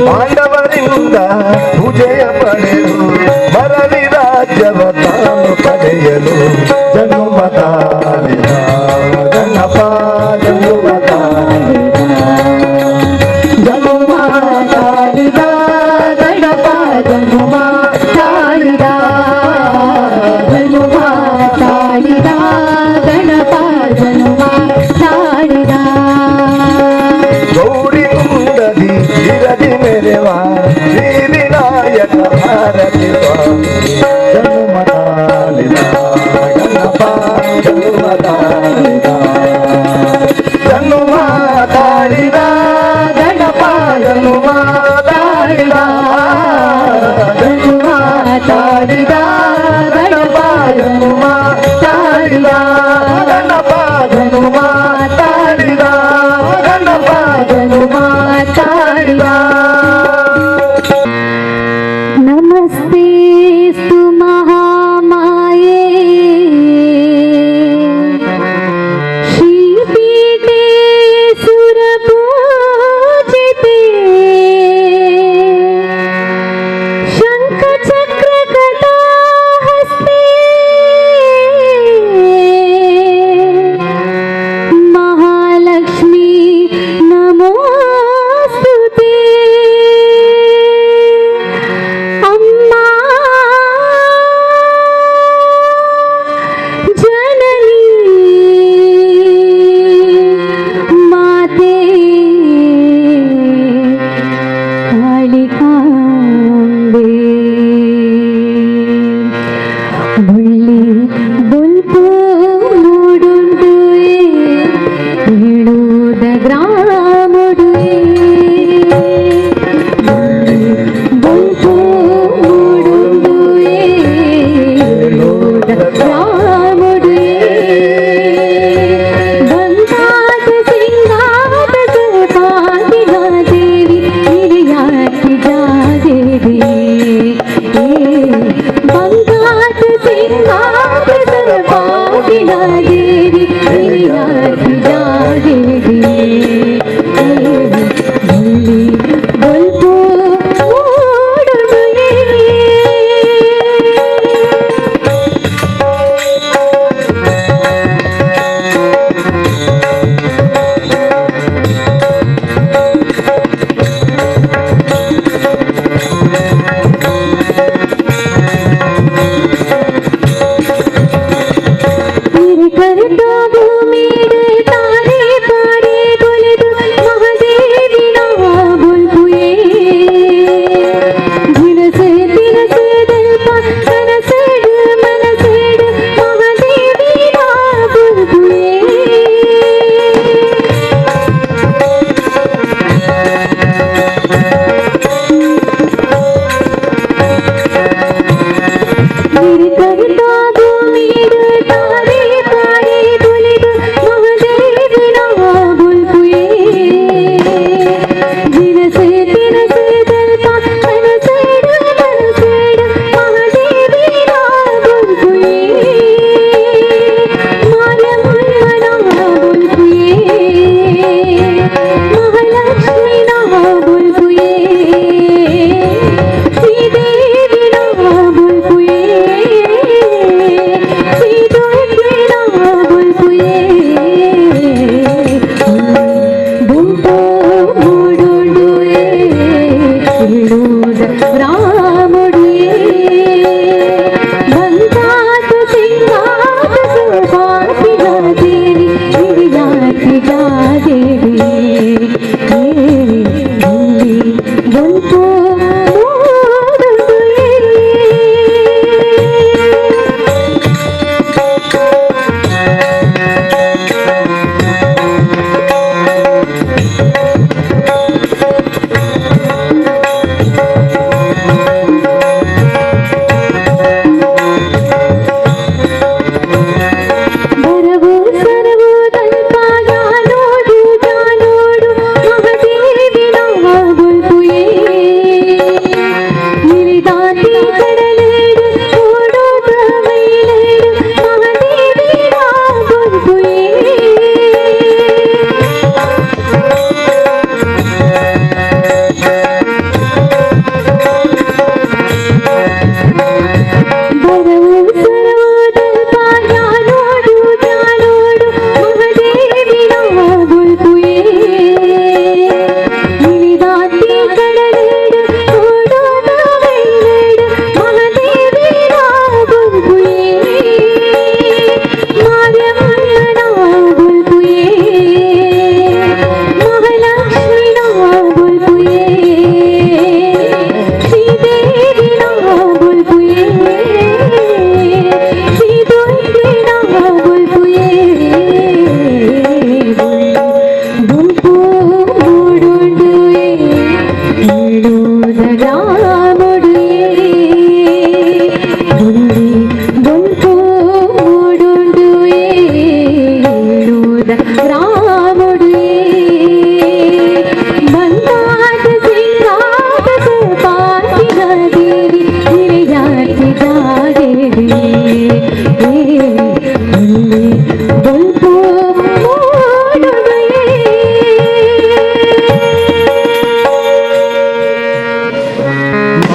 ಪಾಂಡವರಿಂದ ಪೂಜೆಯ ಪಡೆದು ಮರಳಿ ರಾಜ್ಯವ ತಾನು ಪಡೆಯಲು ಜನುಮ ತಾಳಿದ ಗಣಪ ಜನುಮ ತಾಳಿದ ಜನುಮ ತಾಳಿದ ಗಣಪ ಜನುಮ ತಾಳಿದ ಜನುಮ ತಾಳಿದ ಗಣಪ ಜನುಮ ತಾಳಿದ. ಗೌರಿ ಕುಂದದಿ ಇರದಿ ಮೆರೆವ ಶ್ರೀ ವಿನಾಯಕ ಭಾರತಿ ಸ್ವಾಮಿ ಜನುಮ ತಾಳಿದ ಗಣಪ ಜನುಮ ತಾಳಿದ ಜನುಮ ತಾಳಿದ ಗಣಪ ಜನುಮ ತಾಳಿದ ಜನುಮ ತಾಳಿದ ಗಣಪ ಜನುಮ ತಾಳಿದ ಗಣಪ ಜನುಮ ತಾಳಿದ ಗಣಪ ಜನುಮ ತಾಳಿದ. ನಮಸ್ತೆಸ್ತು ಮಹಾಮಾಯೆ ಶ್ರೀಪೀಠೆ ಸುರಪೂಜಿತೆ ಶಂಖಚಕ್ರಗದಾಹಸ್ತೆ ಮಹಾಲಕ್ಷ್ಮೀ ನಮೋಸ್ತುತೆ. ಅಮ್ಮ ಜನನಿ ಮಾತೆ ಕಾಳಿಕಾಂಬೆ, ಬೊಳ್ಳಿ ಬೊಲ್ಪು ಮೂಡುಂಡು ಏಳೂದ ಗ್ರಾಮುಡು, ಬೊಲ್ಪು ಮೂಡುಂಡು ಏಳೂದ ಗ್ರಾಮುಡು, ಬಂಗಾದ ಸಿಂಗಾದ ಸೌಭಾಗ್ಯದ ದೇವಿ ಹಿರಿಯಾಕಿ ಜಾಗೇರಿ, ಬಂಗಾದ ಸಿಂಗಾದ ಸೌಭಾಗ್ಯದ ದೇವಿ ಹಿರಿಯಾಕಿ ಜಾಗೇರಿ, ಬೊಳ್ಳಿ ಬೊಲ್ಪು ಮೂಡುಂಡು. ಕರ್ತ ಭೂಮಿಡು ತಾರೆ ಪಾರೆ ಕೊಲೆದು ಮಹಾದೇವಿನ ಬುಲ್ಪುಯೇ, ದಿನಸೆ ದಿನಸೆ ದಲ್ಪ ಕನಸೆಡು ಮನಸೆಡು ಮಹಾದೇವಿನ ಬುಲ್ಪುಯೇ. ಕರ್ತ ಭೂಮಿಡು ತಾರೆ ಪಾರೆ ಕೊಲೆದು ಮಹಾದೇವಿನ ಬುಲ್ಪುಯೇ, ದಿನಸೆ ದಿನಸೆ ದಲ್ಪ ಕನಸೆಡು ಮನಸೆಡು ಮಹಾದೇವಿನ ಬುಲ್ಪುಯೇ, ಮಾರಮ್ಮನ ಬುಲ್ಪುಯೇ, ಮಹಾಲಕ್ಷ್ಮಿನ ಬುಲ್ಪುಯೇ, ಶ್ರೀದೇವಿನ ಬುಲ್ಪುಯೇ, ಶ್ರೀ ದುರ್ಗೆನ ಬುಲ್ಪುಯೇ, ಬುಲ್ಪು ಮೂಡುಂಡುಯೇ ಏಳೂದ ರಾಮುಡುಯೇ, ಬಂಗಾದ ಸಿಂಗಾದ ಸೌಭಾಗ್ಯದ ದೇವಿ ಹಿರಿಯಾಕಿ ಜಾಗೇರಿ, ಬೊಳ್ಳಿ ಬೊಲ್ಪು ಮೂಡುಂಡುಯೇ. ಬರವು ಸರವು ತಲ್ಪ ಜಾನೋಡು ಜಾನೋಡು ಮಹಾದೇವಿನ ಬುಲ್ಪುಯೇ.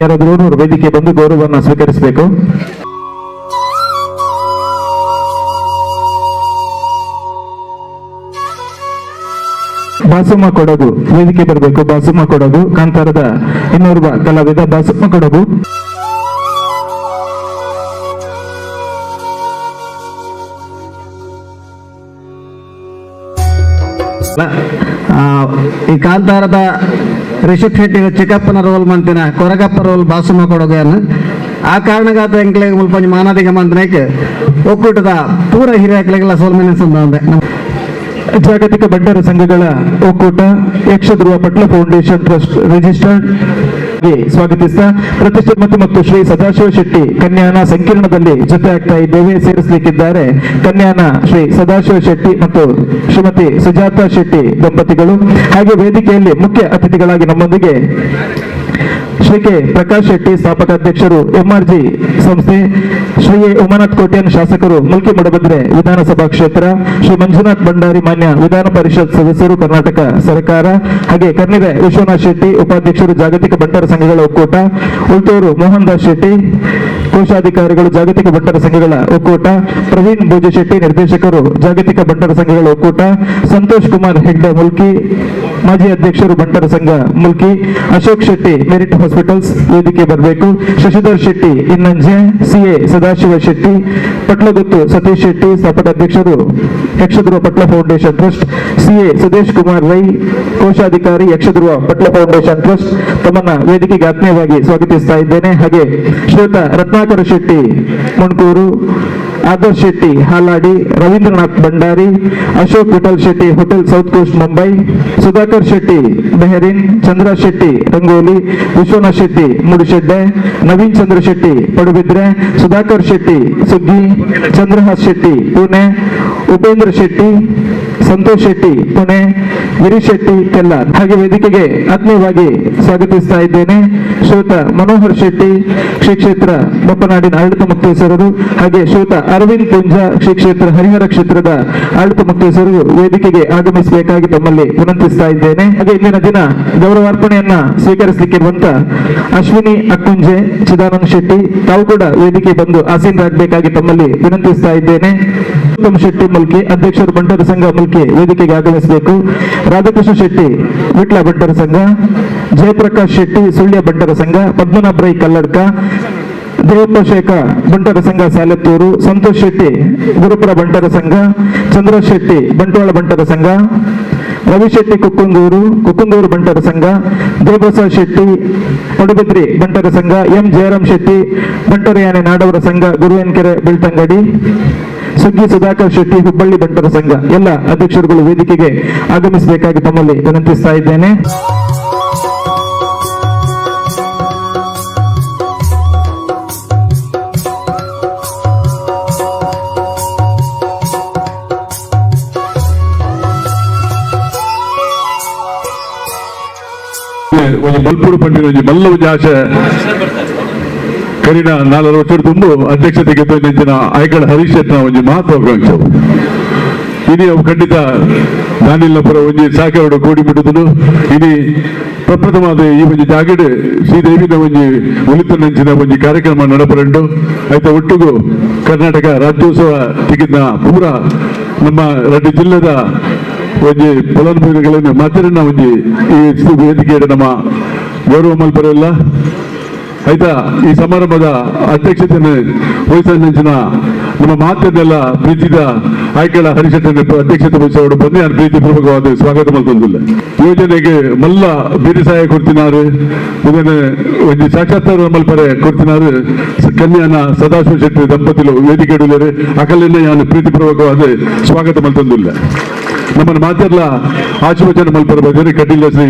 ಯಾರಾದ್ರೂ ವೇದಿಕೆ ಬಂದು ಗೌರವವನ್ನು ಸ್ವೀಕರಿಸಬೇಕು. ಬಾಸಮ್ಮ ಕೊಡಗು ವೇದಿಕೆ ಬರಬೇಕು. ಬಾಸಮ್ಮ ಕೊಡಗು, ಕಾಂತಾರದ ಇನ್ನೋರ್ವ ಕಲಾವಿದ ಬಾಸಮ್ಮ ಕೊಡಗು. ಈ ಕಾಂತಾರದ ರಿಷಬ್ ಶೆಟ್ಟಿ ಚಿಕ್ಕಪ್ಪನ ರೋಲ್ ಮಂತಿನ ಕೊರಗಪ್ಪ ರೋಲ್ ಬಾಸಮ್ಮ ಕೊಡಗು. ಆ ಕಾರಣಗಾತ ಎಂಕ್ಲೆಗ್ ಮುಲ್ಪ ಮಾನಾದಿಗ ಮಂತನೇಕ್ ಒಕ್ಕೂಟದ ಪೂರ ಹಿರಿಯಕ್ಲೆಗೆಲ್ಲ ಸೋಲ್ಮೆನೆ ಸಂದ. ಜಾಗತಿಕ ಬಂಟರ ಸಂಘಗಳ ಒಕ್ಕೂಟ Yakshadhruva Patla foundation trust registered ಸ್ವಾಗತಿಸ್ತಾ ಪ್ರತಿಷ್ಠಿತ ಮತ್ತು ಶ್ರೀ ಸದಾಶಿವ ಶೆಟ್ಟಿ ಕನ್ಯಾನ ಸಂಕೀರ್ಣದಲ್ಲಿ ಜೊತೆ ಆಗ್ತಾ ಇದ್ದೇವೆ. ಸೇರಿಸಲಿಕ್ಕಿದ್ದಾರೆ ಕನ್ಯಾನ ಶ್ರೀ ಸದಾಶಿವ ಶೆಟ್ಟಿ ಮತ್ತು ಶ್ರೀಮತಿ ಸುಜಾತ ಶೆಟ್ಟಿ ದಂಪತಿಗಳು. ಹಾಗೆ ವೇದಿಕೆಯಲ್ಲಿ ಮುಖ್ಯ ಅತಿಥಿಗಳಾಗಿ ನಮ್ಮೊಂದಿಗೆ ಶ್ರೀ ಕೆ ಪ್ರಕಾಶ್ ಶೆಟ್ಟಿ ಸ್ಥಾಪಕ ಅಧ್ಯಕ್ಷರು ಎಂಆರ್ಜಿ ಸಂಸ್ಥೆ, ಶ್ರೀ ಎ ಉಮಾನಾಥ್ ಕೋಟ್ಯಾನ್ ಶಾಸಕರು ಮುಲ್ಕಿ ಮೂಡಬಿದ್ರೆ ವಿಧಾನಸಭಾ ಕ್ಷೇತ್ರ, ಶ್ರೀ ಮಂಜುನಾಥ್ ಭಂಡಾರಿ ಮಾನ್ಯ ವಿಧಾನ ಪರಿಷತ್ ಸದಸ್ಯರು ಕರ್ನಾಟಕ ಸರ್ಕಾರ, ಹಾಗೆ ಕರ್ನಿರೆ ವಿಶ್ವನಾಥ್ ಶೆಟ್ಟಿ ಉಪಾಧ್ಯಕ್ಷರು ಜಾಗತಿಕ ಬಂಟರ ಸಂಘಗಳ ಒಕ್ಕೂಟ, ಉಳ್ತೂರು ಮೋಹನ್ ದಾಸ್ ಶೆಟ್ಟಿ ಕೋಶಾಧಿಕಾರಿಗಳು ಜಾಗತಿಕ ಬಂಟರ ಸಂಘಗಳ ಒಕ್ಕೂಟ, ಪ್ರವೀಣ್ ಭೋಜಶೆಟ್ಟಿ ನಿರ್ದೇಶಕರು ಜಾಗತಿಕ ಬಂಟರ ಸಂಘಗಳ ಒಕ್ಕೂಟ, ಸಂತೋಷ್ ಕುಮಾರ್ ಹೆಗ್ಡೆ ಮುಲ್ಕಿ ಮಾಜಿ ಅಧ್ಯಕ್ಷರು ಬಂಟರ ಸಂಘ ಮುಲ್ಕಿ, ಅಶೋಕ್ ಶೆಟ್ಟಿ ಮೆರಿಟ್ ಹಾಸ್ಪಿಟಲ್ಸ್ ವೇದಿಕೆ ಬರಬೇಕು, ಶಶಿಧರ್ ಶೆಟ್ಟಿ ಇನ್ನಂಜೆ, ಸಿಎ ಸದಾಶಿವ ಶೆಟ್ಟಿ, ಪಟ್ಲಗುತ್ತು ಸತೀಶ್ ಶೆಟ್ಟಿ ಸ್ಥಾಪಕ ಅಧ್ಯಕ್ಷರು Yakshadhruva Patla foundation trust, CA Sudesh Kumar Rai ಕೋಶಾಧಿಕಾರಿ ಯಕ್ಷಧ್ರುವ ಪಟ್ಲ ಫೌಂಡೇಶನ್ ಟ್ರಸ್ಟ್ ತಮ್ಮನ್ನ ವೇದಿಕೆಗೆ ಆತ್ಮೀಯವಾಗಿ ಸ್ವಾಗತಿಸ್ತಾ ಇದ್ದೇನೆ. ಹಾಗೆ ಶ್ರೀಯುತ Ratnakar Shetty Munkur, Adarsh Shetty Haladi, Ravindranath Bhandari, Ashok Vittal Shetty hotel south coast Mumbai, Sudhakar Shetty Bahrain, Chandra Shetty Rangoli, Vishwanath Shetty Moodubidire, Naveen Chandra Shetty Padubidri, Sudhakar Shetty Suggi, Chandrahas Shetty Pune, Upendra Shetty, Santosh Shetty Pune, Girish Shetty Kellar. ಹಾಗೆ ವೇದಿಕೆಗೆ ಆತ್ಮೀಯವಾಗಿ ಸ್ವಾಗತಿಸ್ತಾ ಇದ್ದೇನೆ ಶ್ರೀಯುತ ಮನೋಹರ್ ಶೆಟ್ಟಿ ಶ್ರೀ ಕ್ಷೇತ್ರ ಬಪ್ಪನಾಡಿನ ಆಡಳಿತ ಮುಕ್ತೇಶ್ವರರು, ಹಾಗೆ ಶ್ರೀಯುತ ಅರವಿಂದ್ ಪುಂಜ ಶ್ರೀ ಕ್ಷೇತ್ರ ಹರಿಹರ ಕ್ಷೇತ್ರದ ಆಡಳಿತ ಮುಕ್ತೇಶ್ವರರು ವೇದಿಕೆಗೆ ಆಗಮಿಸಬೇಕಾಗಿ ತಮ್ಮಲ್ಲಿ ವಿನಂತಿಸ್ತಾ ಇದ್ದೇನೆ. ಹಾಗೆ ಇಂದಿನ ದಿನ ಗೌರವಾರ್ಪಣೆಯನ್ನ ಸ್ವೀಕರಿಸಲಿಕ್ಕಿರುವಂತ ಅಶ್ವಿನಿ ಅಕ್ಕುಂಜೆ, ಚಿದಾನಂದ ಶೆಟ್ಟಿ ತಾವು ಕೂಡ ವೇದಿಕೆ ಬಂದು ಆಸೀನರಾಗಬೇಕಾಗಿ ತಮ್ಮಲ್ಲಿ ವಿನಂತಿಸ್ತಾ ಇದ್ದೇನೆ. ಉತ್ತಮ್ ಶೆಟ್ಟಿ ಮುಲ್ಕಿ ಅಧ್ಯಕ್ಷರು ಬಂಟರ ಸಂಘ ಮುಲ್ಕಿ ವೇದಿಕೆಗೆ ಆಗಮಿಸಬೇಕು. ರಾಧಾಕೃಷ್ಣ ಶೆಟ್ಟಿ ವಿಟ್ಲ ಬಂಟರ ಸಂಘ, ಜಯಪ್ರಕಾಶ್ ಶೆಟ್ಟಿ ಸುಳ್ಯ ಬಂಟರ ಸಂಘ, ಪದ್ಮನಾಭ ರೈ ಕಲ್ಲಡ್ಕ, ದೇವಪ್ಪ ಶೇಖ ಬಂಟರ ಸಂಘ ಸಾಲೆತ್ತೂರು, ಸಂತೋಷ್ ಶೆಟ್ಟಿ ಗುರುಪುರ ಬಂಟರ ಸಂಘ, ಚಂದ್ರ ಶೆಟ್ಟಿ ಬಂಟ್ವಾಳ ಬಂಟರ ಸಂಘ, ರವಿ ಶೆಟ್ಟಿ ಕುಕ್ಕುಂದೂರು ಬಂಟರ ಸಂಘ, ದೇವಪ್ರಸಾದ್ ಶೆಟ್ಟಿ ಪಡುಬಿದ್ರಿ ಬಂಟರ ಸಂಘ, ಎಂ ಜಯರಾಮ್ ಶೆಟ್ಟಿ ಬಂಟರಯಾನೆ ನಾಡವರ ಸಂಘ ಗುರುವನ್ಕೆರೆ ಬೆಳ್ತಂಗಡಿ, ಸುಗ್ಗಿ ಸುಧಾಕರ್ ಶೆಟ್ಟಿ ಹುಬ್ಬಳ್ಳಿ ಬಂಟರ ಸಂಘ ಎಲ್ಲ ಅಧ್ಯಕ್ಷರುಗಳು ವೇದಿಕೆಗೆ ಆಗಮಿಸಬೇಕಾಗಿ ತಮ್ಮಲ್ಲಿ ವಿನಂತಿಸ್ತಾ ಇದ್ದೇನೆ. ಒಂಜಿ ಮಲ್ಪುಡು ಪಂಡಿನ ಒಂಜಿ ಮಲ್ಲ ಒಂಜಿ ಆಶೆ ಕರಿನ 4 ವರ್ಷ ತುಂಬು ಅಧ್ಯಕ್ಷತೆಗೆ ನಿಂತಿನ ಆಯ್ಕಳ ಹರೀಶ್ ಶೆಟ್ಟಿನ ಒಂಜಿ ಮಹತ್ವಾಕಾಂಕ್ಷೆ. ಇನಿ ಅವು ಖಂಡಿತ ದಾನಿಲ್ಲಪುರ ಒಂಜಿ ಸಾಕರಡು ಕೋಡಿ ಬಿಡುದನು. ಇನಿ ಪ್ರಪ್ರಥಮವಾದ ಈ ಒಂಜಿ ಜಾಗಡ್ ಶ್ರೀದೇವಿನ ಒಂಜಿ ಒಲಿತ ನಂಚಿನ ಒಂಜಿ ಕಾರ್ಯಕ್ರಮ ನಡಪರಂಡು. ಆಯ್ತ ಒಟ್ಟಿಗೂ ಕರ್ನಾಟಕ ರಾಜ್ಯೋತ್ಸವ ತಿಗಿದ ಪೂರ ನಮ್ಮ ರಡ್ಡು ಜಿಲ್ಲೆದ ಒಂಜಿ ಫಲಾನುಭವಿಗಳನ್ನು ಮಾತ್ರ ಒಂಜಿ ಈ ವೇದಿಕೆಯ ನಮ್ಮ ಗೌರವ ಮಲ್ಪರೆಲ್ಲ. ಆಯ್ತಾ ಈ ಸಮಾರಂಭದ ಅಧ್ಯಕ್ಷತೆಯನ್ನು ವಹಿಸಿದ ನಮ್ಮ ಮಾತನ್ನೆಲ್ಲ ಪ್ರೀತಿದ ಆಯ್ಕೆಗಳ ಹರಿಶೆಟ್ಟನ್ನು ಅಧ್ಯಕ್ಷತೆ ವಹಿಸೋಡು ಬಂದು ನಾನು ಪ್ರೀತಿಪೂರ್ವಕವಾದ ಸ್ವಾಗತ ಮಾಡ್ಕೊಂಡಿಲ್ಲ. ಯೋಜನೆಗೆ ಮಲ್ಲ ಬೀರಿ ಸಹಾಯ ಕೊಡ್ತಿನಾರು, ಇದನ್ನು ಒಂದು ಸಾಕ್ಷಾತ್ಕಾರ ಮಲ್ಪರೆ ಕೊಡ್ತಿನಾರು ಕನ್ಯಾನ ಸದಾಶಿವ ಶೆಟ್ಟಿ ದಂಪತಿಲು ವೇದಿಕೆ ಇಡಲೇರು ಅಕಲನ್ನೇ ನಾನು ಪ್ರೀತಿಪೂರ್ವಕವಾದ ಸ್ವಾಗತ ಮಾಡ್ತಂದಿಲ್ಲ. ನಮ್ಮನ್ನು ಮಾತೆಲ್ಲ ಆಶೀರ್ವಚನ ಮಲ್ಪರ ಬಗ್ಗೆ ಕಟೀಲ ಶ್ರೀ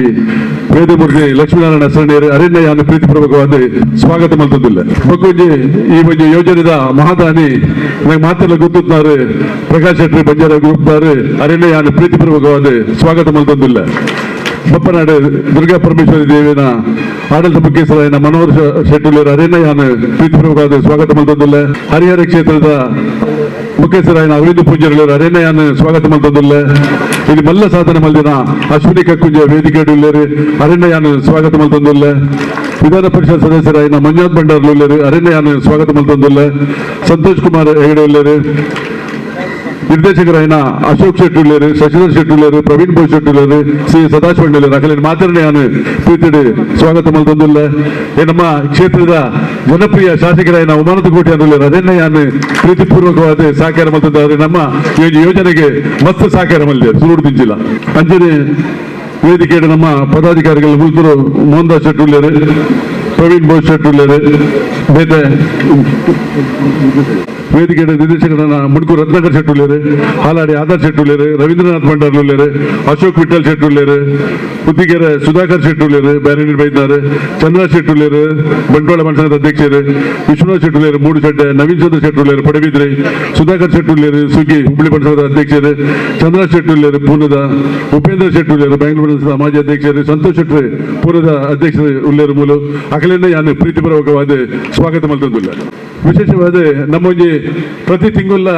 ವೇದಮೂರ್ತಿ ಲಕ್ಷ್ಮೀನಾರಾಯಣ ಶರಣೆಯರು ಅರಣ್ಯಯನ್ನು ಪ್ರೀತಿಪೂರ್ವಕವಾದ ಸ್ವಾಗತ ಮಲ್ತಂದಿಲ್ಲ. ಬಗ್ಗೊಂಜಿ ಈ ಒಂದು ಯೋಜನೆದ ಮಹಾದಾನಿ ನನಗೆ ಮಾತೆಲ್ಲ ಗೊತ್ತಿದ್ದಾರೆ ಪ್ರಕಾಶ್ ಶೆಟ್ಟಿ ಬಂಜಾರ ಗ್ರೂಪ್ದಾರು ಅರಣ್ಯಯನ್ನು ಪ್ರೀತಿಪೂರ್ವಕವಾದ ಸ್ವಾಗತ ಮಲ್ತಂದಿಲ್ಲ. ಬಪ್ಪನಾಡು ದುರ್ಗಾ ಪರಮೇಶ್ವರಿ ದೇವಿನ ಆಡಳಿತ ಮುಖ್ಯಸ್ಥರಾದ ಮನೋಹರ್ ಶೆಟ್ಟಿ ಅರಣ್ಯಯನ್ನು ಪ್ರೀತಿಪೂರ್ವಕವಾದ ಸ್ವಾಗತ ಮಲ್ತಂದಿಲ್ಲ. ಹರಿಹರ ಕ್ಷೇತ್ರದ ಮುಖ್ಯಸ್ಥರಾದ ಅರವಿಂದ ಪೂಜಾರಿಗಳು ಅರಣ್ಯಯನ್ನು ಸ್ವಾಗತ ಮಲ್ತಂದಿಲ್ಲ. ಇಲ್ಲಿ ಮಲ್ಲ ಸಾಧನೆ ಮಲ್ದಿನ ಅಶ್ವಿನಿ ಕಕ್ಕುಂಜ ವೇದಿಕೆ ಅರಣ್ಯಯನ್ನು ಸ್ವಾಗತ ಮಲ್ತಂದಿಲ್ಲ. ವಿಧಾನ ಪರಿಷತ್ ಸದಸ್ಯರಾಯಿನ ಮಂಜುನಾಥ್ ಭಂಡಾರ್ಲು ಉಲ್ಲೇರು ಅರಣ್ಯ ಸ್ವಾಗತ ಮಲ್ತೊಂದುಲ್ಲೆ ಸಂತೋಷ್ ಕುಮಾರ್ ಹೆಗಡೆ ಉಲ್ಲೇರು ನಿರ್ದೇಶಕರಾಯಿನ ಅಶೋಕ್ ಶೆಟ್ಟಿ ಉಲ್ಲೇರು ಶಶಿಧರ್ ಶೆಟ್ಟಿ ಉಲ್ಲೇರು ಪ್ರವೀಣ್ ಬೋಸ್ ಶೆಟ್ಟಿ ಉಲ್ಲೇರು ಸಿ ಸದಾಶಿವ ಉಲ್ಲೇರು ಅಕಲೇನು ಮಾತ್ರನೇ ಪ್ರೀತಿಡಿ ಸ್ವಾಗತ ಮಲ್ತೊಂದುಲ್ಲೆ ನಮ್ಮ ಕ್ಷೇತ್ರದ ಜನಪ್ರಿಯ ಶಾಸಕರಾಯಿನ ಉಮಾನಂದ ಕೋಟಿ ಉಲ್ಲೇರು ಅದನ್ನೇ ಪ್ರೀತಿಪೂರ್ವಕವಾದ ಸಹಕಾರ ಮಲ್ತೊಂದು ನಮ್ಮ ಯೋಜನೆಗೆ ಮಸ್ತ್ ಸಹಕಾರ ಮಲ್ದಿದೆ ಸುರುಡು ತಿಂಚಿಲ್ಲ. ಅಂಚನೆ ವೇದಿಕೆ ನಮ್ಮ ಪದಾಧಿಕಾರಿಗಳು ಮುಲ್ತೂರು ಮೋಹನ್ ದಾಸ್ ಶೆಟ್ಟಿ ಉಲ್ಲೇರು ಪ್ರವೀಣ್ ಬೋಸ್ ಶೆಟ್ಟಿ ಉಲ್ಲೇರು ಬೇತೆ ವೇದಿಕೆ ನಿರ್ದೇಶಕರಾದ ಮುಡ್ಕು ರತ್ನಾಕರ್ ಶೆಟ್ಟಿ ಉಲ್ಲೇರು ಹಾಲಾಡಿ ಆಧಾರ್ ಶೆಟ್ಟಿ ಉಲ್ಲೇರು ರವೀಂದ್ರನಾಥ್ ಭಂಡಾರ್ಲು ಉಲ್ಲೇರು ಅಶೋಕ್ ವಿಠಲ್ ಶೆಟ್ಟಿ ಉಲ್ಲೇರು ಪುತ್ತಿಗೆರೆ ಸುಧಾಕರ್ ಶೆಟ್ಟಿ ಉಲ್ಲೇರು ಬ್ಯಾರಿನೀರ್ ಬೈದಾರು ಚಂದ್ರ ಶೆಟ್ಟಿ ಉಲ್ಲೇರು ಬಂಟ್ವಾಳ ಮನಸಂಘದ ಅಧ್ಯಕ್ಷರು ವಿಶ್ವನಾಥ್ ಶೆಟ್ಟಿ ಉಲ್ಲೇರು ಮೂಡುಶೆಟ್ಟೆ ನವೀನ್ ಚಂದ್ರ ಶೆಟ್ಟಿ ಉಲ್ಲೇರು ಪಡಬಿದ್ರಿ ಸುಧಾಕರ್ ಶೆಟ್ಟಿ ಉಲ್ಲೇರು ಸುಗ್ಗಿ ಹುಬ್ಬಳ್ಳಿ ಮನಸಂಘದ ಅಧ್ಯಕ್ಷರು ಚಂದ್ರ ಶೆಟ್ಟಿ ಉಲ್ಲೇರು ಪೂನದ ಉಪೇಂದ್ರ ಶೆಟ್ಟಿ ಉಲ್ಲೇರು ಬೆಂಗಳೂರು ಮನಸಂಘದ ಮಾಜಿ ಅಧ್ಯಕ್ಷರು ಸಂತೋಷ್ ಶೆಟ್ಟಿ ಪೂರ್ವದ ಅಧ್ಯಕ್ಷರು ಉಲ್ಲೇರು ಮೂಲ ಅಖಲಿಂದ ಯಾನು ಪ್ರೀತಿಪೂರ್ವಕವಾದ ಸ್ವಾಗತ ಮಲ್ತೊಂದುಲ್ಲ. ವಿಶೇಷವಾದ ನಮ್ಮೊಂಜಿ ಪ್ರತಿ ತಿಂಗಳ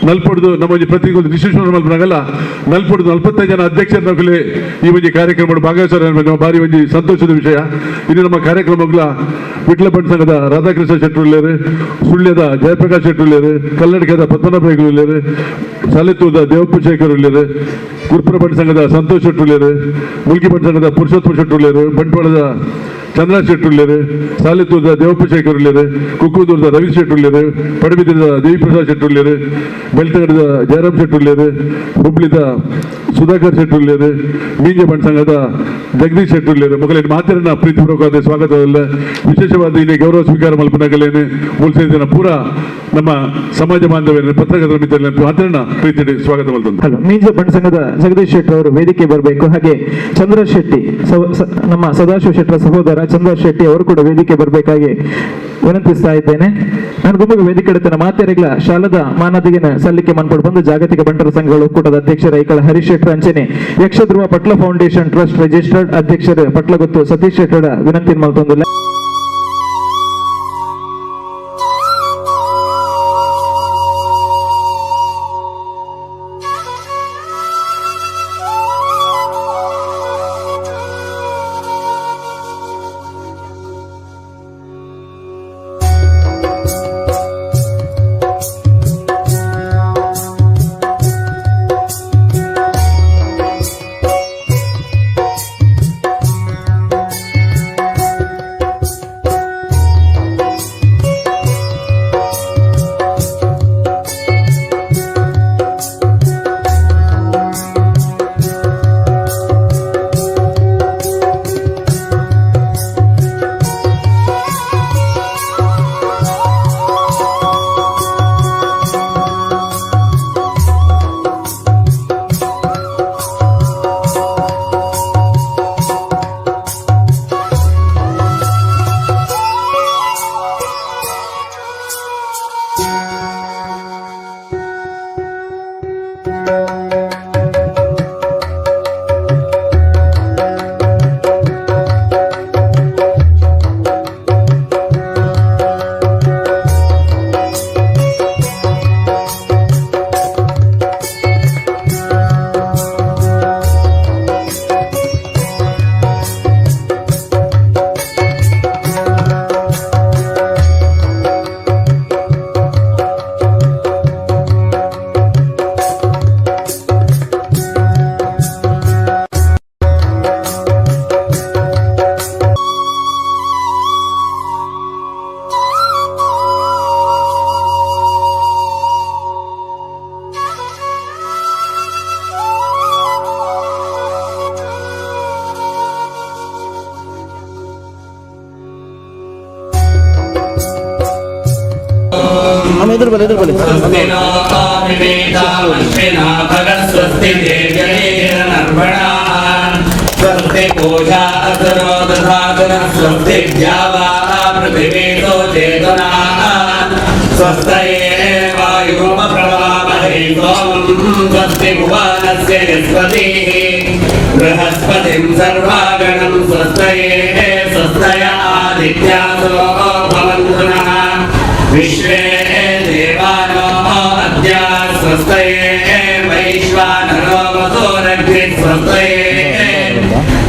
ನಲ್ಪೊಡ್ದು ನಮ್ಮೊಂಜಿ ಪ್ರತಿ ತಿಂಗಳು ಡಿಸ್ಟ್ರಿಬ್ಯೂಷನ್ ಮಲ್ಪನಾಗಲ್ಲ ನಲ್ಪೊಡ್ದು 45 ಜನ ಅಧ್ಯಕ್ಷರನ್ನಕಲೆ ಈ ಒಂಜಿ ಕಾರ್ಯಕ್ರಮ ಭಾಗವಹಿಸ್ತಾರೆ ಭಾರಿ ಒಂಜಿ ಸಂತೋಷದ ವಿಷಯ. ಇನ್ನು ನಮ್ಮ ಕಾರ್ಯಕ್ರಮಗಳ ವಿಟ್ಲ ಬಂಟ್ ಸಂಘದ ರಾಧಾಕೃಷ್ಣ ಶೆಟ್ಟಿ ಉಲ್ಲೇರು ಸುಳ್ಯದ ಜಯಪ್ರಕಾಶ್ ಶೆಟ್ಟಿ ಉಲ್ಲೇರು ಕಲ್ಲಡ್ಕದ ಪದ್ಮನಾಭ ಹೆಗಡೆ ಉಲ್ಲೇರು ಸಾಲೆತ್ತೂರದ ದೇವಪ್ಪ ಶೇಖರ್ ಉಲ್ಲೇರು ಗುರುಪುರ ಬಂಟ್ ಸಂಘದ ಸಂತೋಷ್ ಶೆಟ್ಟಿ ಉಲ್ಲೇರು ಮುಲ್ಕಿ ಬಂಟ್ ಸಂಘದ ಪುರುಷೋತ್ತಮ ಶೆಟ್ಟಿ ಉಲ್ಲೇರು ಬಂಟ್ವಾಳದ ಚಂದ್ರ ಶೆಟ್ಟಿ ಉಲ್ಲೇರು ಸಾಲೆತ್ತೂರದ ದೇವಪ್ಪ ಶೇಖರ್ ಉಲ್ಲೇರು ಕುಕ್ಕೂದೂರದ ರವಿ ಶೆಟ್ಟಿ ಉಲ್ಲೇರು ಪಡಬಿದ್ರದ ದೇವಿಪ್ರಸಾದ್ ಶೆಟ್ಟಿ ಉಲ್ಲೇರು ಬೆಳ್ತಂಗಡದ ಜಯರಾಮ್ ಶೆಟ್ಟಿ ಉಲ್ಲೇರು ಹುಬ್ಳಿದ ಸುಧಾಕರ್ ಶೆಟ್ಟಿ ಉಲ್ಲೇರು ಮೀಂಜ ಬಂಟ್ ಸಂಘದ ಜಗದೀಶ್ ಶೆಟ್ಟಿ ಉಲ್ಲೇರು ಮಕ್ಕಳಿಗೆ ಮಾತಿನ ಪ್ರೀತಿಪೂರ್ವಕವಾದ ಸ್ವಾಗತವಿಲ್ಲ. ವಿಶೇಷವಾದ ಇಲ್ಲಿ ಗೌರವ ಸ್ವೀಕಾರ ಮಲ್ಪನಗಲೇನೆ ಮೂಲ ಪೂರ ನಮ್ಮ ಸಮಾಜ ಬಾಂಧವ್ಯ ಪತ್ರಕರ್ತರ ಮಿತ್ರರ ಮಾತಿನ ಪ್ರೀತಿ ಸ್ವಾಗತ ಮಲ್ತೊಂದು. ಹಲೋ, ಮೀಂಜ ಬಂಟ್ ಸಂಘದ ಜಗದೀಶ್ ಶೆಟ್ಟಿ ಅವರು ವೇದಿಕೆ ಬರಬೇಕು. ಹಾಗೆ ಚಂದ್ರ ಶೆಟ್ಟಿ ನಮ್ಮ ಸದಾಶಿವ ಶೆಟ್ಟರ ಸಹೋದರ ಚಂದ್ರ ಶೆಟ್ಟಿ ಅವರು ಕೂಡ ವೇದಿಕೆ ಬರಬೇಕಾಗಿ ವಿನಂತಿಸ್ತಾ ಇದ್ದೇನೆ. ನಾನು ಗುಂಪಿಗೆ ವೇದಿಕೆ ಎಡುತ್ತಿನ ಮಾತೆರೆಗ್ಲ ಶಾಲದ ಮಾನದಿಗಿನ ಸಲ್ಲಿಕೆ ಮನ್ಪಡ್ ಬಂದು ಜಾಗತಿಕ ಬಂಟರ ಸಂಘಗಳ ಒಕ್ಕೂಟದ ಅಧ್ಯಕ್ಷರ ಐಕಳ ಹರೀಶ್ ಶೆಟ್ಟರ್ ಅಂಚನೆ Yakshadhruva Patla foundation trust registered ಅಧ್ಯಕ್ಷರು ಪಟ್ಲಗುತ್ತು ಸತೀಶ್ ಶೆಟ್ಟರ ವಿನಂತಿ ಮಲ್ತೊಂದುಲ್ಲ. बृहस्पतिं सर्वागणं स्वस्तये स्वस्तय आदित्यासो भवन्तु नः विश्वे देवानो अद्य स्वस्तये वैश्वानरो वसोरग्नि स्वस्तये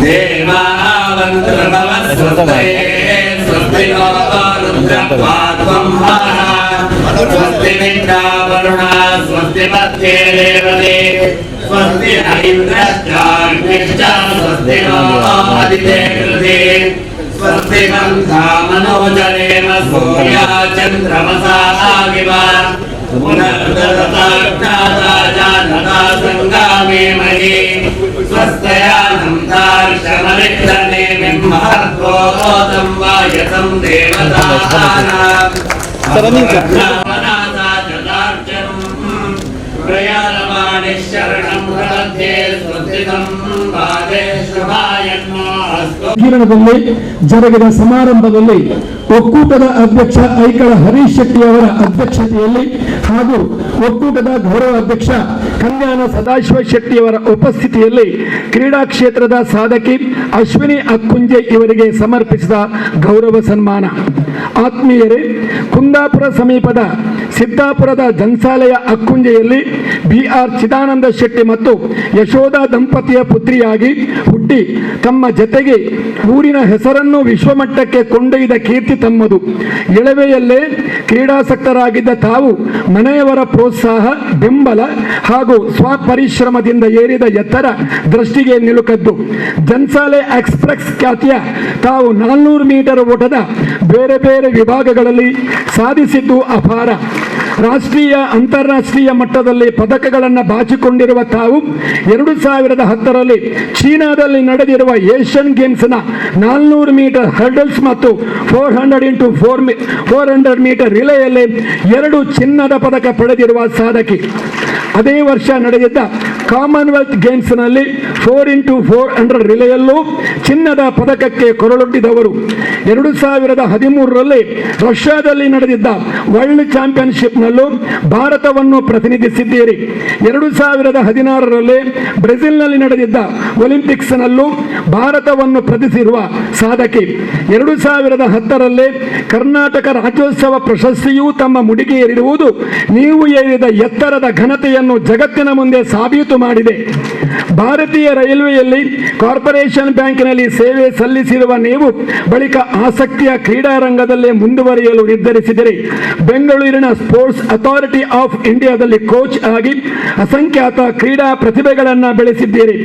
देवावन्तु नमः स्वस्तये स्वस्ति नो रुद्रपात्वम्भाः स्वस्ति मित्रावरुणा स्वस्ति पत्ये देवते स्वस्ति इन्द्रश्चाग्निश्च स्वस्ति नो अदिते कृते स्वस्ति पन्थामनोजरेम सूर्या चन्द्रमसा आविव पुनर्दधताक्षाता जानता सङ्गामे मही स्वस्तयानं दार्शमरिष्टनेमिं महद्वोतं वायसं देवतानां ಕಿರಣದಲ್ಲಿ ಜರುಗಿದ ಸಮಾರಂಭದಲ್ಲಿ ಒಕ್ಕೂಟದ ಅಧ್ಯಕ್ಷ ಐಕಳ ಹರೀಶ್ ಶೆಟ್ಟಿಯವರ ಅಧ್ಯಕ್ಷತೆಯಲ್ಲಿ ಹಾಗೂ ಒಕ್ಕೂಟದ ಗೌರವ ಅಧ್ಯಕ್ಷ ಕಲ್ಯಾಣ ಸದಾಶಿವ ಶೆಟ್ಟಿಯವರ ಉಪಸ್ಥಿತಿಯಲ್ಲಿ ಕ್ರೀಡಾ ಕ್ಷೇತ್ರದ ಸಾಧಕಿ ಅಶ್ವಿನಿ ಅಕ್ಕುಂಜೆ ಇವರಿಗೆ ಸಮರ್ಪಿಸಿದ ಗೌರವ ಸನ್ಮಾನ. ಆತ್ಮೀಯರೇ, ಕುಂದಾಪುರ ಸಮೀಪದ ಸಿದ್ದಾಪುರದ ಜನ್ಸಾಲೆಯ ಅಕ್ಕುಂಜೆಯಲ್ಲಿ ಬಿ.ಆರ್. ಚಿದಾನಂದ ಶೆಟ್ಟಿ ಮತ್ತು ಯಶೋಧ ದಂಪತಿಯ ಪುತ್ರಿಯಾಗಿ ಹುಟ್ಟಿ ತಮ್ಮ ಜತೆಗೆ ಊರಿನ ಹೆಸರನ್ನು ವಿಶ್ವಮಟ್ಟಕ್ಕೆ ಕೊಂಡೊಯ್ದ ಕೀರ್ತಿ ತಮ್ಮದು. ಎಳವೆಯಲ್ಲೇ ಕ್ರೀಡಾಸಕ್ತರಾಗಿದ್ದ ತಾವು ಮನೆಯವರ ಪ್ರೋತ್ಸಾಹ, ಬೆಂಬಲ ಹಾಗೂ ಸ್ವಪರಿಶ್ರಮದಿಂದ ಏರಿದ ಎತ್ತರ ದೃಷ್ಟಿಗೆ ನಿಲುಕದ್ದು. ಜನ್ಸಾಲೆ ಎಕ್ಸ್ಪ್ರೆಸ್ ಖ್ಯಾತಿಯ ತಾವು 400 ಮೀಟರ್ ಓಟದ ಬೇರೆ ಬೇರೆ ವಿಭಾಗಗಳಲ್ಲಿ ಸಾಧಿಸಿದ್ದು ಅಪಾರ. ರಾಷ್ಟ್ರೀಯ ಅಂತಾರಾಷ್ಟ್ರೀಯ ಮಟ್ಟದಲ್ಲಿ ಪದಕಗಳನ್ನು ಬಾಚಿಕೊಂಡಿರುವ ತಾವು 2010ರಲ್ಲಿ ಚೀನಾದಲ್ಲಿ ನಡೆದಿರುವ ಏಷ್ಯನ್ ಗೇಮ್ಸ್ನ 400 ಮೀಟರ್ ಹರ್ಡಲ್ಸ್ ಮತ್ತು 400 × 400 ಮೀಟರ್ ರಿಲೆಯಲ್ಲಿ 2 ಚಿನ್ನದ ಪದಕ ಪಡೆದಿರುವ ಸಾಧಕಿ. ಅದೇ ವರ್ಷ ನಡೆದಿದ್ದ ಕಾಮನ್ವೆಲ್ತ್ ಗೇಮ್ಸ್ನಲ್ಲಿ 4 × 400 ರಿಲೆಯಲ್ಲೂ ಚಿನ್ನದ ಪದಕಕ್ಕೆ ಕೊರಳೊಡ್ಡಿದವರು. 2013ರಲ್ಲಿ ರಷ್ಯಾದಲ್ಲಿ ನಡೆದಿದ್ದ ವರ್ಲ್ಡ್ ಚಾಂಪಿಯನ್ಶಿಪ್ನಲ್ಲೂ ಭಾರತವನ್ನು ಪ್ರತಿನಿಧಿಸಿದ್ದೀರಿ. 2016ರಲ್ಲಿ ಬ್ರೆಜಿಲ್ನಲ್ಲಿ ನಡೆದಿದ್ದ ಒಲಿಂಪಿಕ್ಸ್ನಲ್ಲೂ ಭಾರತವನ್ನು ಪ್ರತಿನಿಧಿಸಿರುವ ಸಾಧಕಿ. 2010ರಲ್ಲಿ ಕರ್ನಾಟಕ ರಾಜ್ಯೋತ್ಸವ ಪ್ರಶಸ್ತಿಯೂ ತಮ್ಮ ಮುಡಿಗೇರಿರುವುದು ನೀವು ಏರಿದ ಎತ್ತರದ ಘನತೆಯನ್ನು ಜಗತ್ತಿನ ಮುಂದೆ ಸಾಬೀತು ಮಾಡಿದೆ. ಭಾರತೀಯ ರೈಲ್ವೆಯಲ್ಲಿ ಕಾರ್ಪೊರೇಷನ್ ಬ್ಯಾಂಕಿನಲ್ಲಿ ಸೇವೆ ಸಲ್ಲಿಸಿರುವ ನೀವು ಬಳಿಕ ಆಸಕ್ತಿಯ ಕ್ರೀಡಾ ರಂಗದಲ್ಲೇ ಮುಂದುವರಿಯಲು ನಿರ್ಧರಿಸಿದರೆ ಬೆಂಗಳೂರಿನ sports authority of ಇಂಡಿಯಾದಲ್ಲಿ ಕೋಚ್ ಆಗಿ ಅಸಂಖ್ಯಾತ ಕ್ರೀಡಾ ಪ್ರತಿಭೆಗಳನ್ನು ಬೆಳೆಸಿದ್ದೀರಿ.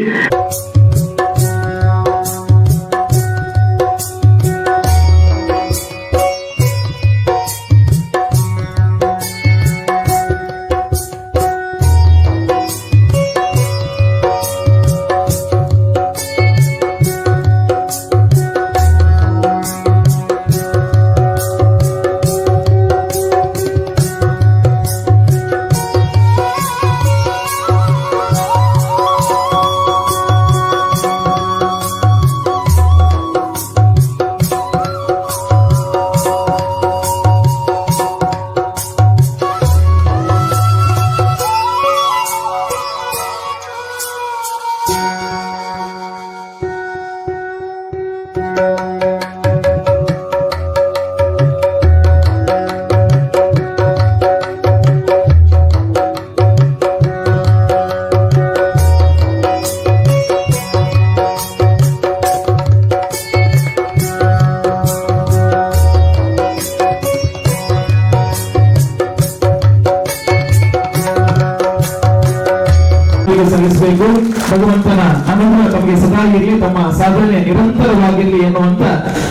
ಸಲ್ಲಿಸಬೇಕು. ಭಗವಂತನ ಅನುಗ್ರಹ ತಮಗೆ ಸದಾ ಇರಲಿ, ತಮ್ಮ ಸಾಧನೆ ನಿರಂತರವಾಗಿರಲಿ ಎನ್ನುವಂತ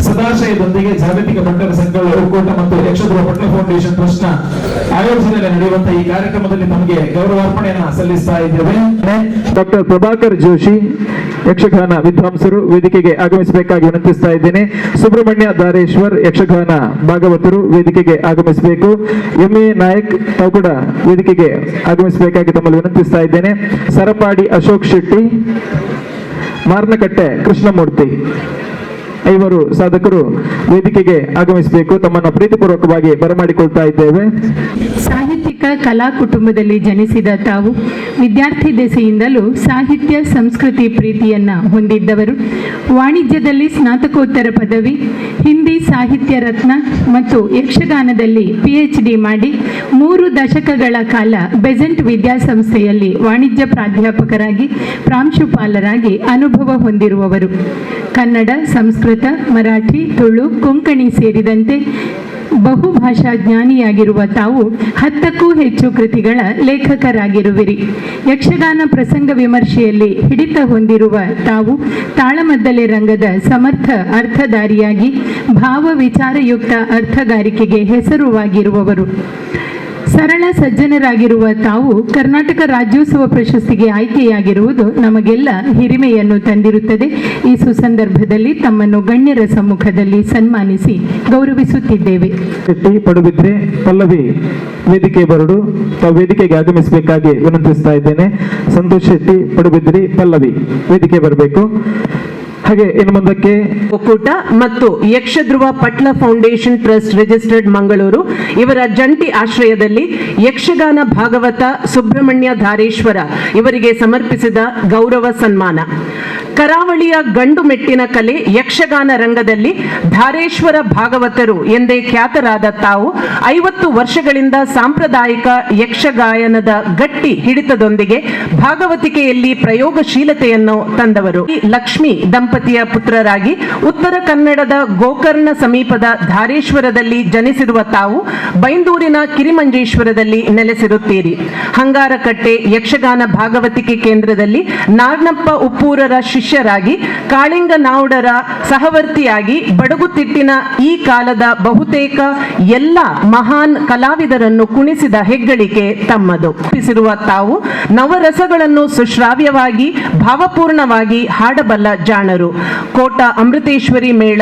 ಸದಾಶಯದೊಂದಿಗೆ ಜಾಗತಿಕ ಬಂಟರ ಸಂಘಗಳ ಒಕ್ಕೂಟ ಮತ್ತು ಯಕ್ಷಧ್ರುವ ಪಟ್ಲ ಫೌಂಡೇಶನ್ ಟ್ರಸ್ಟ್ ನ ಆಯೋಜನೆಯಲ್ಲಿ ನಡೆಯುವಂತಹ ಈ ಕಾರ್ಯಕ್ರಮದಲ್ಲಿ ತಮಗೆ ಗೌರವಾರ್ಪಣೆಯನ್ನ ಸಲ್ಲಿಸ್ತಾ ಇದ್ದೇವೆ. ಡಾಕ್ಟರ್ ಪ್ರಭಾಕರ್ ಜೋಶಿ, ಯಕ್ಷಗಾನ ವಿದ್ವಾಂಸರು, ವೇದಿಕೆಗೆ ಆಗಮಿಸಬೇಕಾಗಿ ವಿನಂತಿಸ್ತಾ ಇದ್ದೇನೆ. ಸುಬ್ರಹ್ಮಣ್ಯ ದಾರೇಶ್ವರ್, ಯಕ್ಷಗಾನ ಭಾಗವತರು, ವೇದಿಕೆಗೆ ಆಗಮಿಸಬೇಕು. ಎಂ.ಎ. ನಾಯಕ್ ತಾವು ಕೂಡ ವೇದಿಕೆಗೆ ಆಗಮಿಸಬೇಕಾಗಿ ತಮ್ಮಲ್ಲಿ ವಿನಂತಿಸ್ತಾ ಇದ್ದೇನೆ. ಸರಪಾಡಿ ಅಶೋಕ್ ಶೆಟ್ಟಿ, ಮಾರ್ನಕಟ್ಟೆ ಕೃಷ್ಣಮೂರ್ತಿ, ಐವರು ಸಾಧಕರು ವೇದಿಕೆಗೆ ಆಗಮಿಸಬೇಕು. ತಮ್ಮನ್ನು ಪ್ರೀತಿಪೂರ್ವಕವಾಗಿ ಬರಮಾಡಿಕೊಳ್ತಾ ಇದ್ದೇವೆ. ಸಾಹಿತ್ಯಿಕ ಪ್ರತಿಷ್ಠಿತ ಕಲಾ ಕುಟುಂಬದಲ್ಲಿ ಜನಿಸಿದ ತಾವು ವಿದ್ಯಾರ್ಥಿ ದೆಸೆಯಿಂದಲೂ ಸಾಹಿತ್ಯ ಸಂಸ್ಕೃತಿ ಪ್ರೀತಿಯನ್ನು ಹೊಂದಿದ್ದವರು. ವಾಣಿಜ್ಯದಲ್ಲಿ ಸ್ನಾತಕೋತ್ತರ ಪದವಿ, ಹಿಂದಿ ಸಾಹಿತ್ಯ ರತ್ನ ಮತ್ತು ಯಕ್ಷಗಾನದಲ್ಲಿ ಪಿಎಚ್ಡಿ ಮಾಡಿ 3 ದಶಕಗಳ ಕಾಲ ಬೆಸೆಂಟ್ ವಿದ್ಯಾಸಂಸ್ಥೆಯಲ್ಲಿ ವಾಣಿಜ್ಯ ಪ್ರಾಧ್ಯಾಪಕರಾಗಿ, ಪ್ರಾಂಶುಪಾಲರಾಗಿ ಅನುಭವ ಹೊಂದಿರುವವರು. ಕನ್ನಡ, ಸಂಸ್ಕೃತ, ಮರಾಠಿ, ತುಳು, ಕೊಂಕಣಿ ಸೇರಿದಂತೆ ಬಹುಭಾಷಾ ಜ್ಞಾನಿಯಾಗಿರುವ ತಾವು 10ಕ್ಕೂ ಹೆಚ್ಚು ಕೃತಿಗಳ ಲೇಖಕರಾಗಿರುವಿರಿ. ಯಕ್ಷಗಾನ ಪ್ರಸಂಗ ವಿಮರ್ಶೆಯಲ್ಲಿ ಹಿಡಿತ ಹೊಂದಿರುವ ತಾವು ತಾಳಮದ್ದಲೆ ರಂಗದ ಸಮರ್ಥ ಅರ್ಥಧಾರಿಯಾಗಿ ಭಾವ ವಿಚಾರಯುಕ್ತ ಅರ್ಥಗಾರಿಕೆಗೆ ಹೆಸರುವಾಗಿರುವವರು. ಸರಳ ಸಜ್ಜನರಾಗಿರುವ ತಾವು ಕರ್ನಾಟಕ ರಾಜ್ಯೋತ್ಸವ ಪ್ರಶಸ್ತಿಗೆ ಆಯ್ಕೆಯಾಗಿರುವುದು ನಮಗೆಲ್ಲ ಹಿರಿಮೆಯನ್ನು ತಂದಿರುತ್ತದೆ. ಈ ಸುಸಂದರ್ಭದಲ್ಲಿ ತಮ್ಮನ್ನು ಗಣ್ಯರ ಸಮ್ಮುಖದಲ್ಲಿ ಸನ್ಮಾನಿಸಿ ಗೌರವಿಸುತ್ತಿದ್ದೇವೆ. ಶೆಟ್ಟಿ ಪಡುಬಿದ್ರೆ ಪಲ್ಲವಿ ವೇದಿಕೆ ಬರಡು ತಾವು ವೇದಿಕೆಗೆ ಆಗಮಿಸಬೇಕಾಗಿ ವಿನಂತಿಸ್ತಾ ಇದ್ದೇನೆ. ಸಂತೋಷ್ ಶೆಟ್ಟಿ ಪಡುಬಿದ್ರಿ ಪಲ್ಲವಿ ವೇದಿಕೆ ಬರಬೇಕು. ಹಾಗೆ ಇನ್ನು ಮುಂದಕ್ಕೆ ಒಕ್ಕೂಟ ಮತ್ತು Yakshadhruva Patla foundation trust registered Mangaluru ಇವರ ಜಂಟಿ ಆಶ್ರಯದಲ್ಲಿ ಯಕ್ಷಗಾನ ಭಾಗವತ ಸುಬ್ರಹ್ಮಣ್ಯ ಧಾರೇಶ್ವರ ಇವರಿಗೆ ಸಮರ್ಪಿಸಿದ ಗೌರವ ಸನ್ಮಾನ. ಕರಾವಳಿಯ ಗಂಡು ಮೆಟ್ಟಿನ ಕಲೆ ಯಕ್ಷಗಾನ ರಂಗದಲ್ಲಿ ಧಾರೇಶ್ವರ ಭಾಗವತರು ಎಂದೇ ಖ್ಯಾತರಾದ ತಾವು 50 ವರ್ಷಗಳಿಂದ ಸಾಂಪ್ರದಾಯಿಕ ಯಕ್ಷಗಾಯನದ ಗಟ್ಟಿ ಹಿಡಿತದೊಂದಿಗೆ ಭಾಗವತಿಕೆಯಲ್ಲಿ ಪ್ರಯೋಗಶೀಲತೆಯನ್ನು ತಂದವರು. ಲಕ್ಷ್ಮಿ ದಂಪತಿಯ ಪುತ್ರರಾಗಿ ಉತ್ತರ ಕನ್ನಡದ ಗೋಕರ್ಣ ಸಮೀಪದ ಧಾರೇಶ್ವರದಲ್ಲಿ ಜನಿಸಿರುವ ತಾವು ಬೈಂದೂರಿನ ಕಿರಿಮಂಜೇಶ್ವರದಲ್ಲಿ ನೆಲೆಸಿರುತ್ತೀರಿ. ಹಂಗಾರಕಟ್ಟೆ ಯಕ್ಷಗಾನ ಭಾಗವತಿಕೆ ಕೇಂದ್ರದಲ್ಲಿ ನಾರ್ನಪ್ಪ ಉಪ್ಪೂರರ ಶಿಷ್ಯರಾಗಿ, ಕಾಳಿಂಗ ನಾವುಡರ ಸಹವರ್ತಿಯಾಗಿ ಬಡಗುತಿಟ್ಟಿನ ಈ ಕಾಲದ ಬಹುತೇಕ ಎಲ್ಲ ಮಹಾನ್ ಕಲಾವಿದರನ್ನು ಕುಣಿಸಿದ ಹೆಗ್ಗಳಿಕೆ ತಮ್ಮದು. ತಾವು ನವರಸಗಳನ್ನು ಸುಶ್ರಾವ್ಯವಾಗಿ ಭಾವಪೂರ್ಣವಾಗಿ ಹಾಡಬಲ್ಲ ಜಾಣರು. ಕೋಟ ಅಮೃತೇಶ್ವರಿ ಮೇಳ,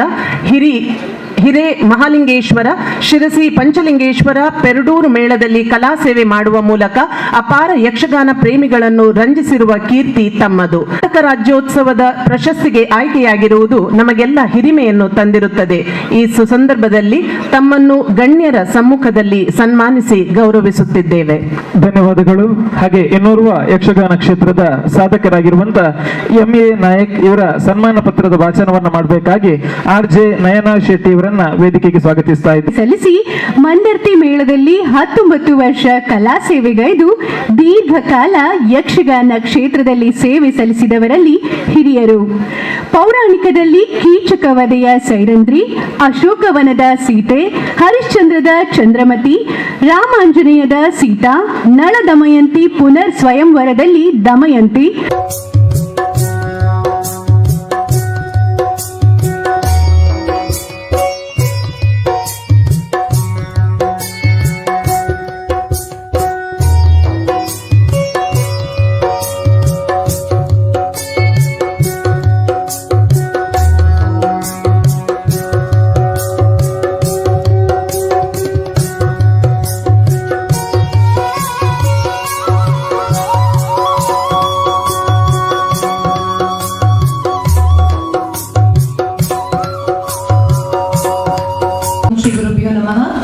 ಹಿರೇ ಮಹಾಲಿಂಗೇಶ್ವರ, ಶಿರಸಿ ಪಂಚಲಿಂಗೇಶ್ವರ, ಪೆರಡೂರು ಮೇಳದಲ್ಲಿ ಕಲಾ ಸೇವೆ ಮಾಡುವ ಮೂಲಕ ಅಪಾರ ಯಕ್ಷಗಾನ ಪ್ರೇಮಿಗಳನ್ನು ರಂಜಿಸಿರುವ ಕೀರ್ತಿ ತಮ್ಮದು. ಕರ್ನಾಟಕ ರಾಜ್ಯೋತ್ಸವದ ಪ್ರಶಸ್ತಿಗೆ ಆಯ್ಕೆಯಾಗಿರುವುದು ನಮಗೆಲ್ಲ ಹಿರಿಮೆಯನ್ನು ತಂದಿರುತ್ತದೆ. ಈ ಸುಸಂದರ್ಭದಲ್ಲಿ ತಮ್ಮನ್ನು ಗಣ್ಯರ ಸಮ್ಮುಖದಲ್ಲಿ ಸನ್ಮಾನಿಸಿ ಗೌರವಿಸುತ್ತಿದ್ದೇವೆ. ಧನ್ಯವಾದಗಳು. ಹಾಗೆ ಇನ್ನೋರ್ವ ಯಕ್ಷಗಾನ ಕ್ಷೇತ್ರದ ಸಾಧಕರಾಗಿರುವಂತ ಎಂ.ಎ. ನಾಯಕ್ ಇವರ ಸನ್ಮಾನ ಪತ್ರದ ವಾಚನವನ್ನು ಮಾಡಬೇಕಾಗಿ ಆರ್.ಜೆ. ನಯನ ಶೆಟ್ಟಿ ಇವರನ್ನ ವೇದಿಕೆಗೆ ಸ್ವಾಗತಿಸ್ತಾ ಇದ್ದಾರೆ. ಸಲ್ಲಿಸಿ ಮಂದರ್ತಿ ಮೇಳದಲ್ಲಿ 19 ವರ್ಷ ಕಲಾ ಸೇವೆಗೈದು ದೀರ್ಘಕಾಲ ಯಕ್ಷಗಾನ ಕ್ಷೇತ್ರದಲ್ಲಿ ಸೇವೆ ಸಲ್ಲಿಸಿದವರಲ್ಲಿ ಹಿರಿಯರು. ಪೌರಾಣಿಕದಲ್ಲಿ ಕೀಚಕವಧೆಯ ಸೈರಂಧ್ರಿ, ಅಶೋಕವನದ ಸೀತೆ, ಹರಿಶ್ಚಂದ್ರದ ಚಂದ್ರಮತಿ, ರಾಮಾಂಜನೇಯದ ಸೀತಾ, ನಳ ದಮಯಂತಿ ಪುನರ್ ಸ್ವಯಂವರದಲ್ಲಿ ದಮಯಂತಿ,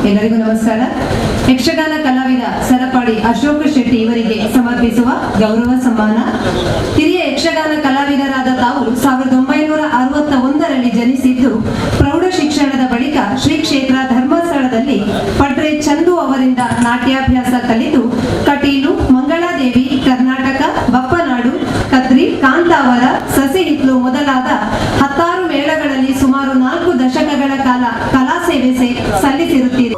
ಎಲ್ಲರಿಗೂ ನಮಸ್ಕಾರ. ಯಕ್ಷಗಾನ ಕಲಾವಿದ ಸರಪಾಡಿ ಅಶೋಕ ಶೆಟ್ಟಿ ಇವರಿಗೆ ಸಮರ್ಪಿಸುವ ಗೌರವ ಸಮ್ಮಾನ. ಹಿರಿಯ ಯಕ್ಷಗಾನ ಕಲಾವಿದರಾದ ತಾವು 1961ರಲ್ಲಿ ಜನಿಸಿದ್ದು, ಪ್ರೌಢ ಶಿಕ್ಷಣದ ಬಳಿಕ ಶ್ರೀ ಕ್ಷೇತ್ರ ಧರ್ಮಸ್ಥಳದಲ್ಲಿ ಪಡ್ರೆ ಚಂದು ಅವರಿಂದ ನಾಟ್ಯಾಭ್ಯಾಸ ಕಲಿತು ಕಟೀಲು, ಮಂಗಳಾದೇವಿ, ಕರ್ನಾಟಕ, ಬಪ್ಪನಾಡು, ಕದ್ರಿ, ಕಾಂತಾವರ, ಸಸಿಹಿತ್ಲು ಮೊದಲಾದ 16 ಮೇಳಗಳಲ್ಲಿ ಸುಮಾರು 4 ದಶಕಗಳ ಕಾಲ ಕಲಾ ಸೇವೆ ಸಲ್ಲಿಸಿರುತ್ತೀರಿ.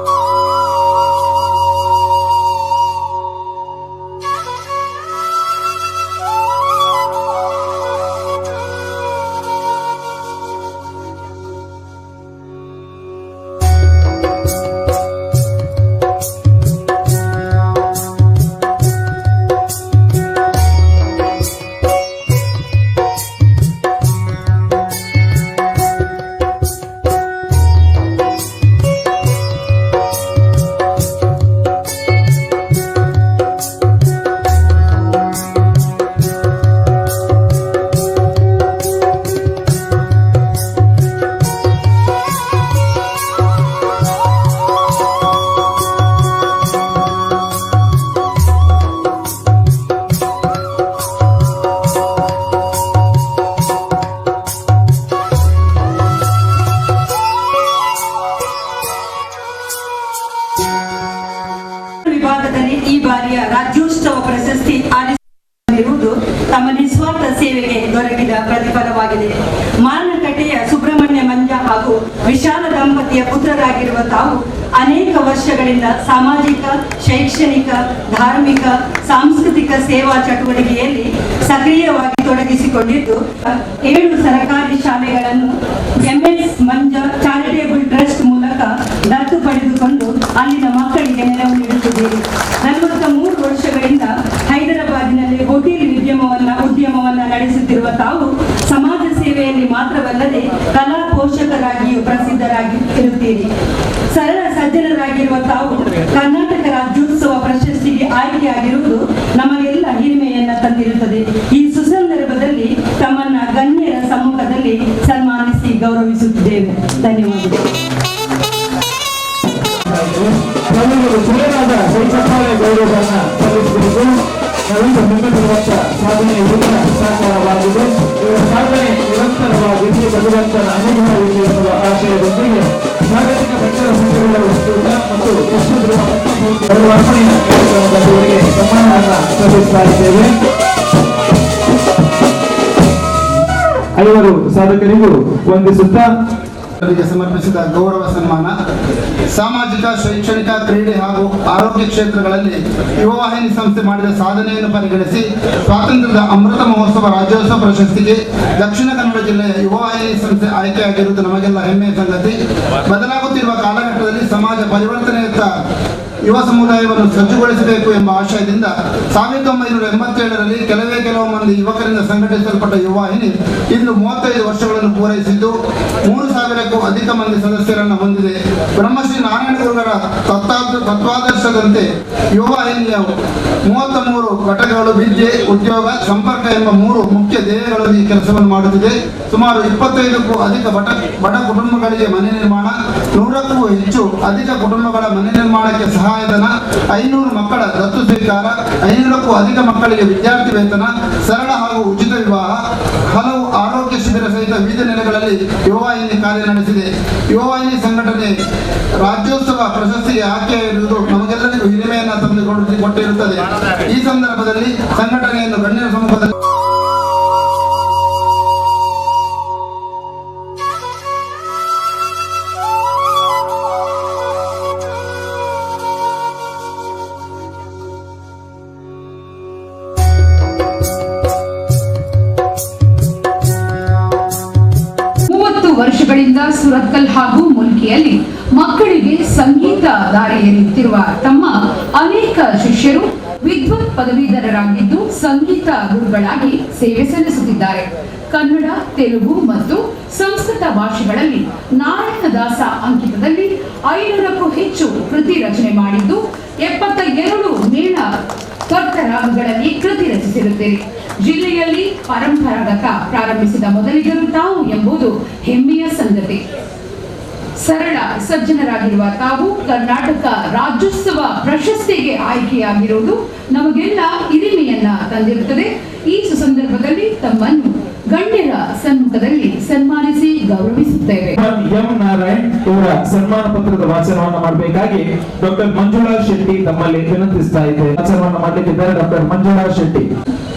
ವಿಶಾಲ ದಂಪತಿಯ ಪುತ್ರರಾಗಿರುವ ತಾವು ಅನೇಕ ವರ್ಷಗಳಿಂದ ಸಾಮಾಜಿಕ, ಶೈಕ್ಷಣಿಕ, ಧಾರ್ಮಿಕ, ಸಾಂಸ್ಕೃತಿಕ ಸೇವಾ ಚಟುವಟಿಕೆಯಲ್ಲಿ ಸಕ್ರಿಯವಾಗಿ ತೊಡಗಿಸಿಕೊಂಡಿದ್ದು, 7 ಸರಕಾರಿ ಶಾಲೆಗಳನ್ನು MS ಮಂಜ ಚಾರಿಟೇಬಲ್ ಟ್ರಸ್ಟ್ ಮೂಲಕ ದತ್ತು ಪಡೆದುಕೊಂಡು ಅಲ್ಲಿನ ಮಕ್ಕಳಿಗೆ ನೆರವು ನೀಡುತ್ತಿದ್ದೀರಿ. 43 ವರ್ಷಗಳಿಂದ ಹೈದರಾಬಾದಿನಲ್ಲಿ ಹೋಟೆಲ್ ಉದ್ಯಮವನ್ನ ನಡೆಸುತ್ತಿರುವ ತಾವು ಸಮಾಜ ಸೇವೆಯಲ್ಲಿ ಮಾತ್ರವಲ್ಲದೆ ಕಲಾ ಪೋಷಕರಾಗಿಯೂ ಪ್ರಸಿದ್ಧರಾಗಿ ಇರುತ್ತೀರಿ. ಸರಳ ಸಜ್ಜನರಾಗಿರುವ ತಾವು ಕರ್ನಾಟಕ ರಾಜ್ಯೋತ್ಸವ ಪ್ರಶಸ್ತಿಗೆ ಆಯ್ಕೆಯಾಗಿರುವುದು ನಮಗೆಲ್ಲ ಹಿರಿಮೆಯನ್ನ ತಂದಿರುತ್ತದೆ. ಈ ಸುಸಂದರ್ಭದಲ್ಲಿ ತಮ್ಮನ್ನ ಗಣ್ಯರ ಸಮ್ಮುಖದಲ್ಲಿ ಸನ್ಮಾನಿಸಿ ಗೌರವಿಸುತ್ತಿದ್ದೇವೆ. ಧನ್ಯವಾದಗಳು. ಸಾಧನೆ ಸಾಕಾರವಾಗಿದೆ. ಇವರ ಸಾಧನೆ ನಿರಂತರವಾಗಿದ್ದು ಭಗವಂತನ ಅನುಗ್ರಹವಿದೆ ಎನ್ನುವ ಆಶಯದೊಂದಿಗೆ ಜಾಗತಿಕ ಬಂಟರ ಸಂಘಗಳ ಒಕ್ಕೂಟ ಮತ್ತು ಯಕ್ಷಧ್ರುವ ಗೌರವಾರ್ಪಣೆಯ ಕಾರ್ಯಕ್ರಮದಲ್ಲಿ ಇವರಿಗೆ ಸನ್ಮಾನವನ್ನು ಸಲ್ಲಿಸ್ತಾ ಇದ್ದೇವೆ. 5 ಸಾಧಕರಿಗೂ ವಂದಿಸುತ್ತಾ ಸಮರ್ಪಿಸಿದ ಗೌರವ ಸನ್ಮಾನ. ಸಾಮಾಜಿಕ, ಶೈಕ್ಷಣಿಕ, ಕ್ರೀಡೆ ಹಾಗೂ ಆರೋಗ್ಯ ಕ್ಷೇತ್ರಗಳಲ್ಲಿ ಯುವವಾಹಿನಿ ಸಂಸ್ಥೆ ಮಾಡಿದ ಸಾಧನೆಯನ್ನು ಪರಿಗಣಿಸಿ ಸ್ವಾತಂತ್ರ್ಯದ ಅಮೃತ ಮಹೋತ್ಸವ ರಾಜ್ಯೋತ್ಸವ ಪ್ರಶಸ್ತಿಗೆ ದಕ್ಷಿಣ ಕನ್ನಡ ಜಿಲ್ಲೆಯ ಯುವವಾಹಿನಿ ಸಂಸ್ಥೆ ಆಯ್ಕೆಯಾಗಿರುವುದು ನಮಗೆಲ್ಲ ಹೆಮ್ಮೆಯ ಸಂಗತಿ. ಬದಲಾಗುತ್ತಿರುವ ಕಾಲಘಟ್ಟದಲ್ಲಿ ಸಮಾಜ ಪರಿವರ್ತನೆಯತ್ತ ಯುವ ಸಮುದಾಯವನ್ನು ಸಜ್ಜುಗೊಳಿಸಬೇಕು ಎಂಬ ಆಶಯದಿಂದ 1987ರಲ್ಲಿ ಕೆಲವೇ ಕೆಲವು ಮಂದಿ ಯುವಕರಿಂದ ಸಂಘಟಿಸಲ್ಪಟ್ಟ ಯುವವಾಹಿನಿ ಇಂದು 35 ವರ್ಷಗಳನ್ನು ಪೂರೈಸಿದ್ದು 3,000ಕ್ಕೂ ಅಧಿಕ ಮಂದಿ ಸದಸ್ಯರನ್ನು ಹೊಂದಿದೆ. ಬ್ರಹ್ಮಶ್ರೀ ನಾರಾಯಣ ಗುರುಗಳ ತತ್ವಾದರ್ಶದಂತೆ ಯುವವಾಹಿನಿಯ 33 ಘಟಕಗಳು ವಿದ್ಯೆ, ಉದ್ಯೋಗ, ಸಂಪರ್ಕ ಎಂಬ 3 ಮುಖ್ಯ ಧ್ಯೇಯಗಳೊಂದಿಗೆ ಕೆಲಸವನ್ನು ಮಾಡುತ್ತಿದೆ. ಸುಮಾರು 25ಕ್ಕೂ ಅಧಿಕ ಬಡ ಕುಟುಂಬಗಳಿಗೆ ಮನೆ ನಿರ್ಮಾಣ, 100ಕ್ಕೂ ಹೆಚ್ಚು ಅಧಿಕ ಕುಟುಂಬಗಳ ಮನೆ ನಿರ್ಮಾಣಕ್ಕೆ ಸಹಾಯಧನ, 500 ಮಕ್ಕಳ ದತ್ತು ಸ್ವೀಕಾರ, 500ಕ್ಕೂ ಅಧಿಕ ಮಕ್ಕಳಿಗೆ ವಿದ್ಯಾರ್ಥಿ ವೇತನ, ಸರಳ ಹಾಗೂ ಉಚಿತ ವಿವಾಹ, ಹಲವು ಆರೋಗ್ಯ ಶಿಬಿರ ಸಹಿತ ವಿವಿಧ ನೆಲೆಗಳಲ್ಲಿ ಯುವವಾಹಿನಿ ಕಾರ್ಯ ನಡೆಸಿದೆ. ಯುವವಾಹಿನಿ ಸಂಘಟನೆ ರಾಜ್ಯೋತ್ಸವ ಪ್ರಶಸ್ತಿಗೆ ಆಯ್ಕೆಯಾಗಿರುವುದು ನಮಗೆಲ್ಲರಿಗೂ ಹಿರಿಮೆಯನ್ನು ತಂದುಕೊಟ್ಟಿರುತ್ತದೆ. ಈ ಸಂದರ್ಭದಲ್ಲಿ ಸಂಘಟನೆಯನ್ನು ಗಣ್ಯರ ಸಮ್ಮುಖದಲ್ಲಿ ವರ್ಷಗಳಿಂದ ಸುರತ್ಕಲ್ ಹಾಗೂ ಮುಲ್ಕಿಯಲ್ಲಿ ಮಕ್ಕಳಿಗೆ ಸಂಗೀತ ದಾರಿ ಎರೆಯುತ್ತಿರುವ ತಮ್ಮ ಅನೇಕ ಶಿಷ್ಯರು ವಿದ್ವತ್ ಪದವೀಧರರಾಗಿದ್ದು ಸಂಗೀತ ಗುರುಗಳಾಗಿ ಸೇವೆ ಸಲ್ಲಿಸುತ್ತಿದ್ದಾರೆ. ಕನ್ನಡ, ತೆಲುಗು ಮತ್ತು ಸಂಸ್ಕೃತ ಭಾಷೆಗಳಲ್ಲಿ ನಾರಾಯಣದಾಸ ಅಂಕಿತದಲ್ಲಿ 500ಕ್ಕೂ ಹೆಚ್ಚು ಕೃತಿ ರಚನೆ ಮಾಡಿದ್ದು 72 ಮೇಳ ಕರ್ತರಾಗಗಳಲ್ಲಿ ಕೃತಿ ರಚಿಸಿರುತ್ತೀರಿ. ಜಿಲ್ಲೆಯಲ್ಲಿ ಪರಂಪರಾಗತ ಪ್ರಾರಂಭಿಸಿದ ಮೊದಲಿಗರು ತಾವು ಎಂಬುದು ಹೆಮ್ಮೆಯ ಸಂಗತಿ. ಸರಳ ಸಜ್ಜನರಾಗಿರುವ ತಾವು ಕರ್ನಾಟಕ ರಾಜ್ಯೋತ್ಸವ ಪ್ರಶಸ್ತಿಗೆ ಆಯ್ಕೆಯಾಗಿರುವುದು ನಮಗೆಲ್ಲ ಹಿರಿಮೆಯನ್ನ ತಂದಿರುತ್ತದೆ. ಈ ಸುಸಂದರ್ಭದಲ್ಲಿ ತಮ್ಮನ್ನು ಗಣ್ಯರ ಸನ್ಮುಖದಲ್ಲಿ ಸನ್ಮಾನಿಸಿ ಗೌರವಿಸುತ್ತೇವೆ. ಎಂ ನಾರಾಯಣ್ ಇವರ ಸನ್ಮಾನ ಪತ್ರದ ವಾಚನವನ್ನು ಮಾಡಬೇಕಾಗಿ ಡಾಕ್ಟರ್ ಮಂಜುಳಾ ಶೆಟ್ಟಿ ತಮ್ಮಲ್ಲಿ ವಿನಂತಿಸ್ತಾ ಇದ್ದೇವೆ. ವಾಚನವನ್ನು ಮಾಡಲಿಕ್ಕಿದ್ದಾರೆ ಡಾಕ್ಟರ್ ಮಂಜುಳಾ ಶೆಟ್ಟಿ.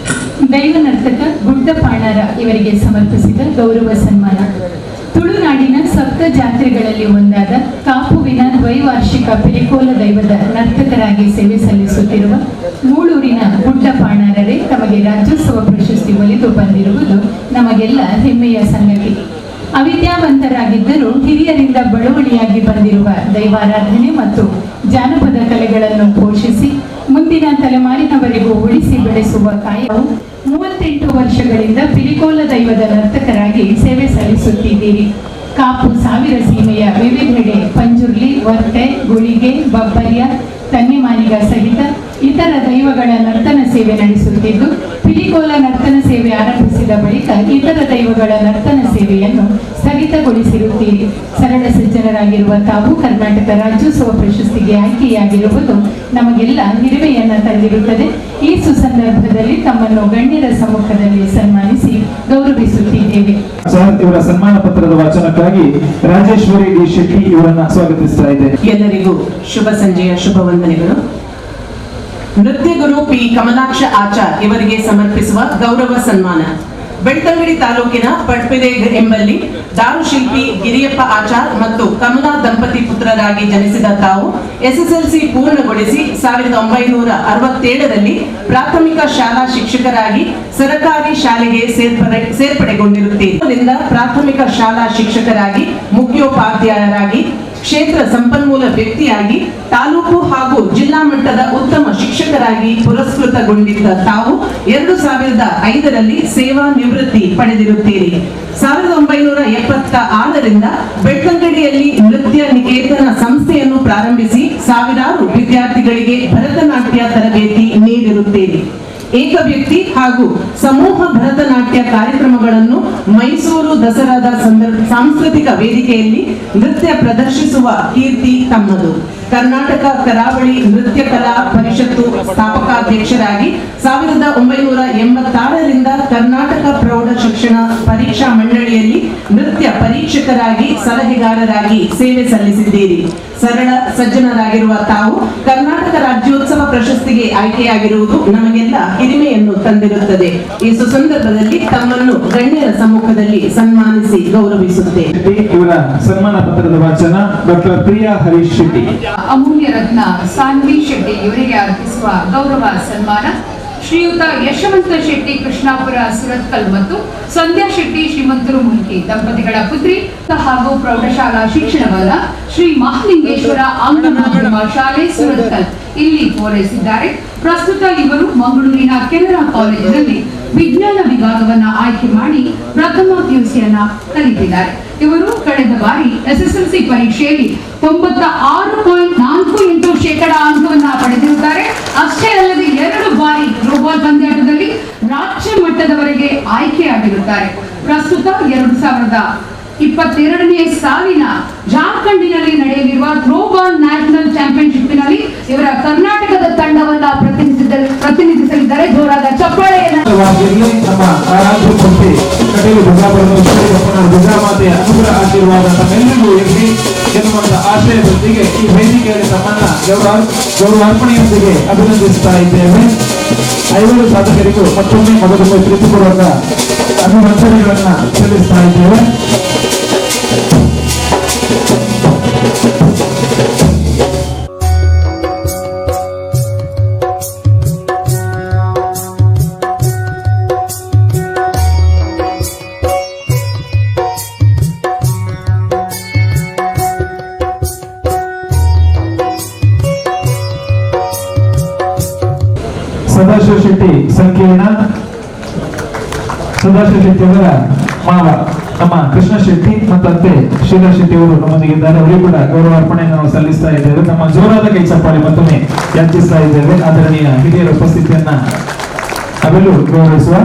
ದೈವ ನರ್ತಕ ಗುಡ್ಡಪಾಣರ ಇವರಿಗೆ ಸಮರ್ಪಿಸಿದ ಗೌರವ ಸನ್ಮಾನ. ತುಳುನಾಡಿನ ಸಪ್ತ ಜಾತ್ರೆಗಳಲ್ಲಿ ಒಂದಾದ ಕಾಪುವಿನ ದ್ವೈವಾರ್ಷಿಕ ಪಿಲಿಕೋಲ ದೈವದ ನರ್ತಕರಾಗಿ ಸೇವೆ ಸಲ್ಲಿಸುತ್ತಿರುವ ಮೂಳೂರಿನ ಗುಡ್ಡಪಾಣರೇ ತಮಗೆ ರಾಜ್ಯೋತ್ಸವ ಪ್ರಶಸ್ತಿ ಒಲಿದು ಬಂದಿರುವುದು ನಮಗೆಲ್ಲ ಹೆಮ್ಮೆಯ ಸಂಗತಿ. ಅವಿದ್ಯಾವಂತರಾಗಿದ್ದರೂ ಹಿರಿಯರಿಂದ ಬಳುವಳಿಯಾಗಿ ಬಂದಿರುವ ದೈವಾರಾಧನೆ ಮತ್ತು ಜಾನಪದ ಕಲೆಗಳನ್ನು ಪೋಷಿಸಿ ಮುಂದಿನ ತಲೆಮಾರಿನವರೆಗೂ ಉಳಿಸಿ ಬೆಳೆಸುವ ಕಾಯವು 38 ವರ್ಷಗಳಿಂದ ಪಿಲಿಕೋಲ ದೈವದ ನರ್ತಕರಾಗಿ ಸೇವೆ ಸಲ್ಲಿಸುತ್ತಿದ್ದೀರಿ. ಕಾಪು ಸಾವಿರ ಸೀಮೆಯ ವಿವಿಧೆಡೆ ಪಂಜುರ್ಲಿ, ವರ್ತೆ, ಗುಳಿಗೆ, ಬಬ್ಬರ್ಯ, ತನ್ನಿಮಾನಿಗ ಸಹಿತ ಇತರ ದೈವಗಳ ನರ್ತನ ಸೇವೆ ನಡೆಸುತ್ತಿದ್ದು, ಪಿಲಿಕೋಲ ನರ್ತನ ಸೇವೆ ಆರಂಭಿಸಿದ ಬಳಿಕ ಇತರ ದೈವಗಳ ನರ್ತನ ಸೇವೆಯನ್ನು ಸ್ಥಗಿತಗೊಳಿಸಿರುತ್ತೀರಿ. ಸರಳ ಸಜ್ಜನರಾಗಿರುವ ತಾವು ಕರ್ನಾಟಕ ರಾಜ್ಯೋತ್ಸವ ಪ್ರಶಸ್ತಿಗೆ ಆಯ್ಕೆಯಾಗಿರುವುದು ನಮಗೆಲ್ಲ ಹಿರಿಮೆಯನ್ನು ತಂದಿರುತ್ತದೆ. ಈ ಸುಸಂದರ್ಭದಲ್ಲಿ ತಮ್ಮನ್ನು ಗಣ್ಯರ ಸಮ್ಮುಖದಲ್ಲಿ ಸನ್ಮಾನಿಸಿ ಗೌರವಿಸುತ್ತಿದ್ದೇವೆ. ಸರ್, ಇವರ ಸನ್ಮಾನ ಪತ್ರದ ವಾಚನಕ್ಕಾಗಿ ರಾಜೇಶ್ವರಿ ಡಿ ಶೆಟ್ಟಿ ಇವರನ್ನ ಸ್ವಾಗತಿಸ್ತಾ ಇದ್ದೇನೆ. ಎಲ್ಲರಿಗೂ ಶುಭ ಸಂಜೆಯ ಶುಭ ವಂದನೆಗಳು. ನೃತ್ಯ ಗುರು ಪಿ ಕಮಲಾಕ್ಷ ಆಚಾರ್ ಇವರಿಗೆ ಸಮರ್ಪಿಸುವ ಗೌರವ ಸನ್ಮಾನ. Belthangady ತಾಲೂಕಿನ ಪಟ್ಪಿದೆ ಎಂಬಲ್ಲಿ ದಾರುಶಿಲ್ಪಿ ಗಿರಿಯಪ್ಪ ಆಚಾರ್ ಮತ್ತು ಕಮಲಾ ದಂಪತಿ ಪುತ್ರರಾಗಿ ಜನಿಸಿದ ತಾವು ಎಸ್ಎಸ್ಎಲ್ಸಿ ಪೂರ್ಣಗೊಳಿಸಿ 1967ರಲ್ಲಿ ಪ್ರಾಥಮಿಕ ಶಾಲಾ ಶಿಕ್ಷಕರಾಗಿ ಸರಕಾರಿ ಶಾಲೆಗೆ ಸೇರ್ಪಡೆಗೊಂಡಿರುತ್ತೀರಿ. ಪ್ರಾಥಮಿಕ ಶಾಲಾ ಶಿಕ್ಷಕರಾಗಿ, ಮುಖ್ಯೋಪಾಧ್ಯಾಯರಾಗಿ, ಕ್ಷೇತ್ರ ಸಂಪನ್ಮೂಲ ವ್ಯಕ್ತಿಯಾಗಿ, ತಾಲೂಕು ಹಾಗೂ ಜಿಲ್ಲಾ ಮಟ್ಟದ ಉತ್ತಮ ಶಿಕ್ಷಕರಾಗಿ ಪುರಸ್ಕೃತಗೊಂಡಿದ್ದ ತಾವು 2005ರಲ್ಲಿ ಸೇವಾ ನಿವೃತ್ತಿ ಪಡೆದಿರುತ್ತೀರಿ. 1976ರಿಂದ ಬೆಳ್ತಂಗಡಿಯಲ್ಲಿ ನೃತ್ಯ ನಿಕೇತನ ಸಂಸ್ಥೆಯನ್ನು ಪ್ರಾರಂಭಿಸಿ ಸಾವಿರಾರು ವಿದ್ಯಾರ್ಥಿಗಳಿಗೆ ಭರತನಾಟ್ಯ ತರಬೇತಿ ನೀಡಿರುತ್ತೀರಿ. ಏಕವ್ಯಕ್ತಿ ಹಾಗೂ ಸಮೂಹ ಭರತನಾಟ್ಯ ಕಾರ್ಯಕ್ರಮಗಳನ್ನು ಮೈಸೂರು ದಸರಾದ ಸಾಂಸ್ಕೃತಿಕ ವೇದಿಕೆಯಲ್ಲಿ ನೃತ್ಯ ಪ್ರದರ್ಶಿಸುವ ಕೀರ್ತಿ ತಮ್ಮದು. ಕರ್ನಾಟಕ ಕರಾವಳಿ ನೃತ್ಯ ಕಲಾ ಪರಿಷತ್ತು ಸ್ಥಾಪಕಾಧ್ಯಕ್ಷರಾಗಿ 1986ರಿಂದ ಕರ್ನಾಟಕ ಪ್ರೌಢ ಶಿಕ್ಷಣ ಪರೀಕ್ಷಾ ಮಂಡಳಿಯಲ್ಲಿ ನೃತ್ಯ ಪರೀಕ್ಷಕರಾಗಿ, ಸಲಹೆಗಾರರಾಗಿ ಸೇವೆ ಸಲ್ಲಿಸಿದ್ದೀರಿ. ಸರಳ ಸಜ್ಜನರಾಗಿರುವ ತಾವು ಕರ್ನಾಟಕ ರಾಜ್ಯೋತ್ಸವ ಪ್ರಶಸ್ತಿಗೆ ಆಯ್ಕೆಯಾಗಿರುವುದು ನಮಗೆಲ್ಲ ಹಿರಿಮೆಯನ್ನು ತಂದಿರುತ್ತದೆ. ಈ ಸುಸಂದರ್ಭದಲ್ಲಿ ತಮ್ಮನ್ನು ಗಣ್ಯರ ಸಮ್ಮುಖದಲ್ಲಿ ಸನ್ಮಾನಿಸಿ ಗೌರವಿಸುತ್ತೇನೆ. ಇವರ ಸನ್ಮಾನ ಪತ್ರದ ವಾಚನ ಡಾಕ್ಟರ್ ಪ್ರಿಯಾ ಹರೀಶ್ ಶೆಟ್ಟಿ. ಅಮೂಲ್ಯ ರತ್ನ ಸಾನ್ವಿ ಶೆಟ್ಟಿ ಇವರಿಗೆ ಅರ್ಪಿಸುವ ಗೌರವ ಸನ್ಮಾನ ಶ್ರೀಯುತ ಯಶವಂತ ಶೆಟ್ಟಿ ಕೃಷ್ಣಾಪುರ ಸುರತ್ಕಲ್ ಮತ್ತು ಸಂಧ್ಯಾ ಶೆಟ್ಟಿ ಶ್ರೀಮಂತರು ಮುಲ್ಕಿ ದಂಪತಿಗಳ ಪುತ್ರಿ ಹಾಗೂ ಪ್ರೌಢಶಾಲಾ ಶಿಕ್ಷಣವನ್ನ ಶ್ರೀ ಮಹಾಲಿಂಗೇಶ್ವರ ಆಂಗ್ಲ ಮಾಧ್ಯಮ ಶಾಲೆ ಸುರತ್ಕಲ್ ಇಲ್ಲಿ ಪೂರೈಸಿದ್ದಾರೆ. ಪ್ರಸ್ತುತ ಇವರು ಮಂಗಳೂರಿನ ಕೆನರಾ ಕಾಲೇಜಿನಲ್ಲಿ ವಿಜ್ಞಾನ ವಿಭಾಗವನ್ನ ಆಯ್ಕೆ ಮಾಡಿ ಪ್ರಥಮ ಪಿಯುಸಿಯನ್ನ ಕಲಿತಿದ್ದಾರೆ. ಇವರು ಕಳೆದ ಬಾರಿ ಎಸ್ಎಸ್ಎಲ್ಸಿ ಪರೀಕ್ಷೆಯಲ್ಲಿ 96.48% ಅಂಕವನ್ನ ಪಡೆದಿರುತ್ತಾರೆ. ಅಷ್ಟೇ ಅಲ್ಲದೆ 2 ಬಾರಿ ಥ್ರೋಬಾಲ್ ಪಂದ್ಯಾಟದಲ್ಲಿ ರಾಜ್ಯ ಮಟ್ಟದವರೆಗೆ ಆಯ್ಕೆಯಾಗಿರುತ್ತಾರೆ. ಪ್ರಸ್ತುತ 2022ನೇ ಸಾಲಿನ ಜಾರ್ಖಂಡಿನಲ್ಲಿ ನಡೆಯಲಿರುವ ಥ್ರೋಬಾಲ್ ನ್ಯಾಷನಲ್ ಚಾಂಪಿಯನ್ಶಿಪ್ನಲ್ಲಿ ಇವರ ಕರ್ನಾಟಕದ ತಂಡವನ್ನ ಪ್ರತಿನಿಧಿಸಲಿದ್ದಾರೆ. ಜೋರಾದ ಚಪ್ಪಾಳೆಯನ್ನು ನಮ್ಮ ಆರಾಧ್ಯ ಮೂರ್ತಿ ಕಟೀಲು ದುರ್ಗಾಮಾತೆಯ ಅನುಗ್ರಹ ಆಶೀರ್ವಾದ ತಮ್ಮೆಲ್ಲರಿಗೂ ಇರಲಿ ಎನ್ನುವಂತ ಆಶಯದೊಂದಿಗೆ ಈ ವೇದಿಕೆಯಲ್ಲಿ ತಮ್ಮನ್ನ ಗೌರವಾರ್ಪಣೆಯೊಂದಿಗೆ ಅಭಿನಂದಿಸುತ್ತಾ ಇದ್ದೇವೆ. 5 ಸಾಧಕರಿಗೂ ಮತ್ತೊಮ್ಮೆ ಮೊದಲೊಮ್ಮೆ ಪ್ರೀತಿಪೂರ್ವಕ ಅಭಿವಂದನೆಗಳನ್ನ ಸಲ್ಲಿಸ್ತಾ ಇದ್ದೇವೆ. ಸದಾಶಿವ ಶೆಟ್ಟಿ ಸಂಕೀರ್ಣ, ಸದಾಶಿವ ಶೆಟ್ಟಿ ಅವರ ಮಾವ ನಮ್ಮ ಕೃಷ್ಣ ಶೆಟ್ಟಿ ಮತ್ತು ಶೀಲಾ ಶೆಟ್ಟಿ ಅವರು ನಮ್ಮೊಂದಿಗಿದ್ದಾರೆ. ಅವರಿಗೂ ಕೂಡ ಗೌರವಾರ್ಪಣೆಯನ್ನು ನಾವು ಸಲ್ಲಿಸ್ತಾ ಇದ್ದೇವೆ. ನಮ್ಮ ಜೋರಾದ ಕೈ ಚಪ್ಪಾಳೆ ಮತ್ತೊಮ್ಮೆ ಯಾಚಿಸ್ತಾ ಇದ್ದೇವೆ. ಆದರಣೀಯ ಹಿರಿಯರ ಉಪಸ್ಥಿತಿಯನ್ನ ನಾವೆಲ್ಲರೂ ಗೌರವಿಸುವ.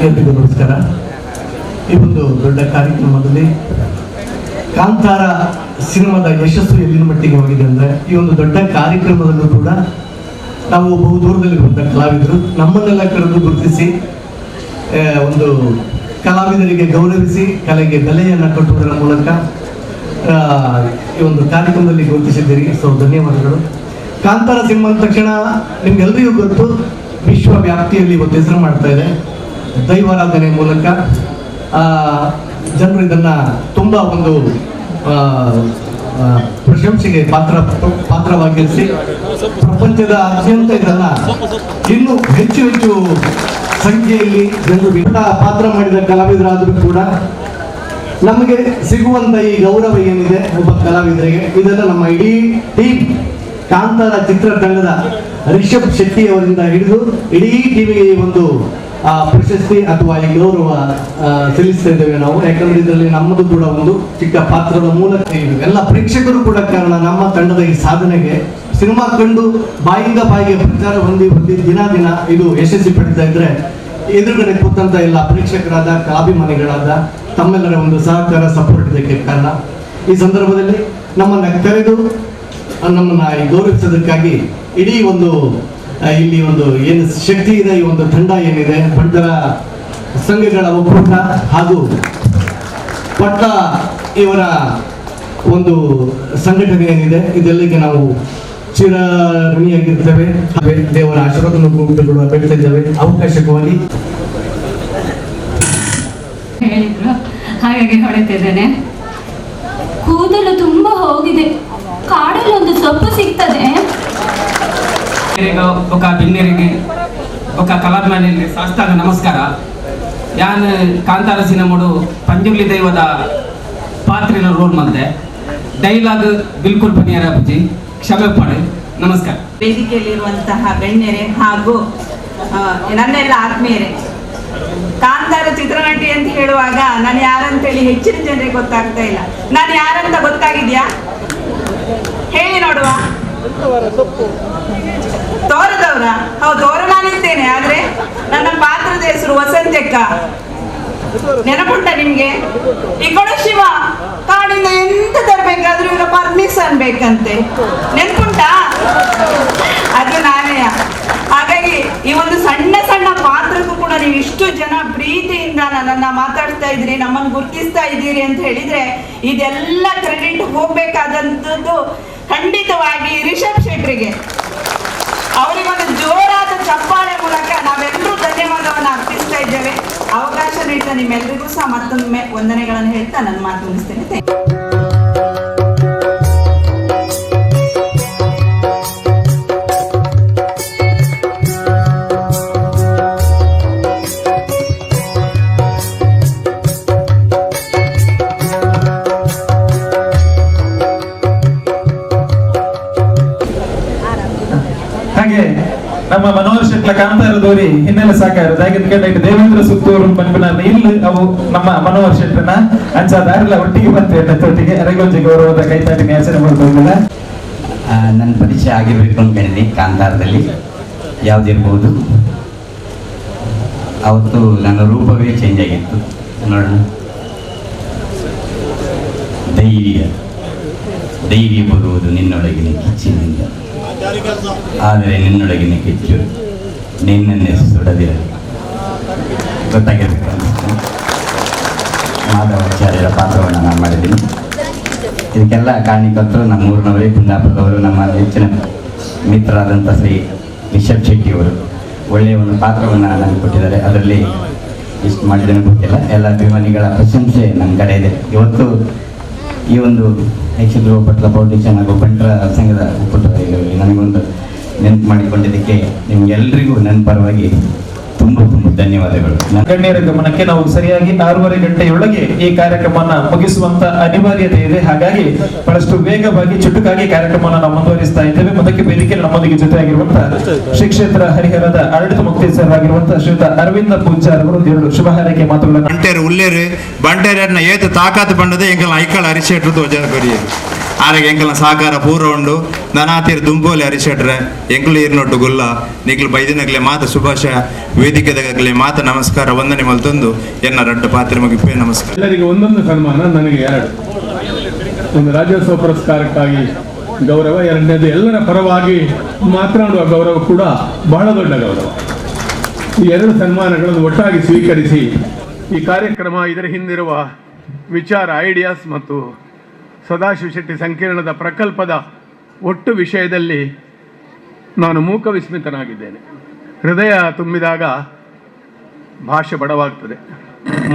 ಎಲ್ರಿಗೂ ನಮಸ್ಕಾರ. ಈ ಒಂದು ದೊಡ್ಡ ಕಾರ್ಯಕ್ರಮದಲ್ಲಿ ಕಾಂತಾರ ಸಿನಿಮಾದ ಯಶಸ್ಸು ಎಲ್ಲಿನ ಮಟ್ಟಿಗೆ ಹೋಗಿದೆ ಅಂದರೆ, ಈ ಒಂದು ದೊಡ್ಡ ಕಾರ್ಯಕ್ರಮದಲ್ಲೂ ಕೂಡ ನಾವು ಬಹು ದೂರದಲ್ಲಿರುವಂಥ ಕಲಾವಿದರು ನಮ್ಮನ್ನೆಲ್ಲ ಕರೆದು ಗುರುತಿಸಿ ಒಂದು ಕಲಾವಿದರಿಗೆ ಗೌರವಿಸಿ ಕಲೆಗೆ ಬೆಲೆಯನ್ನು ಕಟ್ಟುವುದರ ಮೂಲಕ ಈ ಒಂದು ಕಾರ್ಯಕ್ರಮದಲ್ಲಿ ಗುರುತಿಸಿದ್ದೀರಿ. ಸೊ ಧನ್ಯವಾದಗಳು. ಕಾಂತಾರ ಸಿನಿಮಾ ಅಂದ ತಕ್ಷಣ ನಿಮ್ಗೆಲ್ರಿಗೂ ಗೊತ್ತು, ವಿಶ್ವ ವ್ಯಾಪ್ತಿಯಲ್ಲಿ ಇವತ್ತು ಹೆಸರು ಮಾಡ್ತಾ ಇದೆ. ದೈವಾರಾಧನೆ ಮೂಲಕ ಜನರು ಇದನ್ನು ತುಂಬ ಒಂದು ಪ್ರಶಂಸೆಗೆ ಪಾತ್ರವಾಗಿರಿಸಿ ಪ್ರಪಂಚದ ಅತ್ಯಂತ ಇದನ್ನು ಇನ್ನೂ ಹೆಚ್ಚು ಹೆಚ್ಚು ಸಂಖ್ಯೆಯಲ್ಲಿ ಜನರು ಪಾತ್ರ ಮಾಡಿದ ಕಲಾವಿದರಾದರೂ ಕೂಡ ನಮಗೆ ಸಿಗುವಂಥ ಈ ಗೌರವ ಏನಿದೆ ಒಬ್ಬ ಕಲಾವಿದರಿಗೆ, ಇದನ್ನು ನಮ್ಮ ಇಡೀ ಟೀಮ್ ಕಾಂತಾರ ಚಿತ್ರತಂಡದ ರಿಷಬ್ ಶೆಟ್ಟಿ ಅವರಿಂದ ಹಿಡಿದು ಇಡೀ ಟೀಮಿಗೆ ಈ ಒಂದು ಪ್ರಶಸ್ತಿ ಅಥವಾ ಈ ಗೌರವ ಸಲ್ಲಿಸ್ತಾ ಇದ್ದೇವೆ ನಾವು. ಯಾಕಂದ್ರೆ ಇದರಲ್ಲಿ ನಮ್ಮದು ಕೂಡ ಒಂದು ಚಿಕ್ಕ ಪಾತ್ರದ ಮೂಲಕ ಎಲ್ಲ ಪ್ರೇಕ್ಷಕರು ಕೂಡ ಕಾರಣ ನಮ್ಮ ತಂಡದ ಈ ಸಾಧನೆಗೆ. ಸಿನಿಮಾ ಕಂಡು ಬಾಯಿಂದ ಬಾಯಿಗೆ ಪ್ರಚಾರ ಹೊಂದಿ ಹೊಂದಿ ದಿನ ದಿನ ಇದು ಯಶಸ್ವಿ ಪಡಿತಾ ಇದ್ರೆ ಎದುರುಗಡೆ ಕೂತಂತ ಎಲ್ಲ ಪ್ರೇಕ್ಷಕರಾದ ಕಲಾಭಿಮಾನಿಗಳಾದ ತಮ್ಮೆಲ್ಲರ ಒಂದು ಸಹಕಾರ ಸಪೋರ್ಟ್ ಇದಕ್ಕೆ ಕಾರಣ. ಈ ಸಂದರ್ಭದಲ್ಲಿ ನಮ್ಮನ್ನ ಕರೆದು ನಮ್ಮನ್ನ ಗೌರವಿಸೋದಕ್ಕಾಗಿ ಇಡೀ ಒಂದು ಇಲ್ಲಿ ಒಂದು ಏನು ಶಕ್ತಿ ಇದೆ, ಈ ಒಂದು ತಂಡ ಏನಿದೆ, ಬಂಟರ ಸಂಘಗಳ ಒಕ್ಕೂಟ ಹಾಗೂ ಪಟ್ಲ ಇವರ ಒಂದು ಸಂಘಟನೆ ಏನಿದೆ, ಇದೆಲ್ಲಿಗೆ ನಾವು ಚಿರಋಣಿಯಾಗಿರ್ತೇವೆ. ದೇವರ ಆಶೀರ್ವಾದವನ್ನು ಕೂಡ ಬೇಡ್ತಾ ಇದ್ದೇವೆ. ಅವಕಾಶವಾಗಿ ಹೇಳಿದ್ರು, ಹಾಗಾಗಿ ಹೊಡಿತಿದ್ದೇನೆ. ಕೂದಲು ತುಂಬಾ ಹೋಗಿದೆ, ಕಾಡಲ್ಲಿ ಒಂದು ಸೊಪ್ಪು ಸಿಗ್ತದೆ. ಬೊಕ ಬಿನ್ನೆರಿಗೆ ಬೊಕ ಕಲಾಭಿಮಾನಿಗಳಿಗೆ ಸಾಷ್ಟಾಂಗ ನಮಸ್ಕಾರ. ಯಾನ್ ಕಾಂತಾರ ಸಿನಿಮಾಡು ಪಂಜುರ್ಲಿ ದೈವದ ಪಾತ್ರಿನ ರೋಲ್ ಮಂದೆ. ಡೈಲಾಗ್ ಬಿಲ್ಕುಲ್ ಪನಿಯಾರ ಬುಜ್ಜಿ, ಕ್ಷಮೆ ಪಡೆ. ನಮಸ್ಕಾರ. ವೇದಿಕೆಯಲ್ಲಿರುವಂತಹ ಗಣ್ಯರೇ ಹಾಗೂ ನನ್ನೆಲ್ಲ ಆತ್ಮೀಯರೇ, ಕಾಂತಾರ ಚಿತ್ರನಟಿ ಅಂತ ಹೇಳುವಾಗ ನಾನು ಯಾರಂತೇಳಿ ಹೆಚ್ಚಿನ ಜನರಿಗೆ ಗೊತ್ತಾಗ್ತಾ ಇಲ್ಲ. ನಾನು ಯಾರಂತ ಗೊತ್ತಾಗಿದ್ಯಾ ಹೇಳಿ ನೋಡುವ? ತೋರದವ್ರ? ಹೌದು, ತೋರ ನಾನಿದ್ದೇನೆ. ಆದ್ರೆ ನನ್ನ ಪಾತ್ರದ ಹೆಸರು ವಸಂತಕ್ಕ. ನೆನಪುಂಟ ನಿಮ್ಗೆ? ಈ ಕೊಡ ಶಿವ ಕಾಡಿಂದ ಎಂತ ತರಬೇಕಾದ್ರೂ ಇವರ ಪರ್ಮಿಷನ್ ಬೇಕಂತೆ, ನೆನಪುಂಟಾ? ಅದು ನಾನೇ. ಹಾಗಾಗಿ ಈ ಒಂದು ಸಣ್ಣ ಸಣ್ಣ ಪಾತ್ರಕ್ಕೂ ಕೂಡ ನೀವು ಇಷ್ಟು ಜನ ಪ್ರೀತಿಯಿಂದ ನನ್ನನ್ನ ಮಾತಾಡ್ತಾ ಇದ್ದೀರಿ, ನಮ್ಮನ್ನು ಗುರುತಿಸ್ತಾ ಇದ್ದೀರಿ ಅಂತ ಹೇಳಿದ್ರೆ ಇದೆಲ್ಲ ಕ್ರೆಡಿಟ್ ಹೋಗ್ಬೇಕಾದಂಥದ್ದು ಖಂಡಿತವಾಗಿ ರಿಷಬ್ ಶೆಟ್ರಿಗೆ. ಅವರಿಗೊಂದು ಜೋರಾದ ಚಪ್ಪಾಳೆ ಮೂಲಕ ನಾವೆಲ್ಲರೂ ಧನ್ಯವಾದವನ್ನು ಅರ್ಪಿಸ್ತಾ ಇದ್ದೇವೆ. ಅವಕಾಶ ನೀಡಿದ ನಿಮ್ಮೆಲ್ಲರಿಗೂ ಸಹ ಮತ್ತೊಮ್ಮೆ ವಂದನೆಗಳನ್ನು ಹೇಳ್ತಾ ನನ್ನ ಮಾತು ಮುಗಿಸ್ತೇನೆ. Thank you. ಹಾಗೆ ನಮ್ಮ ಮನೋಹರ್ ಶೆಟ್ಲ ಕಾಂತಾರದೋರಿ ಹಿನ್ನೆಲೆ ಸಾಕಾರ ದಾಗಿನ ದೇವೇಂದ್ರ ಸುತ್ತೂರು ಪನ್ಪಿನ ಇಲ್ಲಿ ಅವು ನಮ್ಮ ಮನೋಹರ್ ಶೆಟ್ಟನ ಅಂಚ ದಾರಿಲ ಒಟ್ಟಿಗೆ ಬಂತು ತೊಟ್ಟಿಗೆ ಅರೆಗೊಂಜಿ ಗೌರವದ ಕೈತಾಟಿನ ಯಾಚನೆ ಮಾಡ್ತಾ. ನನ್ನ ಪರಿಚಯ ಆಗಿರಬೇಕು ಅಂದ್ಕೊಂಡಿದ್ದೀನಿ ಕಾಂತಾರದಲ್ಲಿ ಯಾವುದಿರ್ಬೋದು. ಅವತ್ತು ನನ್ನ ರೂಪವೇ ಚೇಂಜ್ ಆಗಿತ್ತು. ನೋಡೋಣ. ಧೈರ್ಯ ಧೈರ್ಯ ಬರುವುದು ನಿನ್ನೊಳಗಿನ ಕಿಚ್ಚಿನಿಂದ, ಆದರೆ ನಿನ್ನೊಳಗಿನ ಕಿಚ್ಚು ನಿನ್ನನ್ನೇ ಸುಡದಿರಲಿ. ಗೊತ್ತಾಗಿರ್ಬೇಕು ಅನಿಸುತ್ತೆ. ಮಾಧವಾಚಾರ್ಯರ ಪಾತ್ರವನ್ನು ನಾನು ಮಾಡಿದ್ದೀನಿ. ಇದಕ್ಕೆಲ್ಲ ಕಾರಣೀಕರ್ತರು ನಮ್ಮ ಊರಿನವರೇ, ಕುಂದಾಪುರದವರು, ನಮ್ಮ ಹೆಚ್ಚಿನ ಮಿತ್ರರಾದಂಥ ಶ್ರೀ ರಿಷಬ್ ಶೆಟ್ಟಿಯವರು ಒಳ್ಳೆಯ ಒಂದು ಪಾತ್ರವನ್ನು ನನಗೆ ಕೊಟ್ಟಿದ್ದಾರೆ. ಅದರಲ್ಲಿ ಇಷ್ಟು ಮಾಡಿದ್ದೇನೆ ಗೊತ್ತಿಲ್ಲ. ಎಲ್ಲ ಅಭಿಮಾನಿಗಳ ಪ್ರಶಂಸೆ ನನ್ನ ಕಡೆ ಇದೆ. ಇವತ್ತು ಈ ಒಂದು ಯಕ್ಷಧ್ರುವ ಪಟ್ಲ ಫೌಂಡೇಶನ್ ಹಾಗೂ ಬಂಟರ ಸಂಘದ ಒಕ್ಕೂಟ ನನಗೊಂದು ನೆನಪು ಮಾಡಿಕೊಂಡಿದ್ದಕ್ಕೆ ನಿಮಗೆಲ್ಲರಿಗೂ ನನ್ನ ಪರವಾಗಿ ತುಂಬ ತುಂಬ ಧನ್ಯವಾದಗಳು. ಗಣ್ಯರ ಗಮನಕ್ಕೆ ನಾವು ಸರಿಯಾಗಿ 6:30 ಗಂಟೆಯೊಳಗೆ ಈ ಕಾರ್ಯಕ್ರಮವನ್ನು ಮುಗಿಸುವಂತ ಅನಿವಾರ್ಯತೆ ಇದೆ. ಹಾಗಾಗಿ ಬಹಳಷ್ಟು ವೇಗವಾಗಿ ಚುಟುಕಾಗಿ ಕಾರ್ಯಕ್ರಮವನ್ನು ನಾವು ಮುಂದುವರಿಸ್ತಾ ಇದ್ದೇವೆ. ಮೊದಲಿಗೆ ವೇದಿಕೆಯಲ್ಲಿ ನಮ್ಮೊಂದಿಗೆ ಜೊತೆಯಾಗಿರುವಂತಹ ಶ್ರೀ ಕ್ಷೇತ್ರ ಹರಿಹರದ ಆಡಳಿತ ಮುಕ್ತೇಸರಾಗಿರುವಂತಹ ಶ್ರೀಯುತ ಅರವಿಂದ ಪೂಜಾರ್ ಅವರು ಒಂದೆರಡು ಶುಭ ಹಾರೈಕೆ ಮಾತುಗಳನ್ನು. ಬಂಟೇರು ಉಲ್ಲೇರು ಬಂಟೇರನ್ನ ಏತು ತಾಕತ್ತು ಬಂಡದೆ ಎಂಕಲ್ನ ಐಕಳ ಹರಿಶೆಟ್ರು ತೋಜ ಕೊರಿಯರು ಆರೆಗೆ ಎಂಕಲ್ನ ಸಹಕಾರ ಪೂರ್ವ ಉಂಡು ನನಾತೀರ್ ದುಂಬೋಲಿ ಹರಿಶೆಟ್ರೆ ಎಂಕಲು ಈರ್ನೊಟ್ಟು ಗುಲ್ಲ ನಿಕ್ಲು ಬೈದಿನಗ್ಲೆ ಮಾತ ಶುಭಾಶಯ ವೇದಿಕೆದಾಗಲೇ ಮಾತ ನಮಸ್ಕಾರ ವಂದನೆ ಮಲ್ತೊಂದು ಎನ್ನ ರಡ್ಡ ಪಾತ್ರೆ ಮುಗಿಪೇ ನಮಸ್ಕಾರ. ಎಲ್ಲರಿಗೆ ಒಂದೊಂದು ಸನ್ಮಾನ, ನನಗೆ ಎರಡು. ಒಂದು ರಾಜ್ಯೋತ್ಸವ ಪುರಸ್ಕಾರಕ್ಕಾಗಿ ಗೌರವ, ಎರಡನೇದು ಎಲ್ಲರ ಪರವಾಗಿ ಮಾತನಾಡುವ ಗೌರವ ಕೂಡ ಬಹಳ ದೊಡ್ಡ ಗೌರವ. ಈ ಎರಡು ಸನ್ಮಾನಗಳನ್ನು ಒಟ್ಟಾಗಿ ಸ್ವೀಕರಿಸಿ ಈ ಕಾರ್ಯಕ್ರಮ, ಇದರ ಹಿಂದಿರುವ ವಿಚಾರ, ಐಡಿಯಾಸ್ ಮತ್ತು ಸದಾಶಿವ ಶೆಟ್ಟಿ ಸಂಕೀರ್ಣದ ಪ್ರಕಲ್ಪದ ಒಟ್ಟು ವಿಷಯದಲ್ಲಿ ನಾನು ಮೂಕ ವಿಸ್ಮಿತನಾಗಿದ್ದೇನೆ. ಹೃದಯ ತುಂಬಿದಾಗ ಭಾಷೆ ಬಡವಾಗ್ತದೆ.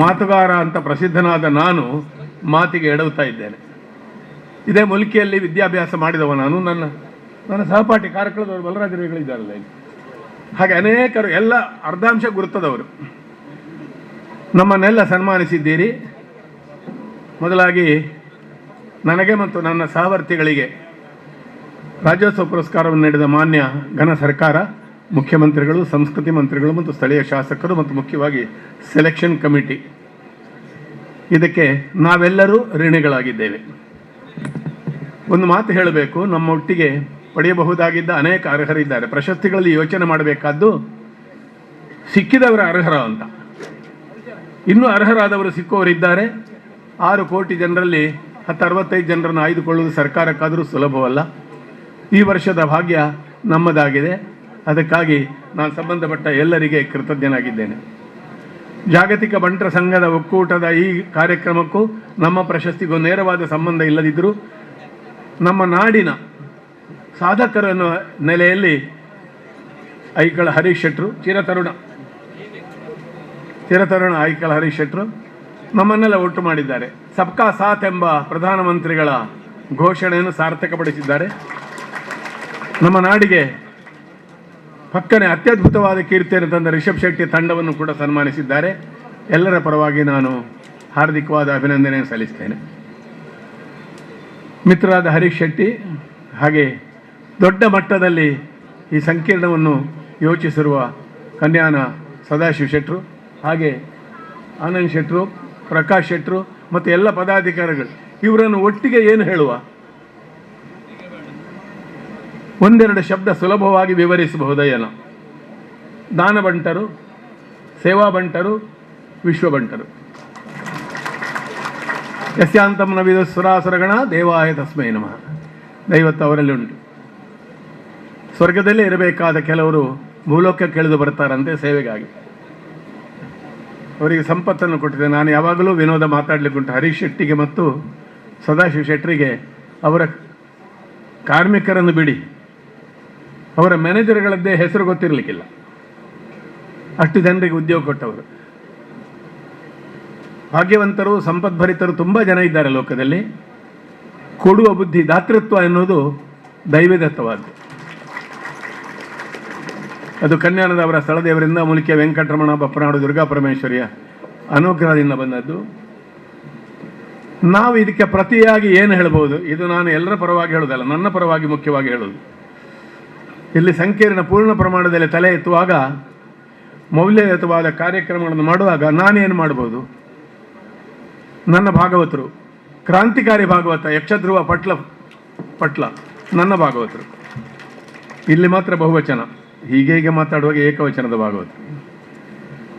ಮಾತುಗಾರ ಅಂತ ಪ್ರಸಿದ್ಧನಾದ ನಾನು ಮಾತಿಗೆ ಎಡವುತ್ತಾ ಇದ್ದೇನೆ. ಇದೇ ಮುಲ್ಕಿಯಲ್ಲಿ ವಿದ್ಯಾಭ್ಯಾಸ ಮಾಡಿದವ ನಾನು. ನನ್ನ ನನ್ನ ಸಹಪಾಠಿ ಕಾರ್ಕಳದವರು ಬಲರಾಜರುಗಳಿದ್ದಾರಲ್ಲ ಇಲ್ಲಿ, ಹಾಗೆ ಅನೇಕರು, ಎಲ್ಲ ಅರ್ಧಾಂಶ ಗುರುತದವರು. ನಮ್ಮನ್ನೆಲ್ಲ ಸನ್ಮಾನಿಸಿದ್ದೀರಿ. ಮೊದಲಾಗಿ ನನಗೆ ಮತ್ತು ನನ್ನ ಸಹವರ್ತಿಗಳಿಗೆ ರಾಜ್ಯೋತ್ಸವ ಪುರಸ್ಕಾರವನ್ನು ನೀಡಿದ ಮಾನ್ಯ ಘನ ಸರ್ಕಾರ ಮುಖ್ಯಮಂತ್ರಿಗಳು, ಸಂಸ್ಕೃತಿ ಮಂತ್ರಿಗಳು ಮತ್ತು ಸ್ಥಳೀಯ ಶಾಸಕರು ಮತ್ತು ಮುಖ್ಯವಾಗಿ ಸೆಲೆಕ್ಷನ್ ಕಮಿಟಿ, ಇದಕ್ಕೆ ನಾವೆಲ್ಲರೂ ಋಣಿಗಳಾಗಿದ್ದೇವೆ. ಒಂದು ಮಾತು ಹೇಳಬೇಕು, ನಮ್ಮೊಟ್ಟಿಗೆ ಪಡೆಯಬಹುದಾಗಿದ್ದ ಅನೇಕ ಅರ್ಹರಿದ್ದಾರೆ. ಪ್ರಶಸ್ತಿಗಳಲ್ಲಿ ಯೋಚನೆ ಮಾಡಬೇಕಾದ್ದು ಸಿಕ್ಕಿದವರ ಅರ್ಹರ ಅಂತ. ಇನ್ನೂ ಅರ್ಹರಾದವರು ಸಿಕ್ಕುವವರಿದ್ದಾರೆ. 6 ಕೋಟಿ ಜನರಲ್ಲಿ 10-65 ಜನರನ್ನು ಆಯ್ದುಕೊಳ್ಳುವುದು ಸರ್ಕಾರಕ್ಕಾದರೂ ಸುಲಭವಲ್ಲ. ಈ ವರ್ಷದ ಭಾಗ್ಯ ನಮ್ಮದಾಗಿದೆ. ಅದಕ್ಕಾಗಿ ನಾನು ಸಂಬಂಧಪಟ್ಟ ಎಲ್ಲರಿಗೆ ಕೃತಜ್ಞನಾಗಿದ್ದೇನೆ. ಜಾಗತಿಕ ಬಂಟರ ಸಂಘದ ಒಕ್ಕೂಟದ ಈ ಕಾರ್ಯಕ್ರಮಕ್ಕೂ ನಮ್ಮ ಪ್ರಶಸ್ತಿಗೂ ನೇರವಾದ ಸಂಬಂಧ ಇಲ್ಲದಿದ್ದರೂ ನಮ್ಮ ನಾಡಿನ ಸಾಧಕರ ನೆಲೆಯಲ್ಲಿ ಐಕಳ ಹರೀಶ್ ಶೆಟ್ಟರು, ಚಿರತರುಣ ಐಕಳ ಹರೀಶ್ ಶೆಟ್ಟರು ನಮ್ಮನ್ನೆಲ್ಲ ಒಟ್ಟು ಮಾಡಿದ್ದಾರೆ. ಸಬ್ಕಾ ಸಾಥ್ ಎಂಬ ಪ್ರಧಾನಮಂತ್ರಿಗಳ ಘೋಷಣೆಯನ್ನು ಸಾರ್ಥಕಪಡಿಸಿದ್ದಾರೆ. ನಮ್ಮ ನಾಡಿಗೆ ಪಕ್ಕನೆ ಅತ್ಯದ್ಭುತವಾದ ಕೀರ್ತಿಯನ್ನು ತಂದ ರಿಷಬ್ ಶೆಟ್ಟಿ ತಂಡವನ್ನು ಕೂಡ ಸನ್ಮಾನಿಸಿದ್ದಾರೆ. ಎಲ್ಲರ ಪರವಾಗಿ ನಾನು ಹಾರ್ದಿಕವಾದ ಅಭಿನಂದನೆಯನ್ನು ಸಲ್ಲಿಸ್ತೇನೆ. ಮಿತ್ರರಾದ ಹರೀಶ್ ಶೆಟ್ಟಿ ಹಾಗೆ ದೊಡ್ಡ ಮಟ್ಟದಲ್ಲಿ ಈ ಸಂಕೀರ್ಣವನ್ನು ಯೋಚಿಸಿರುವ ಕನ್ಯಾನ ಸದಾಶಿವ ಶೆಟ್ಟರು, ಹಾಗೆ ಆನಂದ್ ಶೆಟ್ಟರು, ಪ್ರಕಾಶ್ ಶೆಟ್ಟರು ಮತ್ತು ಎಲ್ಲ ಪದಾಧಿಕಾರಿಗಳು, ಇವರನ್ನು ಒಟ್ಟಿಗೆ ಏನು ಹೇಳುವ, ಒಂದೆರಡು ಶಬ್ದ ಸುಲಭವಾಗಿ ವಿವರಿಸಬಹುದೇನೋ. ದಾನ ಬಂಟರು, ಸೇವಾ ಬಂಟರು, ವಿಶ್ವ ಬಂಟರು. ಯಸ್ಯಾಂತಂ ನವಿದು ಸುರಾಸುರಗಣ ದೇವಾಯ ತಸ್ಮೈ ನಮಃ. ದೈವತ್ತು ಅವರಲ್ಲಿ ಉಂಟು. ಸ್ವರ್ಗದಲ್ಲೇ ಇರಬೇಕಾದ ಕೆಲವರು ಭೂಲೋಕಕ್ಕೆ ಇಳಿದು ಬರ್ತಾರಂತೆ ಸೇವೆಗಾಗಿ. ಅವರಿಗೆ ಸಂಪತ್ತನ್ನು ಕೊಟ್ಟಿದೆ. ನಾನು ಯಾವಾಗಲೂ ವಿನೋದ ಮಾತಾಡಲಿಕ್ಕುಂಟು. ಹರೀಶ್ ಶೆಟ್ಟಿಗೆ ಮತ್ತು ಸದಾಶಿವ ಶೆಟ್ಟರಿಗೆ ಅವರ ಕಾರ್ಮಿಕರನ್ನು ಬಿಡಿ, ಅವರ ಮ್ಯಾನೇಜರ್ಗಳದ್ದೇ ಹೆಸರು ಗೊತ್ತಿರಲಿಕ್ಕಿಲ್ಲ. ಅಷ್ಟು ಜನರಿಗೆ ಉದ್ಯೋಗ ಕೊಟ್ಟವರು. ಭಾಗ್ಯವಂತರು, ಸಂಪದ್ಭರಿತರು ತುಂಬ ಜನ ಇದ್ದಾರೆ ಲೋಕದಲ್ಲಿ. ಕೊಡುವ ಬುದ್ಧಿ, ದಾತೃತ್ವ ಎನ್ನುವುದು ದೈವದತ್ತವಾದ್ದು. ಅದು ಕನ್ಯಾನದ ಅವರ ಸ್ಥಳದೇವರಿಂದ, ಮುಲಿಕೆ ವೆಂಕಟರಮಣ, ಬಪ್ಪನಾಡು ದುರ್ಗಾ ಪರಮೇಶ್ವರಿಯ ಅನುಗ್ರಹದಿಂದ ಬಂದದ್ದು. ನಾವು ಇದಕ್ಕೆ ಪ್ರತಿಯಾಗಿ ಏನು ಹೇಳ್ಬೋದು? ಇದು ನಾನು ಎಲ್ಲರ ಪರವಾಗಿ ಹೇಳೋದಲ್ಲ, ನನ್ನ ಪರವಾಗಿ ಮುಖ್ಯವಾಗಿ ಹೇಳೋದು. ಇಲ್ಲಿ ಸಂಕೀರ್ಣ ಪೂರ್ಣ ಪ್ರಮಾಣದಲ್ಲಿ ತಲೆ ಎತ್ತುವಾಗ, ಮೌಲ್ಯಯುತವಾದ ಕಾರ್ಯಕ್ರಮಗಳನ್ನು ಮಾಡುವಾಗ ನಾನೇನು ಮಾಡ್ಬೋದು? ನನ್ನ ಭಾಗವತರು, ಕ್ರಾಂತಿಕಾರಿ ಭಾಗವತ ಯಕ್ಷಧ್ರುವ ಪಟ್ಲ ನನ್ನ ಭಾಗವತರು. ಇಲ್ಲಿ ಮಾತ್ರ ಬಹುವಚನ, ಹೀಗೆ ಹೀಗೆ ಮಾತಾಡುವಾಗ ಏಕವಚನದ ಭಾಗವತ.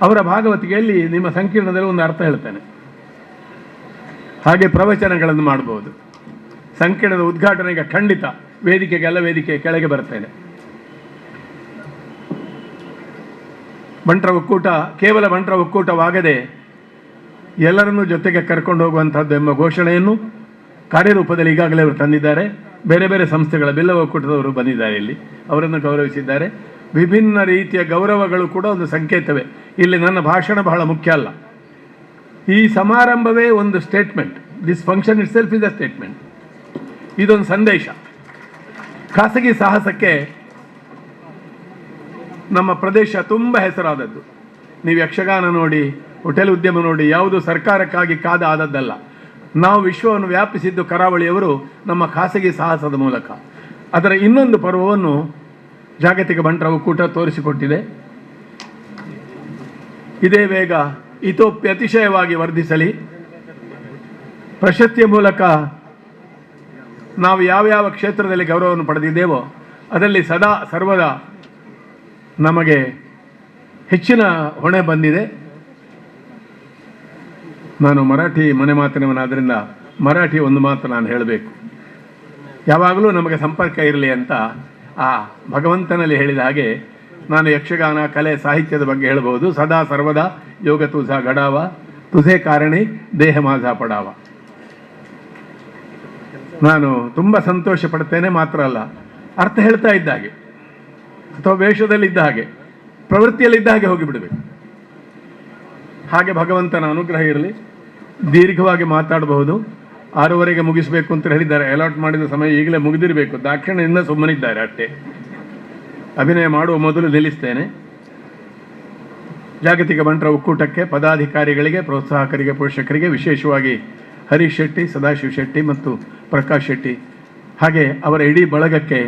ಅವರ ಭಾಗವತಿಗೆಯಲ್ಲಿ ನಿಮ್ಮ ಸಂಕೀರ್ಣದಲ್ಲಿ ಒಂದು ಅರ್ಥ ಹೇಳ್ತೇನೆ. ಹಾಗೆ ಪ್ರವಚನಗಳನ್ನು ಮಾಡ್ಬೋದು. ಸಂಕೀರ್ಣದ ಉದ್ಘಾಟನೆಗೆ ಖಂಡಿತ ವೇದಿಕೆಗೆಲ್ಲ ವೇದಿಕೆ ಕೆಳಗೆ ಬರ್ತೇನೆ. ಬಂಟರ ಒಕ್ಕೂಟ ಕೇವಲ ಬಂಟರ ಒಕ್ಕೂಟವಾಗದೆ ಎಲ್ಲರನ್ನೂ ಜೊತೆಗೆ ಕರ್ಕೊಂಡು ಹೋಗುವಂಥದ್ದು ಎಂಬ ಘೋಷಣೆಯನ್ನು ಕಾರ್ಯರೂಪದಲ್ಲಿ ಈಗಾಗಲೇ ಅವರು ತಂದಿದ್ದಾರೆ. ಬೇರೆ ಬೇರೆ ಸಂಸ್ಥೆಗಳ ಬಿಲ್ಲವ ಒಕ್ಕೂಟದವರು ಬಂದಿದ್ದಾರೆ ಇಲ್ಲಿ, ಅವರನ್ನು ಗೌರವಿಸಿದ್ದಾರೆ. ವಿಭಿನ್ನ ರೀತಿಯ ಗೌರವಗಳು ಕೂಡ ಒಂದು ಸಂಕೇತವೇ. ಇಲ್ಲಿ ನನ್ನ ಭಾಷಣ ಬಹಳ ಮುಖ್ಯ ಅಲ್ಲ, ಈ ಸಮಾರಂಭವೇ ಒಂದು statement. This function itself is a statement. ಇದೊಂದು ಸಂದೇಶ. ಖಾಸಗಿ ಸಾಹಸಕ್ಕೆ ನಮ್ಮ ಪ್ರದೇಶ ತುಂಬ ಹೆಸರಾದದ್ದು. ನೀವು ಯಕ್ಷಗಾನ ನೋಡಿ, ಹೋಟೆಲ್ ಉದ್ಯಮ ನೋಡಿ, ಯಾವುದು ಸರ್ಕಾರಕ್ಕಾಗಿ ಕಾದ ಆದದ್ದಲ್ಲ. ನಾವು ವಿಶ್ವವನ್ನು ವ್ಯಾಪಿಸಿದ್ದು ಕರಾವಳಿಯವರು ನಮ್ಮ ಖಾಸಗಿ ಸಾಹಸದ ಮೂಲಕ. ಅದರ ಇನ್ನೊಂದು ಪರ್ವವನ್ನು ಜಾಗತಿಕ ಬಂಟರ ಒಕ್ಕೂಟ ತೋರಿಸಿಕೊಟ್ಟಿದೆ. ಇದೇ ವೇಗ ಇತೋಪಿ ಅತಿಶಯವಾಗಿ ವರ್ಧಿಸಲಿ. ಪ್ರಶಸ್ತಿಯ ಮೂಲಕ ನಾವು ಯಾವ್ಯಾವ ಕ್ಷೇತ್ರದಲ್ಲಿ ಗೌರವವನ್ನು ಪಡೆದಿದ್ದೇವೋ ಅದರಲ್ಲಿ ಸದಾ ಸರ್ವದಾ ನಮಗೆ ಹೆಚ್ಚಿನ ಹೊಣೆ ಬಂದಿದೆ. ನಾನು ಮರಾಠಿ ಮನೆ ಮಾತಿನವನಾದ್ದರಿಂದ ಮರಾಠಿ ಒಂದು ಮಾತು ನಾನು ಹೇಳಬೇಕು. ಯಾವಾಗಲೂ ನಮಗೆ ಸಂಪರ್ಕ ಇರಲಿ ಅಂತ ಆ ಭಗವಂತನಲ್ಲಿ ಹೇಳಿದ ಹಾಗೆ ನಾನು ಯಕ್ಷಗಾನ, ಕಲೆ, ಸಾಹಿತ್ಯದ ಬಗ್ಗೆ ಹೇಳ್ಬೋದು. ಸದಾ ಸರ್ವದಾ ಯೋಗ ತುಜಾ ಗಡಾವ, ತುಜೆ ಕಾರಣಿ ದೇಹ ಮಾಝಾ ಪಡಾವ. ನಾನು ತುಂಬ ಸಂತೋಷ ಪಡ್ತೇನೆ ಮಾತ್ರ ಅಲ್ಲ, ಅರ್ಥ ಹೇಳ್ತಾ ಇದ್ದ ಹಾಗೆ ಅಥವಾ ವೇಷದಲ್ಲಿದ್ದ ಹಾಗೆ, ಪ್ರವೃತ್ತಿಯಲ್ಲಿದ್ದ ಹಾಗೆ ಹೋಗಿಬಿಡಬೇಕು. ಹಾಗೆ ಭಗವಂತನ ಅನುಗ್ರಹ ಇರಲಿ. ದೀರ್ಘವಾಗಿ ಮಾತಾಡಬಹುದು. 6:30ಗೆ ಮುಗಿಸಬೇಕು ಅಂತ ಹೇಳಿದ್ದಾರೆ. ಅಲಾಟ್ ಮಾಡಿದ ಸಮಯ ಈಗಲೇ ಮುಗಿದಿರಬೇಕು. ದಾಕ್ಷಿಣ್ಯದಿಂದ ಸುಮ್ಮನಿದ್ದಾರೆ ಅಷ್ಟೇ. ಅಭಿನಯ ಮಾಡುವ ಮೊದಲು ನಿಲ್ಲಿಸ್ತೇನೆ. ಜಾಗತಿಕ ಬಂಟರ ಒಕ್ಕೂಟಕ್ಕೆ, ಪದಾಧಿಕಾರಿಗಳಿಗೆ, ಪ್ರೋತ್ಸಾಹಕರಿಗೆ, ಪೋಷಕರಿಗೆ, ವಿಶೇಷವಾಗಿ ಹರೀಶ್ ಶೆಟ್ಟಿ, ಸದಾಶಿವ ಶೆಟ್ಟಿ ಮತ್ತು ಪ್ರಕಾಶ್ ಶೆಟ್ಟಿ ಹಾಗೆ ಅವರ ಇಡೀ ಬಳಗಕ್ಕೆ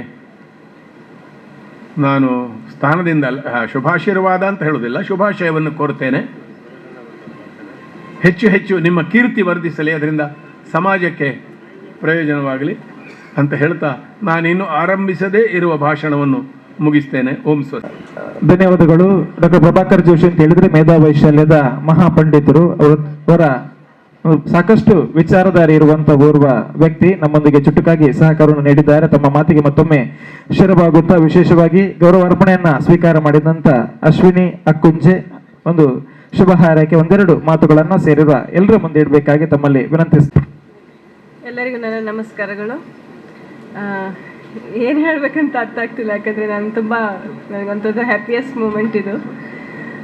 ನಾನು ಸ್ಥಾನದಿಂದ ಶುಭಾಶೀರ್ವಾದ ಅಂತ ಹೇಳುವುದಿಲ್ಲ, ಶುಭಾಶಯವನ್ನು ಕೋರ್ತೇನೆ. ಹೆಚ್ಚು ಹೆಚ್ಚು ನಿಮ್ಮ ಕೀರ್ತಿ ವರ್ಧಿಸಲಿ, ಅದರಿಂದ ಸಮಾಜಕ್ಕೆ ಪ್ರಯೋಜನವಾಗಲಿ ಅಂತ ಹೇಳ್ತಾ ನಾನಿನ್ನೂ ಆರಂಭಿಸದೇ ಇರುವ ಭಾಷಣವನ್ನು ಮುಗಿಸ್ತೇನೆ. ಓಂ ಸ್ವಸ್ತಿ. ಧನ್ಯವಾದಗಳು ಡಾಕ್ಟರ್ ಪ್ರಭಾಕರ್ ಜೋಶಿ ಅಂತ ಹೇಳಿದ್ರೆ ಮೇಧಾ ವೈಶಾಲ್ಯದ ಮಹಾಪಂಡಿತರು. ಅವರ ಸಾಕಷ್ಟು ವಿಚಾರಧಾರೆ ಇರುವಂತಹ ಓರ್ವ ವ್ಯಕ್ತಿ ನಮ್ಮೊಂದಿಗೆ ಚುಟುಕಾಗಿ ಸಹಕಾರವನ್ನು ನೀಡಿದ್ದಾರೆ. ತಮ್ಮ ಮಾತಿಗೆ ಮತ್ತೊಮ್ಮೆ ಶರವಾಗುತ್ತಾ ವಿಶೇಷವಾಗಿ ಗೌರವ ಅರ್ಪಣೆಯನ್ನ ಸ್ವೀಕಾರ ಮಾಡಿದಂತ ಅಶ್ವಿನಿ ಅಕ್ಕುಂಜೆ ಒಂದು ಶುಭ ಹಾರೈಕೆ ಒಂದೆರಡು ಮಾತುಗಳನ್ನ ಸೇರಿರುವ ಎಲ್ಲರ ಮುಂದೆ ಇಡಬೇಕಾಗಿ ತಮ್ಮಲ್ಲಿ ವಿನಂತಿಸ್ತೀನಿ. ಎಲ್ಲರಿಗೂ ನನ್ನ ನಮಸ್ಕಾರಗಳು. ಏನು ಹೇಳಬೇಕಂತ ಅರ್ಥ ಆಗ್ತಿಲ್ಲ, ಯಾಕಂದರೆ ನಾನು ತುಂಬ ನನಗೊಂಥದ್ದು ಹ್ಯಾಪಿಯೆಸ್ಟ್ ಮೂಮೆಂಟ್ ಇದು.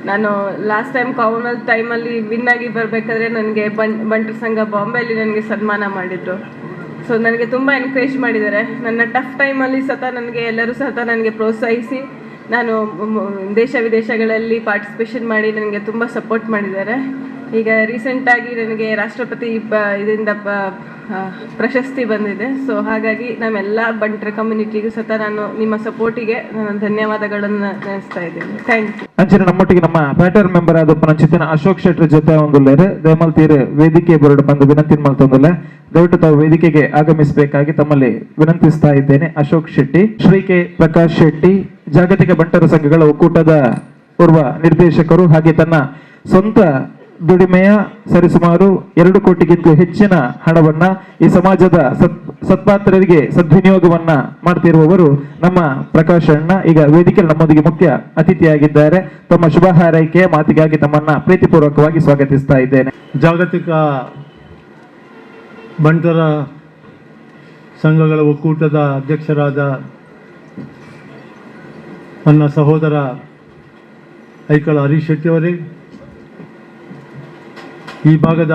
ನಾನು last time Commonwealth ಟೈಮಲ್ಲಿ ವಿನ್ ಆಗಿ ಬರಬೇಕಾದ್ರೆ ನನಗೆ ಬಂಟರ ಸಂಘ ಬಾಂಬೆಯಲ್ಲಿ ನನಗೆ ಸನ್ಮಾನ ಮಾಡಿದರು. ಸೊ ನನಗೆ ತುಂಬ ಎನ್ಕರೇಜ್ ಮಾಡಿದ್ದಾರೆ. ನನ್ನ ಟಫ್ ಟೈಮಲ್ಲಿ ಸತ ನನಗೆ ಎಲ್ಲರೂ ಸತ ನನಗೆ ಪ್ರೋತ್ಸಾಹಿಸಿ ನಾನು ದೇಶ ವಿದೇಶಗಳಲ್ಲಿ ಪಾರ್ಟಿಸಿಪೇಷನ್ ಮಾಡಿ ನನಗೆ ತುಂಬ ಸಪೋರ್ಟ್ ಮಾಡಿದ್ದಾರೆ. ಈಗ ರೀಸೆಂಟಾಗಿ ನನಗೆ ರಾಷ್ಟ್ರಪತಿ ಇದರಿಂದ ಪ್ರಶಸ್ತಿ ಬಂದಿದೆ. ಸೊ ಹಾಗಾಗಿ ನಮ್ಮೆಲ್ಲ ಬಂಟರ ಕಮ್ಯುನಿಟಿಗೂ ಸತ ನಾನು ನಿಮ್ಮ ಸಪೋರ್ಟಿಗೆ ನಾನು ಧನ್ಯವಾದಗಳನ್ನು ನೆನೆಸ್ತಾ ಇದ್ದೇನೆ. Thank you. ಅಂಚನೆ ನಮ್ಮೊಟ್ಟಿಗೆ ನಮ್ಮ ಪ್ಯಾಟರ್ ಮೆಂಬರ್ ಆದ ಪನಂಚಿತ್ತಿನ ಅಶೋಕ್ ಶೆಟ್ಟರ್ ಜೊತೆ ಒಂದುಲ್ಲೇರು ದಯಮಲ್ ತೀರ ವೇದಿಕೆ ಬರಡು ಬಂದು ವಿನಂತಿ ಮಲ್ತೊಂದುಲ್ಲೆ. ದಯವಿಟ್ಟು ತಾವು ವೇದಿಕೆಗೆ ಆಗಮಿಸಬೇಕಾಗಿ ತಮ್ಮಲ್ಲಿ ವಿನಂತಿಸ್ತಾ ಇದ್ದೇನೆ. ಅಶೋಕ್ ಶೆಟ್ಟಿ, ಶ್ರೀ ಕೆ ಪ್ರಕಾಶ್ ಶೆಟ್ಟಿ, ಜಾಗತಿಕ ಬಂಟರ ಸಂಘಗಳ ಒಕ್ಕೂಟದ ಓರ್ವ ನಿರ್ದೇಶಕರು, ಹಾಗೆ ತನ್ನ ಸ್ವಂತ ದುಡಿಮೆಯ ಸರಿಸುಮಾರು 2 ಕೋಟಿಗಿಂತಲೂ ಹೆಚ್ಚಿನ ಹಣವನ್ನ ಈ ಸಮಾಜದ ಸತ್ಪಾತ್ರರಿಗೆ ಸದ್ವಿನಿಯೋಗವನ್ನ ಮಾಡ್ತಿರುವವರು ನಮ್ಮ ಪ್ರಕಾಶ್ ಅಣ್ಣ. ಈಗ ವೇದಿಕೆಯಲ್ಲಿ ನಮ್ಮೊಂದಿಗೆ ಮುಖ್ಯ ಅತಿಥಿಯಾಗಿದ್ದಾರೆ. ತಮ್ಮ ಶುಭ ಹಾರೈಕೆಯ ಮಾತಿಗಾಗಿ ತಮ್ಮನ್ನ ಪ್ರೀತಿಪೂರ್ವಕವಾಗಿ ಸ್ವಾಗತಿಸ್ತಾ ಇದ್ದೇನೆ. ಜಾಗತಿಕ ಬಂಟರ ಸಂಘಗಳ ಒಕ್ಕೂಟದ ಅಧ್ಯಕ್ಷರಾದ ನನ್ನ ಸಹೋದರ ಐಕಳ ಹರೀಶ್ ಶೆಟ್ಟಿಯವರೇ, ಈ ಭಾಗದ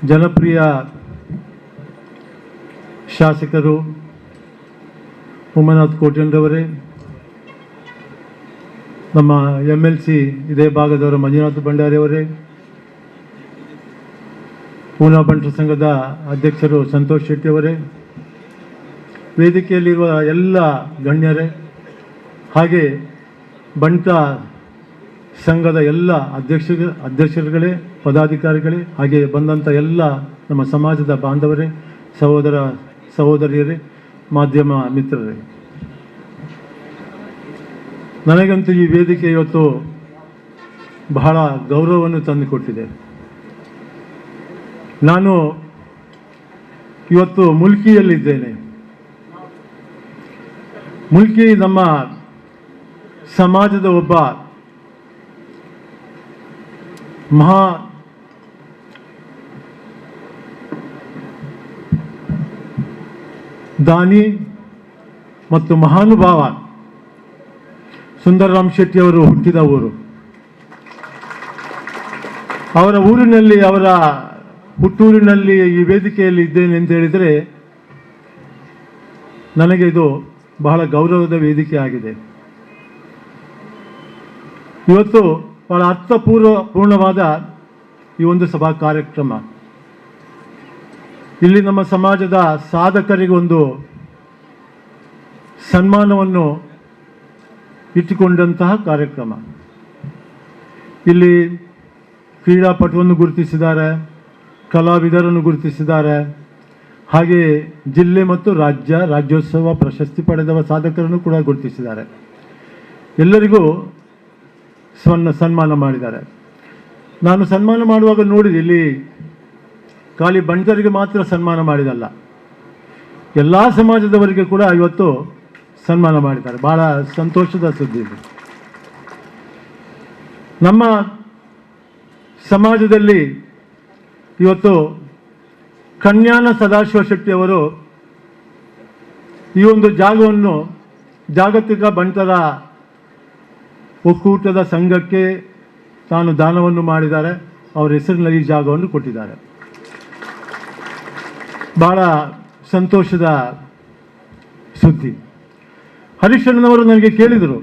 ಜನಪ್ರಿಯ ಶಾಸಕರು ಉಮಾನಾಥ್ ಕೋಟ್ಯನ್ರವರೇ, ನಮ್ಮ MLC ಇದೇ ಭಾಗದವರ ಮಂಜುನಾಥ್ ಭಂಡಾರಿಯವರೇ, ಪೂನಾ ಬಂಟರ ಸಂಘದ ಅಧ್ಯಕ್ಷರು ಸಂತೋಷ್ ಶೆಟ್ಟಿಯವರೇ, ವೇದಿಕೆಯಲ್ಲಿರುವ ಎಲ್ಲ ಗಣ್ಯರೇ, ಹಾಗೆ ಬಂಟ ಸಂಘದ ಎಲ್ಲ ಅಧ್ಯಕ್ಷರುಗಳೇ, ಪದಾಧಿಕಾರಿಗಳೇ, ಹಾಗೆ ಬಂದಂಥ ಎಲ್ಲ ನಮ್ಮ ಸಮಾಜದ ಬಾಂಧವರೇ, ಸಹೋದರ ಸಹೋದರಿಯರೇ, ಮಾಧ್ಯಮ ಮಿತ್ರರೇ, ನನಗಂತೂ ಈ ವೇದಿಕೆ ಇವತ್ತು ಬಹಳ ಗೌರವವನ್ನು ತಂದುಕೊಟ್ಟಿದೆ. ನಾನು ಇವತ್ತು ಮುಲ್ಕಿಯಲ್ಲಿದ್ದೇನೆ. ಮುಲ್ಕಿ ನಮ್ಮ ಸಮಾಜದ ಒಬ್ಬ ಮಹಾ ದಾನಿ ಮತ್ತು ಮಹಾನುಭಾವ ಸುಂದರರಾಮ್ ಶೆಟ್ಟಿಯವರು ಹುಟ್ಟಿದ ಊರು. ಅವರ ಊರಿನಲ್ಲಿ, ಅವರ ಹುಟ್ಟೂರಿನಲ್ಲಿ ಈ ವೇದಿಕೆಯಲ್ಲಿ ಇದ್ದೇನೆ ಅಂತ ಹೇಳಿದರೆ ನನಗೆ ಇದು ಬಹಳ ಗೌರವದ ವೇದಿಕೆ ಆಗಿದೆ. ಇವತ್ತು ಬಹಳ ಅರ್ಥಪೂರ್ಣವಾದ ಈ ಒಂದು ಸಭಾ ಕಾರ್ಯಕ್ರಮ. ಇಲ್ಲಿ ನಮ್ಮ ಸಮಾಜದ ಸಾಧಕರಿಗೊಂದು ಸನ್ಮಾನವನ್ನು ಇಟ್ಟುಕೊಂಡಂತಹ ಕಾರ್ಯಕ್ರಮ. ಇಲ್ಲಿ ಕ್ರೀಡಾಪಟುವನ್ನು ಗುರುತಿಸಿದ್ದಾರೆ, ಕಲಾವಿದರನ್ನು ಗುರುತಿಸಿದ್ದಾರೆ, ಹಾಗೆಯೇ ಜಿಲ್ಲೆ ಮತ್ತು ರಾಜ್ಯೋತ್ಸವ ಪ್ರಶಸ್ತಿ ಪಡೆದವ ಸಾಧಕರನ್ನು ಕೂಡ ಗುರುತಿಸಿದ್ದಾರೆ. ಎಲ್ಲರಿಗೂ ಸನ್ಮಾನ ಮಾಡಿದ್ದಾರೆ. ನಾನು ಸನ್ಮಾನ ಮಾಡುವಾಗ ನೋಡಿದೆ, ಇಲ್ಲಿ ಖಾಲಿ ಬಂಟರಿಗೆ ಮಾತ್ರ ಸನ್ಮಾನ ಮಾಡಿದಲ್ಲ, ಎಲ್ಲ ಸಮಾಜದವರಿಗೆ ಕೂಡ ಇವತ್ತು ಸನ್ಮಾನ ಮಾಡಿದ್ದಾರೆ. ಭಾಳ ಸಂತೋಷದ ಸುದ್ದಿ ಇದು. ನಮ್ಮ ಸಮಾಜದಲ್ಲಿ ಇವತ್ತು ಕನ್ಯಾನ ಸದಾಶಿವ ಶೆಟ್ಟಿಯವರು ಈ ಒಂದು ಜಾಗವನ್ನು ಜಾಗತಿಕ ಬಂಟರ ಒಕ್ಕೂಟದ ಸಂಘಕ್ಕೆ ತಾನು ದಾನವನ್ನು ಮಾಡಿದ್ದಾರೆ. ಅವರ ಹೆಸರಿನಲ್ಲಿ ಈ ಜಾಗವನ್ನು ಕೊಟ್ಟಿದ್ದಾರೆ. ಭಾಳ ಸಂತೋಷದ ಸುದ್ದಿ. ಹರೀಶಣ್ಣನವರು ನನಗೆ ಕೇಳಿದರು,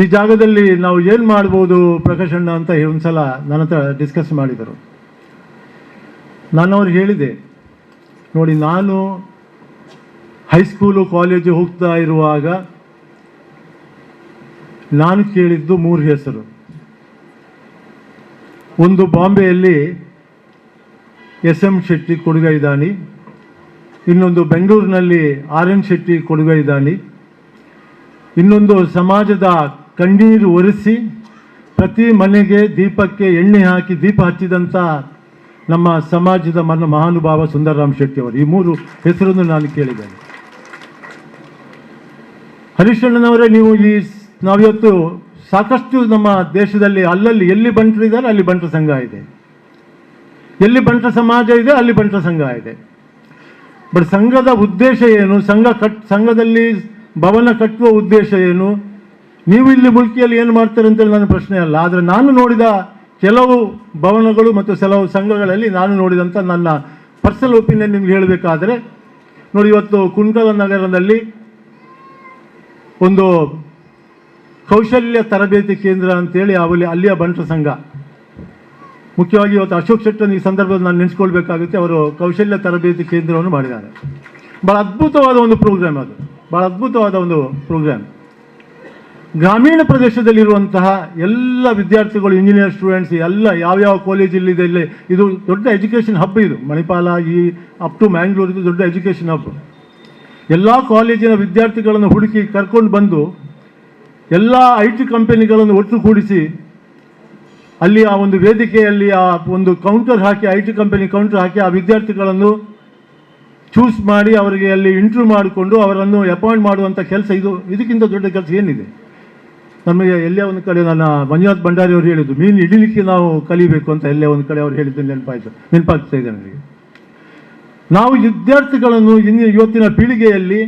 ಈ ಜಾಗದಲ್ಲಿ ನಾವು ಏನು ಮಾಡ್ಬೋದು ಪ್ರಕಾಶಣ್ಣ ಅಂತ ಒಂದ್ಸಲ ನನ್ನ ಹತ್ರ ಡಿಸ್ಕಸ್ ಮಾಡಿದರು. ನಾನು ಅವ್ರಿಗೆ ಹೇಳಿದೆ, ನೋಡಿ, ನಾನು High school college ಹೋಗ್ತಾ ಇರುವಾಗ ನಾನು ಕೇಳಿದ್ದು 3 ಹೆಸರು. ಒಂದು ಬಾಂಬೆಯಲ್ಲಿ ಎಸ್ ಎಂ ಶೆಟ್ಟಿ ಕೊಡುಗೈದಾನಿ, ಇನ್ನೊಂದು ಬೆಂಗಳೂರಿನಲ್ಲಿ ಆರ್ ಎನ್ ಶೆಟ್ಟಿ ಕೊಡುಗೈದಾನಿ, ಇನ್ನೊಂದು ಸಮಾಜದ ಕಣ್ಣೀರು ಒರೆಸಿ ಪ್ರತಿ ಮನೆಗೆ ದೀಪಕ್ಕೆ ಎಣ್ಣೆ ಹಾಕಿ ದೀಪ ಹಚ್ಚಿದಂಥ ನಮ್ಮ ಸಮಾಜದ ಮಹಾನುಭಾವ ಸುಂದರರಾಮ್ ಶೆಟ್ಟಿ ಅವರು. ಈ 3 ಹೆಸರನ್ನು ನಾನು ಕೇಳಿದ್ದೇನೆ. ಹರೀಶಣ್ಣನವರೇ, ನೀವು ಈ ನಾವಿವತ್ತು ಸಾಕಷ್ಟು ನಮ್ಮ ದೇಶದಲ್ಲಿ ಅಲ್ಲಲ್ಲಿ ಎಲ್ಲಿ ಬಂಟರಿದ್ದಾರೆ ಅಲ್ಲಿ ಬಂಟರ ಸಂಘ ಇದೆ, ಎಲ್ಲಿ ಬಂಟರ ಸಮಾಜ ಇದೆ ಅಲ್ಲಿ ಬಂಟರ ಸಂಘ ಇದೆ. ಬಟ್ ಸಂಘದ ಉದ್ದೇಶ ಏನು, ಸಂಘದಲ್ಲಿ ಭವನ ಕಟ್ಟುವ ಉದ್ದೇಶ ಏನು, ನೀವು ಇಲ್ಲಿ ಮುಲ್ಕಿಯಲ್ಲಿ ಏನು ಮಾಡ್ತೀರಿ ಅಂತೇಳಿ ನನ್ನ ಪ್ರಶ್ನೆ ಅಲ್ಲ. ಆದರೆ ನಾನು ನೋಡಿದ ಕೆಲವು ಭವನಗಳು ಮತ್ತು ಕೆಲವು ಸಂಘಗಳಲ್ಲಿ ನಾನು ನೋಡಿದಂಥ ನನ್ನ ಪರ್ಸನಲ್ ಒಪಿನಿಯನ್ ನಿಮ್ಗೆ ಹೇಳಬೇಕಾದರೆ, ನೋಡಿ, ಇವತ್ತು ಕುಂಕಲ ನಗರದಲ್ಲಿ ಒಂದು ಕೌಶಲ್ಯ ತರಬೇತಿ ಕೇಂದ್ರ ಅಂತೇಳಿ ಅಲ್ಲಿಯ ಬಂಟರ ಸಂಘ, ಮುಖ್ಯವಾಗಿ ಇವತ್ತು ಅಶೋಕ್ ಶೆಟ್ಟರ್ ಈ ಸಂದರ್ಭದಲ್ಲಿ ನಾನು ನೆನೆಸ್ಕೊಳ್ಬೇಕಾಗುತ್ತೆ, ಅವರು ಕೌಶಲ್ಯ ತರಬೇತಿ ಕೇಂದ್ರವನ್ನು ಮಾಡಿದ್ದಾರೆ. ಭಾಳ ಅದ್ಭುತವಾದ ಒಂದು ಪ್ರೋಗ್ರಾಮ್ ಅದು, ಭಾಳ ಅದ್ಭುತವಾದ ಒಂದು ಪ್ರೋಗ್ರಾಮ್. ಗ್ರಾಮೀಣ ಪ್ರದೇಶದಲ್ಲಿರುವಂತಹ ಎಲ್ಲ ವಿದ್ಯಾರ್ಥಿಗಳು, ಇಂಜಿನಿಯರ್ ಸ್ಟೂಡೆಂಟ್ಸ್ ಎಲ್ಲ ಯಾವ್ಯಾವ ಕಾಲೇಜಲ್ಲಿದೆ ಇಲ್ಲಿ, ಇದು ದೊಡ್ಡ ಎಜುಕೇಷನ್ ಹಬ್ ಇದು ಮಣಿಪಾಲ, ಈ ಅಪ್ ಟು ಮ್ಯಾಂಗ್ಳೂರ್ ಇದು ದೊಡ್ಡ ಎಜುಕೇಷನ್ ಹಬ್. ಎಲ್ಲ ಕಾಲೇಜಿನ ವಿದ್ಯಾರ್ಥಿಗಳನ್ನು ಹುಡುಕಿ ಕರ್ಕೊಂಡು ಬಂದು ಎಲ್ಲ IT ಕಂಪನಿಗಳನ್ನು ಒಟ್ಟುಗೂಡಿಸಿ ಅಲ್ಲಿ ಆ ಒಂದು ವೇದಿಕೆಯಲ್ಲಿ ಆ ಒಂದು counter hockey, IT company counter hockey ಆ ವಿದ್ಯಾರ್ಥಿಗಳನ್ನು ಚೂಸ್ ಮಾಡಿ ಅವರಿಗೆ ಅಲ್ಲಿ ಇಂಟರ್ವ್ಯೂ ಮಾಡಿಕೊಂಡು ಅವರನ್ನು ಅಪಾಯಿಂಟ್ ಮಾಡುವಂಥ ಕೆಲಸ ಇದು. ಇದಕ್ಕಿಂತ ದೊಡ್ಡ ಕೆಲಸ ಏನಿದೆ ನಮಗೆ? ಎಲ್ಲೇ ಒಂದು ಕಡೆ ನನ್ನ ಮಂಜುನಾಥ್ ಭಂಡಾರಿ ಅವರು ಹೇಳಿದ್ದು, ಮೀನು ಹಿಡಿಲಿಕ್ಕೆ ನಾವು ಕಲಿಬೇಕು ಅಂತ ಎಲ್ಲೇ ಒಂದು ಕಡೆ ಅವರು ಹೇಳಿದ್ದು ನೆನಪಾಗ್ತಾ ಇದೆ ನನಗೆ. ನಾವು ವಿದ್ಯಾರ್ಥಿಗಳನ್ನು ಇನ್ನು ಇವತ್ತಿನ ಪೀಳಿಗೆಯಲ್ಲಿ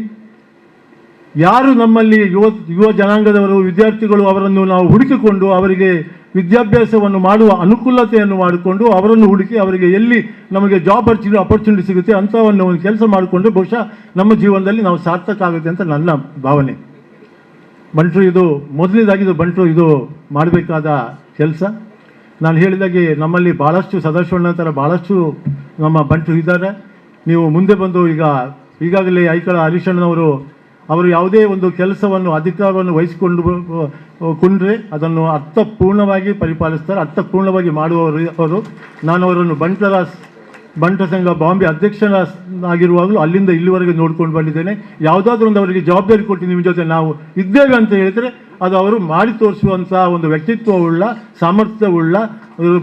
ಯಾರು ನಮ್ಮಲ್ಲಿ ಯುವ ಜನಾಂಗದವರು ವಿದ್ಯಾರ್ಥಿಗಳು, ಅವರನ್ನು ನಾವು ಹುಡುಕಿಕೊಂಡು ಅವರಿಗೆ ವಿದ್ಯಾಭ್ಯಾಸವನ್ನು ಮಾಡುವ ಅನುಕೂಲತೆಯನ್ನು ಮಾಡಿಕೊಂಡು ಅವರನ್ನು ಹುಡುಕಿ ಅವರಿಗೆ ಎಲ್ಲಿ ನಮಗೆ ಜಾಬ್ ಅಪರ್ಚುನಿಟಿ ಸಿಗುತ್ತೆ ಅಂಥವನ್ನು ಒಂದು ಕೆಲಸ ಮಾಡಿಕೊಂಡು ಬಹುಶಃ ನಮ್ಮ ಜೀವನದಲ್ಲಿ ನಾವು ಸಾರ್ಥಕ ಆಗುತ್ತೆ ಅಂತ ನನ್ನ ಭಾವನೆ. ಬಂಟರು ಇದು ಮೊದಲನೇದಾಗಿ, ಇದು ಬಂಟರು ಇದು ಮಾಡಬೇಕಾದ ಕೆಲಸ. ನಾನು ಹೇಳಿದಾಗೆ ನಮ್ಮಲ್ಲಿ ಭಾಳಷ್ಟು ಸದಾಶಿವಣ್ಣ ಥರ ಭಾಳಷ್ಟು ನಮ್ಮ ಬಂಟರು ಇದ್ದಾರೆ. ನೀವು ಮುಂದೆ ಬಂದು ಈಗಾಗಲೇ ಐಕಳ ಹರೀಶಣ್ಣನವರು ಅವರು ಯಾವುದೇ ಒಂದು ಕೆಲಸವನ್ನು ಅಧಿಕಾರವನ್ನು ವಹಿಸಿಕೊಂಡು ಕೊಂಡ್ರೆ ಅದನ್ನು ಅರ್ಥಪೂರ್ಣವಾಗಿ ಪರಿಪಾಲಿಸ್ತಾರೆ, ಅರ್ಥಪೂರ್ಣವಾಗಿ ಮಾಡುವವರು ಅವರು. ನಾನು ಅವರನ್ನು ಬಂಟರ ಸಂಘ ಬಾಂಬೆ ಅಧ್ಯಕ್ಷನಾಗಿರುವಾಗಲೂ ಅಲ್ಲಿಂದ ಇಲ್ಲಿವರೆಗೆ ನೋಡ್ಕೊಂಡು ಬಂದಿದ್ದೇನೆ. ಯಾವುದಾದ್ರೂ ಒಂದು ಅವರಿಗೆ ಜವಾಬ್ದಾರಿ ಕೊಟ್ಟು ನಿಮ್ಮ ಜೊತೆ ನಾವು ಇದ್ದೇವೆ ಅಂತ ಹೇಳಿದರೆ ಅದು ಅವರು ಮಾಡಿ ತೋರಿಸುವಂಥ ಒಂದು ವ್ಯಕ್ತಿತ್ವವುಳ್ಳ, ಸಾಮರ್ಥ್ಯವುಳ್ಳ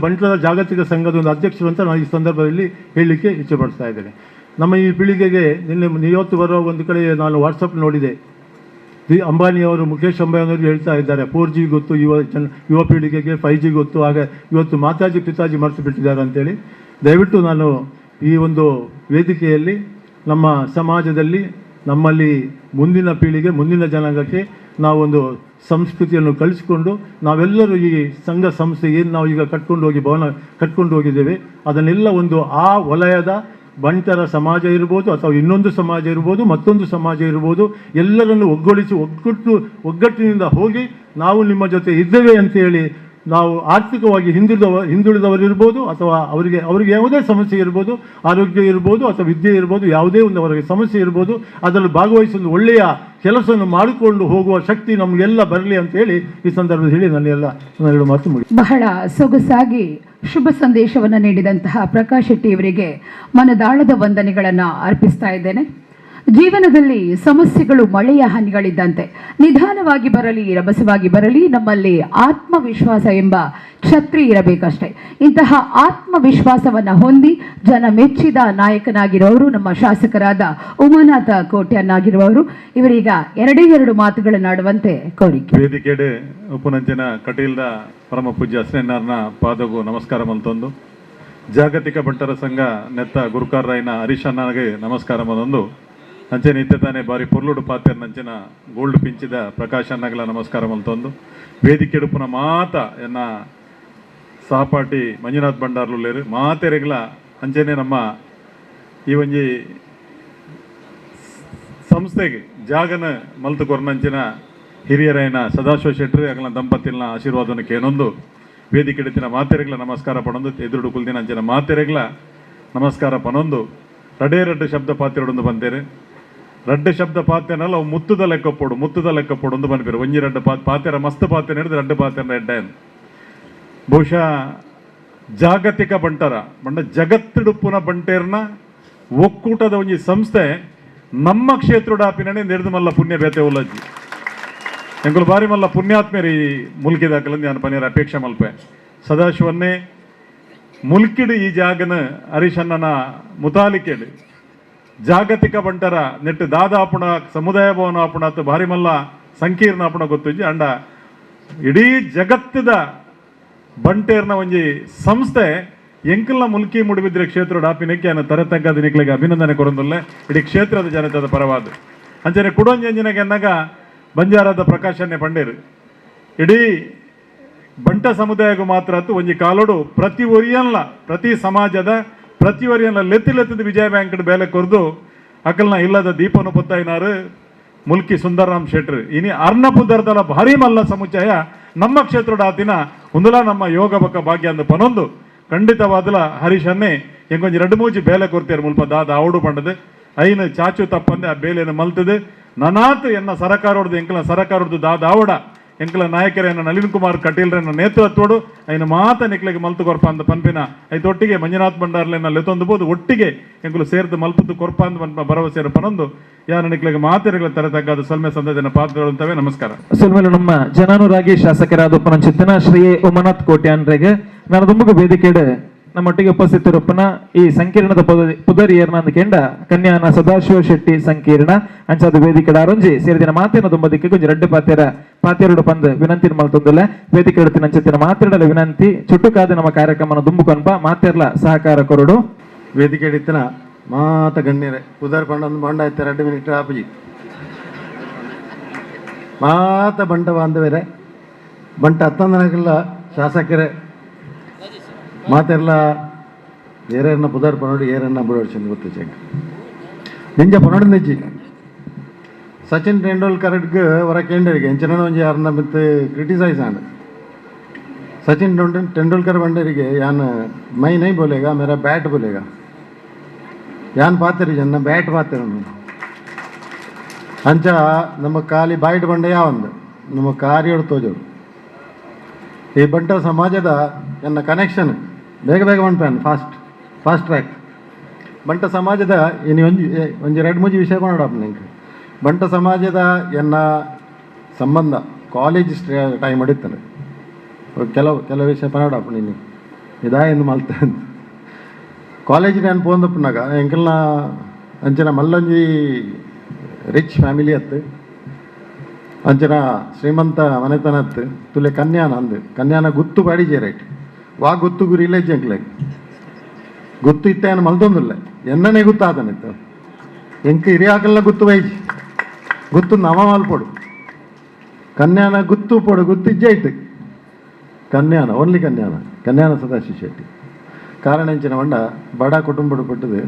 ಬಂಟರ ಜಾಗತಿಕ ಸಂಘದ ಒಂದು ಅಧ್ಯಕ್ಷರು ಅಂತ ನಾನು ಈ ಸಂದರ್ಭದಲ್ಲಿ ಹೇಳಲಿಕ್ಕೆ ಇಚ್ಛೆ ಪಡ್ತಾ ಇದ್ದೇನೆ. ನಮ್ಮ ಈ ಪೀಳಿಗೆಗೆ ನಿನ್ನೆ ಇವತ್ತು ಬರುವ ಒಂದು ಕಡೆ ನಾನು ವಾಟ್ಸಪ್ ನೋಡಿದೆ, ಅಂಬಾನಿಯವರು, ಮುಖೇಶ್ ಅಂಬಾನಿಯವರು ಹೇಳ್ತಾ ಇದ್ದಾರೆ 4G ಗೊತ್ತು ಯುವ ಪೀಳಿಗೆಗೆ, 5G ಗೊತ್ತು, ಹಾಗೆ ಇವತ್ತು ಮಾತಾಜಿ ಪಿತಾಜಿ ಮರೆತು ಬಿಟ್ಟಿದ್ದಾರೆ ಅಂತೇಳಿ. ದಯವಿಟ್ಟು ನಾನು ಈ ಒಂದು ವೇದಿಕೆಯಲ್ಲಿ ನಮ್ಮ ಸಮಾಜದಲ್ಲಿ ನಮ್ಮಲ್ಲಿ ಮುಂದಿನ ಪೀಳಿಗೆ, ಮುಂದಿನ ಜನಾಂಗಕ್ಕೆ ನಾವೊಂದು ಸಂಸ್ಕೃತಿಯನ್ನು ಕಲಿಸಿಕೊಂಡು ನಾವೆಲ್ಲರೂ ಈ ಸಂಘ ಸಂಸ್ಥೆ ಏನು ನಾವು ಈಗ ಕಟ್ಕೊಂಡು ಹೋಗಿ ಭವನ ಕಟ್ಕೊಂಡು ಹೋಗಿದ್ದೇವೆ ಅದನ್ನೆಲ್ಲ ಒಂದು ಆ ವಲಯದ ಬಂಟರ ಸಮಾಜ ಇರ್ಬೋದು ಅಥವಾ ಇನ್ನೊಂದು ಸಮಾಜ ಇರ್ಬೋದು, ಮತ್ತೊಂದು ಸಮಾಜ ಇರ್ಬೋದು, ಎಲ್ಲರನ್ನು ಒಗ್ಗೂಡಿಸಿ ಒಗ್ಗಟ್ಟಿನಿಂದ ಹೋಗಿ ನಾವು ನಿಮ್ಮ ಜೊತೆ ಇದ್ದೇವೆ ಅಂತೇಳಿ ನಾವು ಆರ್ಥಿಕವಾಗಿ ಹಿಂದುಳಿದವರಿರ್ಬೋದು ಅಥವಾ ಅವರಿಗೆ ಯಾವುದೇ ಸಮಸ್ಯೆ ಇರ್ಬೋದು, ಆರೋಗ್ಯ ಇರ್ಬೋದು ಅಥವಾ ವಿದ್ಯೆ ಇರ್ಬೋದು, ಯಾವುದೇ ಒಂದು ಅವರಿಗೆ ಸಮಸ್ಯೆ ಇರ್ಬೋದು, ಅದರಲ್ಲಿ ಭಾಗವಹಿಸಿ ಒಂದು ಒಳ್ಳೆಯ ಕೆಲಸವನ್ನು ಮಾಡಿಕೊಂಡು ಹೋಗುವ ಶಕ್ತಿ ನಮಗೆಲ್ಲ ಬರಲಿ ಅಂತೇಳಿ ಈ ಸಂದರ್ಭದಲ್ಲಿ ಹೇಳಿ ನನ್ನೆಲ್ಲ ಎರಡು ಮಾತು ಮುಗಿ. ಬಹಳ ಸೊಗಸಾಗಿ ಶುಭ ಸಂದೇಶವನ್ನು ನೀಡಿದಂತಹ ಪ್ರಕಾಶ್ ಶೆಟ್ಟಿಯವರಿಗೆ ಮನದಾಳದ ವಂದನೆಗಳನ್ನು ಅರ್ಪಿಸ್ತಾ ಇದ್ದೇನೆ. ಜೀವನದಲ್ಲಿ ಸಮಸ್ಯೆಗಳು ಮಳೆಯ ಹನಿಗಳಿದ್ದಂತೆ ನಿಧಾನವಾಗಿ ಬರಲಿ, ರಭಸವಾಗಿ ಬರಲಿ, ನಮ್ಮಲ್ಲಿ ಆತ್ಮವಿಶ್ವಾಸ ಎಂಬ ಛತ್ರಿ ಇರಬೇಕಷ್ಟೆ. ಇಂತಹ ಆತ್ಮವಿಶ್ವಾಸವನ್ನು ಹೊಂದಿ ಜನ ಮೆಚ್ಚಿದ ನಾಯಕನಾಗಿರುವವರು ನಮ್ಮ ಶಾಸಕರಾದ ಉಮಾನಾಥ ಕೋಟ್ಯಾನ್ ಆಗಿರುವವರು. ಇವರೀಗ ಎರಡೇ ಎರಡು ಮಾತುಗಳನ್ನಾಡುವಂತೆ ಕೋರಿಕೆ. ವೇದಿಕೆಡೆ ಉಪನಂಚಿನ ಕಟೀಲ್ದ ಪರಮ ಪೂಜ್ಯ ಅಸ್ನೇನಾರ್ನ ಪಾದಗೂ ನಮಸ್ಕಾರ ಮಲ್ತೊಂದು, ಜಾಗತಿಕ ಬಂಟರ ಸಂಘ ನೆತ್ತ ಗುರುಕಾರರಾಯನ ಹರೀಶಣ್ಣನಿಗೆ ನಮಸ್ಕಾರ ಮಲೊಂದು, ಅಂಚೆ ನಿತ್ಯ ತಾನೇ ಬಾರಿ ಪೊರ್ಲುಡು ಪಾತೆರ್ನಂಚಿನ ಗೋಲ್ಡ್ ಪಿಂಚಿದ ಪ್ರಕಾಶ್ ಅಣ್ಣಗಳ ನಮಸ್ಕಾರ ಮಲ್ತೊಂದು, ವೇದಿಕೆ ಉಡುಪುನ ಮಾತ ಎನ್ನ ಸಹಪಾಠಿ ಮಂಜುನಾಥ್ ಭಂಡಾರ್ಲುಲ್ಲೇರು ಮಾತೆರೆಗಳ ಅಂಚೆನೆ ನಮ್ಮ ಈ ಒಂಜಿ ಸಂಸ್ಥೆಗೆ ಜಾಗನ ಮಲ್ತು ಕೊರ್ನಂಚಿನ ಹಿರಿಯರೈನ ಸದಾಶಿವ ಶೆಟ್ಟರು ಅಗಲ ದಂಪತಿಲ್ನ ಆಶೀರ್ವಾದನ ಕೇನೊಂದು ವೇದಿಕೆ ಹಿಡಿತಿನ ಮಾತೆರೆಗಳ ನಮಸ್ಕಾರ ಪಣೊಂದು, ಎದುರುಡು ಕುಲ್ದಿನ ಅಂಚಿನ ಮಾತೆರೆಗಳ ನಮಸ್ಕಾರ ಪಣೊಂದು, ರಡೇ ರಡ್ಡು ಶಬ್ದ ಪಾತಿರಡೊಂದು ಬಂತೇನೆ. ರಡ್ಡ್ ಶಬ್ದ ಪಾತೆನಲ್ಲ ಅವು ಮುತ್ತುದ ಲೆಕ್ಕ ಪೋಡು, ಮುತ್ತುದ ಲೆಕ್ಕ ಪೋಡು ಒಂದು ಬನ್ಪಿರು. ಒಂಜಿ ರಡ್ಡ್ ಪಾತೆರ ಮಸ್ತ್ ಪಾತೆರ ಹಿಡಿದು ರಡ್ಡ್ ಪಾತೆರ ಎಡ್ಡೆ. ಬಹುಶಃ ಜಾಗತಿಕ ಬಂಟರ ಬಂಡ ಜಗತ್ತಿಡುಪ್ಪುನ ಬಂಟೇರ್ನ ಒಕ್ಕೂಟದ ಒಂಜಿ ಸಂಸ್ಥೆ ನಮ್ಮ ಕ್ಷೇತ್ರದ ಆಪಿನೇ ನಿರ್ದು ಮಲ್ಲ ಪುಣ್ಯ ಬೇತೆ ಉಲ್ಲಜ್ಜಿ. ಎಂಕುಲು ಬಾರಿ ಮಲ್ಲ ಪುಣ್ಯಾತ್ಮೇರಿ ಮುಲ್ಕಿದಾಕಲಂದು ನಾನು ಪನೀರ್ ಅಪೇಕ್ಷೆ ಮಲ್ಪೆ. ಸದಾಶಿವನ್ನೇ ಮುಲ್ಕಿಡು ಈ ಜಾಗನ ಹರೀಶಣ್ಣನ ಮುತಾಲಿಕೆಡು ಜಾಗತಿಕ ಬಂಟರ ನೆಟ್ಟು ದಾದಾಪುಣ ಸಮುದಾಯ ಭವನ ಆಪುಣ ಅಥವಾ ಭಾರಿ ಮಲ್ಲ ಸಂಕೀರ್ಣ ಆಪುಣ ಗೊತ್ತುಜ್ಜಿ. ಅಂಡ ಇಡೀ ಜಗತ್ತದ ಬಂಟೇರ್ನ ಒಂಜಿ ಸಂಸ್ಥೆ ಎಂಕಲ್ನ ಮುಲ್ಕಿ ಮುಡಿಬಿದ್ರೆ ಕ್ಷೇತ್ರದ ಆಪಿನಕ್ಕೆ ಅನ್ನ ತರತಗ್ಗದ ನಿಕ್ಲಿಗೆ ಅಭಿನಂದನೆ ಕೊರೊಂದುಲ್ಲೆ ಇಡೀ ಕ್ಷೇತ್ರದ ಜನತೆದ ಪರವಾದ. ಅಂಚನೆ ಕುಡೊಂಜಂಜಿನಗೆ ಅನ್ನಗ ಬಂಜಾರದ ಪ್ರಕಾಶನ್ನೇ ಪಂಡೇರು ಇಡೀ ಬಂಟ ಸಮುದಾಯಗೂ ಮಾತ್ರ ಅತ್ತು ಒಂಜಿ ಕಾಲೋಡು ಪ್ರತಿ ಒರಿಯನ್ಲ ಪ್ರತಿ ಸಮಾಜದ ಪ್ರತಿ ಒರಿಯನ್ಲ ಲೆತ್ತಿ ಲೆತ್ತದ ವಿಜಯ ಬ್ಯಾಂಕ್ ಬೇಲೆ ಕೊರ್ದು ಅಕಲ್ನ ಇಲ್ಲದ ದೀಪನು ಪೊತ್ತಾಯಿನಾರು ಮುಲ್ಕಿ ಸುಂದರರಾಮ್ ಶೆಟ್ರು. ಇನಿ ಅರ್ಣಪುದರ್ದಲ ಭಾರಿ ಮಲ್ಲ ಸಮುಚ್ಚಯ ನಮ್ಮ ಕ್ಷೇತ್ರದ ಆತಿನ ಒಂದುಲ ನಮ್ಮ ಯೋಗ ಬಕ್ಕ ಭಾಗ್ಯ ಅಂದು ಪನೊಂದು ಖಂಡಿತವಾದಲ ಹರೀಶನ್ನೇ ಎಂಕೊಂಜಿ ರಡ್ಡು ಮೂಜಿ ಬೇಲೆ ಕೊರ್ತೀರು ಮುಲ್ಪ ದಾದ ಆವುಡು ಪಂಡದು ಐನು ಚಾಚು ತಪ್ಪಂದೆ ಆ ಬೇಲೆಯನ್ನು ಮಲ್ತದೆ. ನನಾತ್ ಎನ್ನ ಸರಕಾರೋಡ್ದು ಎಂಕಲ ಸರಕಾರೋಡ್ದು ದಾದ ಆವಡ ಎಂಕಲ ನಾಯಕರೇನ ನಳಿನ್ ಕುಮಾರ್ ಕಟೀಲ್ರನ್ನ ನೇತೃತ್ವಡು ಐನ ಮಾತ ನಿಕ್ಲೆಗೆ ಮಲ್ತು ಕೊರ್ಪ ಅಂದ ಪನ್ಪಿನ ಐತೊಟ್ಟಿಗೆ ಮಂಜುನಾಥ್ ಭಂಡಾರ್ಲೆನ ಲೆತ್ತೊಂದು ಬೋದು ಒಟ್ಟಿಗೆ ಎಂಕುಲು ಸೇರ್ದು ಮಲ್ಪದ್ದು ಕೊರ್ಪ ಅಂದ ಪನ್ಪ ಭರವಸೆ ಪನೊಂದು ಯಾರ ನಿಕ್ಲೆಗೆ ಮಾತೆರೆಗಳ ತರತಗ್ಗಾದ ಸೊಲ್ಮೆ ಸಂದದಿನ ಪಾತ್ರಗಳು. ನಮಸ್ಕಾರ. ಸೊಲ್ಮೆಲು ನಮ್ಮ ಜನಾನುರಾಗಿ ಶಾಸಕರಾದ ಉಪನಂಚಿತನ ಶ್ರೀ ಉಮನಾಥ್ ಕೋಟ್ಯಾನ್ರೆಗೆ ನಾನು ದುಂಬುಗ ವೇದಿಕೆಡೆ ನಮ್ಮೊಟ್ಟಿಗೆ ಉಪಸ್ಥಿತರೊಪ್ಪನ ಈ ಸಂಕೀರ್ಣದ ಪುದರಿಯರ್ನ ಕೆಂಡ ಕನ್ಯಾನ ಸದಾಶಿವ ಶೆಟ್ಟಿ ಸಂಕೀರ್ಣ ಅಂಚಾದ ವೇದಿಕೆ ಆರೊಂಜಿ ಸೇರಿದಿನ ಮಾತಿನ ದುಂಬದಿಕ್ಕೆ ಕೊಂಚ ರಡ್ಡು ಪಾತೆರ ಪಾತೆರಡು ಪಂದ್ ವಿನಂತಿ ಮಲ್ತೊಂದುಲ್ಲ ವೇದಿಕೆ ಎಡುತ್ತಿನ ಅಂಚತ್ತಿನ ಮಾತೆರಡಲ ವಿನಂತಿ ಚುಟ್ಟುಕಾದ ನಮ್ಮ ಕಾರ್ಯಕ್ರಮನ ದುಂಬುಕೊನ್ಪ ಮಾತೆರ್ಲ ಸಹಕಾರ ಕೊರಡು. ವೇದಿಕೆ ಹಿಡಿತನ ಮಾತ ಗಣ್ಯರೇ ಪುದರ್ ಪಂಡೊಂದು ಬಂಡ ಆಯ್ತು 2 ಮಿನಿಟ್ ಆಪುಜಿ ಮಾತ ಬಂಟ ಬಾಂಧವರೇ ಬಂಟ ಅತ್ತಂದನಗಲ್ಲ ಶಾಸಕರೇ ಮಾತೆಲ್ಲ ಏರನ್ನ ಪುದರ್ ಪನೋಡು ಏರನ್ನ ಬುಡೋಡ್చింది ಗೊತ್ತು ಚೆಂಗ ನಿಂಜ ಪನೋಡು ನಿಜ್ಜಿ ಸಚಿನ್ ತೆಂಡೂಲ್ಕರ್ಗೆ ಹೊರ ಕೇಂದ್ರಿಗೆ ಎಂಚಿನ ಒಂಜಿ ಯಾರನ್ನ ಮಿತ್ತು ಕ್ರಿಟಿಸೈಸ್ ಆಂಡ್ ಸಚಿನ್ ತೆಂಡೂಲ್ಕರ್ ಬಂಡರಿಗೆ ಯಾನ್ ಮೈ ನೈ ಬೋಲೇಗ ಮೇರಾ ಬ್ಯಾಟ್ ಬೋಲೇಗ ಯಾನ್ ಪಾತೆರಿ ಜನ ಬ್ಯಾಟ್ ಪಾತೆರ ಅಂಚ ನಮ್ಮ ಖಾಲಿ ಬಾಯ್ಟ್ ಬಂಡೆ ಯಾವಂದು ನಮ್ಮ ಕಾರ್ಯೋಡು ತೋಜೋಡು ಈ ಬಂಟ ಸಮಾಜದ ಎನ್ನ ಕನೆಕ್ಷನ್ ಬೇಗ ಬೇಗ ಮನ್ಪೇನು fast fast track ಬಂಟ ಸಮಾಜದ ಇನ್ನು ಒಂಜಿ ಒಂಜಿ ಎರಡು ಮೂಜಿ ವಿಷಯ ಕೊನೋಡಪ್ಪ ನಿಂಗೆ ಬಂಟ ಸಮಾಜದ ಎನ್ನ ಸಂಬಂಧ ಕಾಲೇಜ್ ಟೈಮ್ ಹೊಡಿತಾನೆ ಕೆಲವು ಕೆಲವು ವಿಷಯ ಪನೋಡಪ್ಪ ನೀನು ಇದಾ ಎಂದು ಮಲ್ತ ಕಾಲೇಜ್ ನಾನು ಪೋಂದಪ್ಪನಾಗ ಎಂಕಲ್ನ ಅಂಚಿನ ಮಲ್ಲೊಂಜಿ ರಿಚ್ ಫ್ಯಾಮಿಲಿ ಅತ್ತು ಅಂಚಿನ ಶ್ರೀಮಂತ ಮನೆತನ ಅತ್ತು ತುಲೆ ಕನ್ಯಾನ ಅಂದು ಕನ್ಯಾನ ಗುತ್ತು ಬಾಡಿಜೆ ರೈಟ್ ವಾ ಗುತ್ತು ಗುರಿ ಇಲ್ಲ ಎಂಕ್ಲೆಗ್ ಗುತ್ತು ಇತ್ತ ಮಲ್ದೊಂದಿಲ್ಲ ಎನ್ನನೇ ಗುತ್ತಾದನಿತ್ತು ಎಂಕ್ ಹಿರಿಯಾಕಲ್ನ ಗುತ್ತು ವೈಜಿ ಗುತ್ತು ನವ ಮಲ್ಪೊಡು ಕನ್ಯಾನ ಗುತ್ತು ಪೊಡು ಗುತ್ತು ಇಜ್ಜೆ ಇತ್ತು ಕನ್ಯಾನ ಓನ್ಲಿ ಕನ್ಯಾನ ಕನ್ಯಾನ ಸದಾಶಿವ ಶೆಟ್ಟಿ ಕಾರಣ ಎಂಚಿನ వంಡ ಬಡ ಕುಟುಂಬಡು ಪಟ್ಟದು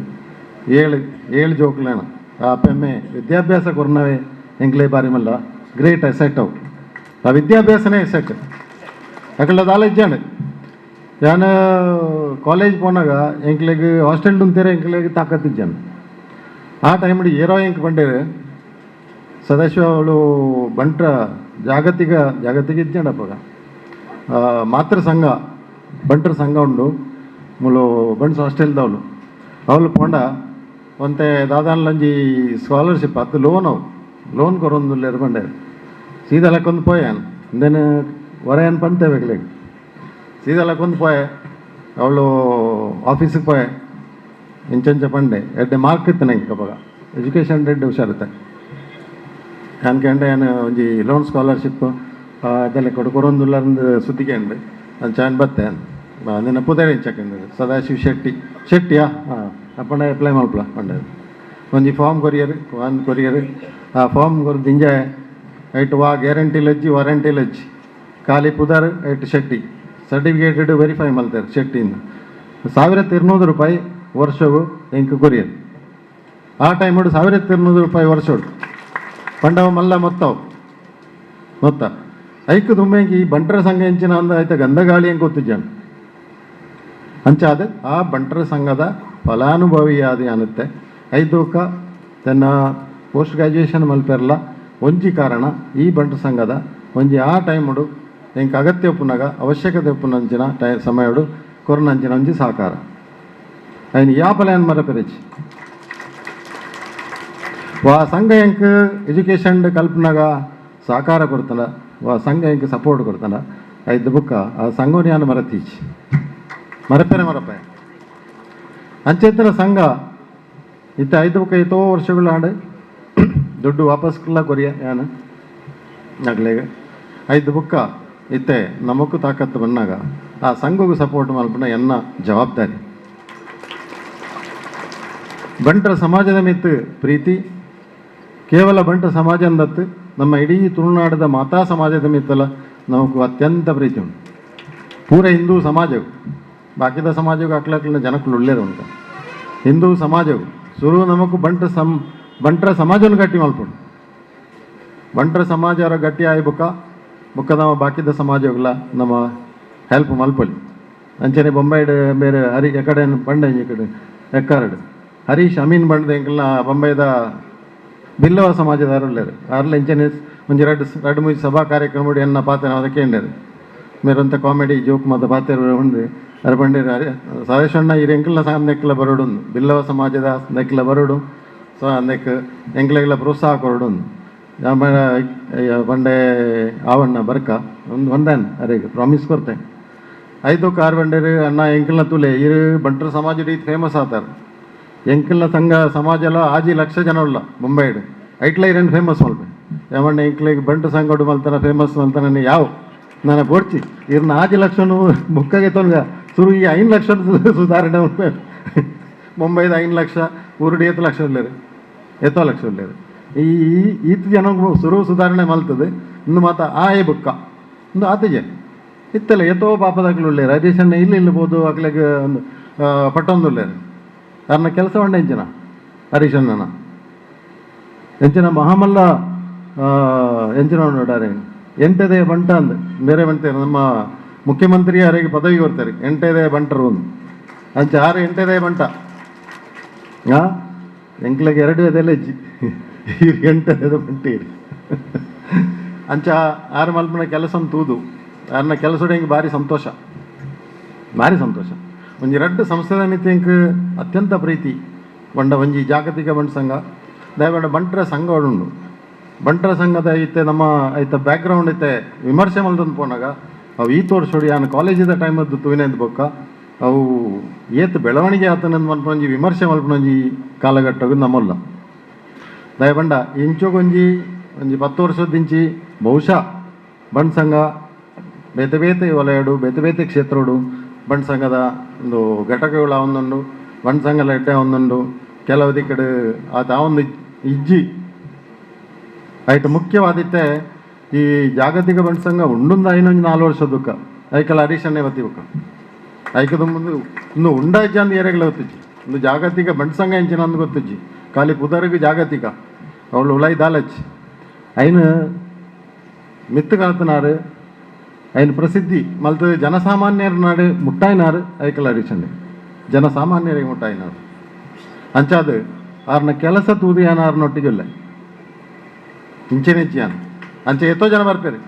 ಏಳು ಏಳು ಜೋಕ್ಲೇನ ಆ ಪೆಮ್ಮೆ ವಿದ್ಯಾಭ್ಯಾಸ ಕೊರ್ನವೇ ಎಂಕ್ಲೇ ಬಾರಿ ಮಲ್ಲ ಗ್ರೇಟ್ ಎಸೆಟ್ ಅವು ಆ ವಿದ್ಯಾಭ್ಯಾಸನೇ ಎಸೆಟ್ ಅಕಲ್ದ ದಾಲ ಇಜ್ಜಾಂಡ್ ಯಾನ್ ಕಾಲೇಜ್ ಪೋನಾಗ ಎಂಕ್ಲೆಗ್ ಹಾಸ್ಟೆಲ್ ಉಂತೇರೆ ಎಂಕ್ಲೆಗ್ ತಾಕತ್ ಇಜ್ಜಾಂಡ್ ಆ ಟೈಮ್ ಏರೋ ಎಂಕ್ ಬಂಡೇರು ಸದಾಶಿವ ಅವಳು ಬಂಟ್ರ ಜಾಗತಿಕ ಜಾಗತಿಕ ಇಜ್ಜಾಂಡ್ ಅಪ್ಪಗ ಮಾತೃ ಸಂಘ ಬಂಟ್ರ ಸಂಘ ಉಂಡು ಮೂಲು ಬಂಟ್ಸ್ ಹಾಸ್ಟೆಲ್ದವಳು ಅವಳು ಪೋಂಡ ಒಂತೆ ದಾದಾನ್ಲಂಜಿ ಸ್ಕಾಲರ್ಶಿಪ್ ಅದು ಲೋನ್ ಅವು ಲೋನ್ ಕೊರೊಂದುಲ್ಲೆರ್ ಬಂಡೆ ಸೀದಾ ಲಕ್ಕೊಂದು ಪೋಯಾನ್ then ವರಯನ್ ಪಂತೆ ಬೇಕಲೆಗ್ ಸೀದಾ ಲಕ್ಕೊಂದು ಪೋಯೆ ಅವಳು ಆಫೀಸಿಗೆ ಪೋಯೆ ಇಂಚಂಚ ಪಂಡೆ ಎಡ್ಡೆ ಮಾರ್ಕ್ ಇತ್ತು ನಂಗೆ ಅವಾಗ ಎಜುಕೇಷನ್ ರೆಡ್ ಹುಷಾರುತ್ತೆ ಅನ್ಕಂಡೆ ಏನು ಒಂಜಿ ಲೋನ್ ಸ್ಕಾಲರ್ಶಿಪ್ ಅದೆಲ್ಲ ಕೊಡು ಕೊರೊಂದುಲ್ಲಂದು ಸುದ್ದಿಗೆ ಅಂಚ ಬತ್ತೆ ನಿನ್ನ ಪುದರ್ ಇಂಚಕಂಡು ಸದಾಶಿವ ಶೆಟ್ಟಿ ಶೆಟ್ಟಿಯಾ ಹಾಂ ಅಪ್ಪಂಡ ಅಪ್ಲೈ ಮಲ್ಪಲ ಪಂಡೆ ಒಂಜಿ form courier one courier ಆ ಫಾರ್ಮ್ ಕೊರ್ ದಿಂಜ ಐಟ್ ವಾ ಗ್ಯಾರಂಟಿ ಲಜ್ಜಿ ವಾರಂಟಿ ಲಜ್ಜಿ ಖಾಲಿ ಪುದರ್ ಐಟ್ ಶೆಟ್ಟಿ ಸರ್ಟಿಫಿಕೇಟೆಡ್ ವೆರಿಫೈ ಮಲ್ತಾರೆ ಶೆಟ್ಟಿಂದ 1200 ರೂಪಾಯಿ ವರ್ಷವು ಎಂಕ್ ಕೊರಿಯರ್ ಆ ಟೈಮ್ 1200 ರೂಪಾಯಿ ವರ್ಷೋಡು ಪಂಡವ ಮಲ್ಲ ಮೊತ್ತವು ಮೊತ್ತ ಐಕ್ ದುಮ್ಮೆಂಕಿ ಈ ಬಂಟರ ಸಂಘ ಎಂಚಿನ ಅಂದ ಆಯ್ತ ಗಂಧಗಾಳಿ ಹೆಂಗೆ ಗೊತ್ತಿದ್ದಾನೆ ಅಂಚಾದ ಆ ಬಂಟರ ಸಂಘದ ಫಲಾನುಭವಿಯಾದ ಅನ್ನತ್ತೆ ಐದೂಕ ತನ್ನ ಪೋಸ್ಟ್ ಗ್ರ್ಯಾಜುಯೇಷನ್ ಮಲ್ಪೆರ್ಲ ಒಂಜಿ ಕಾರಣ ಈ ಬಂಟು ಸಂಘದ ಒಂಜಿ ಆ ಟೈಮುಡು ಎಂಕ್ ಅಗತ್ಯ ಉಪ್ಪುನಗ ಅವಶ್ಯಕತೆ ಉಪ್ಪುನಂಚಿನ ಟೈ ಸಮಯಡು ಕೊರನಂಚಿನ ಒಂಜಿ ಸಹಕಾರ ಐನ್ ಯಾಪಲ ಮರಪೆರೆಚಿ ವಾ ಸಂಘ ಎಂಕ್ ಎಜುಕೇಷನ್ ಕಲ್ಪನಾಗ ಸಹಕಾರ ಕೊಡ್ತಾನ, ವಾ ಸಂಘ ಎಂಕ್ ಸಪೋರ್ಟ್ ಕೊಡ್ತಾನ. ಐದು ಬುಕ್ಕ ಆ ಸಂಘ ಯಾನು ಮರತೀಚಿ ಮರಪೆರೆ ಮರಪೆ ಅಂಚೆತ್ತಿನ ಸಂಘ ಇತ್ತ ಐದು ಬುಕ್ಕ ಏತೋ ವರ್ಷಗಳು ಆಡು ದುಡ್ಡು ವಾಪಸ್ ಕೊರಿಯ ಯಾನು ನಗ್ಲೇಗ ಐದು ಬುಕ್ಕ ಇತ್ತೆ ನಮಕ್ಕೂ ತಾಕತ್ತು ಬಂದಾಗ ಆ ಸಂಘಗೂ ಸಪೋರ್ಟ್ ಮಲ್ಪನ ಎನ್ನ ಜವಾಬ್ದಾರಿ. ಬಂಟರ ಸಮಾಜದ ಮಿತ್ತು ಪ್ರೀತಿ ಕೇವಲ ಬಂಟ ಸಮಾಜ ಅಂದತ್ತು ನಮ್ಮ ಇಡೀ ತುಳುನಾಡದ ಮಾತಾ ಸಮಾಜದ ಮಿತ್ತಲ್ಲ ನಮಗೂ ಅತ್ಯಂತ ಪ್ರೀತಿ ಉಂಟು. ಪೂರ ಹಿಂದೂ ಸಮಾಜವು ಬಾಕಿದ ಸಮಾಜಕ್ಕೂ ಅಕ್ಲಕ್ಲಿನ ಜನಕ್ಕಳು ಒಳ್ಳೇದು ಉಂಟು. ಹಿಂದೂ ಸಮಾಜವು ಸುರು ನಮಗೂ ಬಂಟರ ಸಮಾಜವನ್ನು ಗಟ್ಟಿ ಮಲ್ಪುಂಡು. ಬಂಟರ ಸಮಾಜ ಅವರ ಗಟ್ಟಿ ಆಯಿ ಬುಕ್ಕ ಬುಕ್ಕ ನಮ್ಮ ಬಾಕಿದ ಸಮಾಜಗಳ ನಮ್ಮ ಹೆಲ್ಪ್ ಮಲ್ಪೊಲಿ. ಅಂಚನೆ ಬೊಂಬೈಡ್ ಬೇರೆ ಹರಿ ಎಕಡೆ ಬಂಡ ಈ ಕಡೆ ಎಕ್ಕಾರಡು ಹರೀಶ್ ಅಮೀನ್ ಬಂಡದ ಎಂಕಲ್ನ ಬೊಂಬೈದ ಬಿಲ್ಲವ ಸಮಾಜದಾರು ಉಳ್ಳೇರು ಅರ್ಲ ಇಂಚನೆ ಒಂಜಿ ರಡ್ಡು ರಡ್ಡು ಮೂಜಿ ಸಭಾ ಕಾರ್ಯಕ್ರಮ ಎನ್ನ ಪಾತ್ರ ಅದಕ್ಕೆ ಎಂಡೇರು ಮೇರಂತ ಕಾಮಿಡಿ ಜೋಕ್ ಮತ್ತು ಪಾತ್ರ ಉಂಡು ಅರೆ ಬಂಡೇರು ಅರೆ ಸದೇಶಣ್ಣ ಈ ಎಂಕಲ್ನ ಸಹ ನೆಕ್ಲ ಬರೋಡು ಬಿಲ್ಲವ ಸಮಾಜದ ನೆಕ್ಲ ಬರೋಡು ಸೊ ನೆಕ್ ಎಂಕ್ಲೆಗ್ಲ ಪ್ರೋತ್ಸಾಹ ಕೊರಡು ಬಂಡೆ ಆವಣ್ಣ ಬರ್ಕ ಒಂದು ಒಂದಾನ್ ಅರೆ ಪ್ರಾಮಿಸ್ ಕೊಡ್ತೆ ಐದು ಕಾರ್ ಬಂಡೇರು ಅಣ್ಣ ಎಂಕಲ್ನ ತುಲೆ ಇರು ಬಂಟರ ಸಮಾಜ ಈತ್ ಫೇಮಸ್ ಆತಾರ ಎಂಕಲ್ನ ಸಂಘ ಸಮಾಜ ಎಲ್ಲ ಆಜಿ ಲಕ್ಷ ಜನ ಉಲ್ಲ ಮುಂಬೈಡ್ ಐಟ್ಲ ಇರೇನು ಫೇಮಸ್ ಮಲ್ಪೆ ಯಾವಣ್ಣ ಎಂಕ್ಲಿಗೆ ಬಂಟು ಸಂಘಡು ಮಲ್ತಾನ ಫೇಮಸ್ ಮಲ್ತಾನ ಯಾವ ನಾನು ಬೋಡ್ಚಿ ಇರ್ನ ಆಜಿ ಲಕ್ಷನು ಬುಕ್ಕಾಗೆ ತೊನ್ಗ ಸುರು ಈ 5 ಲಕ್ಷ ಸುಧಾರಣೆ ಮಲ್ಪೆ ಮುಂಬೈದ 5 ಲಕ್ಷ ಊರುಡು ಏತು ಲಕ್ಷ ಉಳ್ಳೇರು ಏತೋ ಲಕ್ಷ ಉಳ್ಳೇರು ಈ ಈತ ಜನ ಸುರು ಸುಧಾರಣೆ ಮಲ್ತದೆ ಇನ್ನು ಮಾತ ಆಯೆ ಬುಕ್ಕ ಒಂದು ಆತಜೆ ಇತ್ತಲ್ಲ ಏತೋ ಪಾಪದಾಕ್ಲು ಉಳ್ಳೇರು ಹರೀಶಣ್ಣ ಇಲ್ಲಿ ಇಲ್ಬೋದು ಅಕ್ಲೆಗ್ ಒಂದು ಪಟ್ಟೊಂದು ಉಳ್ಳೇರು ಅರ್ನ ಕೆಲಸ ಉಂಡ ಎಂಚಿನ ಹರೀಶಣ್ಣನ ಎಂಚಿನ ಮಹಾಮಲ್ಲ ಎಂಚಿನ ಉಂಡಾರೆ ಎಂಟದೇ ಬಂಟ ಅಂದ್ ಬೇರೆ ಬಂಟೆ ನಮ್ಮ ಮುಖ್ಯಮಂತ್ರಿ ಅವರಿಗೆ ಪದವಿ ಕೊಡ್ತಾರೆ ಎಂಟದೇ ಬಂಟರು ಒಂದು ಅಂಚೆ ಆರು ಎಂಟದೇ ಬಂಟ ಹಾಂ ಎಂಕ್ಲೆಗೆ ಎರಡು ಅದೆಲ್ಲ ಎಂಟದೇ ಬಂಟೀರಿ ಅಂಚ ಆರು ಮಲ್ಪನ ಕೆಲಸ ತೂದು ಆರ್ನ ಕೆಲಸ ಹಿಂಗೆ ಭಾರಿ ಸಂತೋಷ ಭಾರಿ ಸಂತೋಷ. ಒಂಜಿ ರಡ್ಡು ಸಂಸ್ಥೆದ ಮಿತಿ ಇಂಕ್ ಅತ್ಯಂತ ಪ್ರೀತಿ ಬಂಡ ಒಂಜಿ ಜಾಗತಿಕ ಬಂಟ ಸಂಘ ದಯವಂಡ ಬಂಟರ ಸಂಘ ಉಂಡು. ಬಂಟರ ಸಂಘದ ಐತೆ ನಮ್ಮ ಐತ ಬ್ಯಾಕ್ಗ್ರೌಂಡ್ ಐತೆ ವಿಮರ್ಶೆ ಮಲ್ತಂದು ಪೋನಾಗ ಅವು ಈ ತೋರ್ಸೋಡಿ ನಾನು ಕಾಲೇಜಿದ ಟೈಮದ್ದು ತೂವಿನಂದು ಬೊಕ್ಕ ಅವು ಏತ್ ಬೆಳವಣಿಗೆ ಆತನಂದು ಮನ್ಪೊಂಜಿ ವಿಮರ್ಶೆ ಮಲ್ಪನೊಂಜಿ ಕಾಲಘಟ್ಟಗೂ ನಮ್ಮಲ್ಲ. ದಯಬಂಡ ಇಂಚೊಗೊಂಜಿ ಒಂಜಿ 10 ವರ್ಷದಿಂಚಿ ಬಹುಶಃ ಬಂಟ್ ಸಂಘ ಬೇತೆ ಬೇತೆ ವಲಯಡು ಬೇತೆ ಬೇತೆ ಕ್ಷೇತ್ರಡು ಬಂಟ್ ಸಂಘದ ಒಂದು ಘಟಕಗಳು ಒಂದೊಂದು ಬಂಟ್ ಸಂಘದ ಎಡ್ಡೆ ಒಂದೊಂದು ಕೆಲವು ದಿಕ್ಕಡು ಆತ ಒಂದು ಇಜ್ಜಿ ಐಟ್ ಮುಖ್ಯವಾದಿತ್ತೆ ಈ ಜಾಗತಿಕ ಬಂಟ್ ಸಂಘ ಉಂಡುಂದು ಐನೊಂದು 4 ವರ್ಷ ದುಃಖ ಐಕಲ ಹರೀಶನ್ನೇ ಬತ್ತಿ ಬುಕ್ಕ ಐಕದ ಮುಂದೆ ಇನ್ನು ಉಂಡಾಯ್ಚ ಅಂದ್ ಏರೆಗಳ ಗೊತ್ತಿಜ್ಜಿ ಒಂದು ಜಾಗತಿಕ ಬಂಟ್ ಸಂಘ ಎಂಚಿನ ಅಂದ್ ಗೊತ್ತಿಜ್ಜಿ ಖಾಲಿ ಪುದರ್ಗ್ ಜಾಗತಿಕ ಅವಳು ಉಳೈ ದಾಲಚ್ ಐನು ಮಿತ್ತು ಕಳತನಾರು ಐನು ಪ್ರಸಿದ್ಧಿ ಮಲ್ತು ಜನಸಾಮಾನ್ಯರ ನಾಡು ಮುಟ್ಟಾಯಿನಾರು ಐಕಲ ಹರೀಶನ್ನೇ ಜನಸಾಮಾನ್ಯರಿಗೆ ಮುಟ್ಟಾಯಿನಾರು ಅಂಚಾದು ಆರ್ನ ಕೆಲಸ ತೂದಿಯಾನ ಆರ್ನೊಟ್ಟಿಗಿಲ್ಲ ಇಂಚೆನೆಚ್ಚಿಯಾನ ಅಂಚೆ ಏತೋ ಜನ ಬರ್ಪೇರು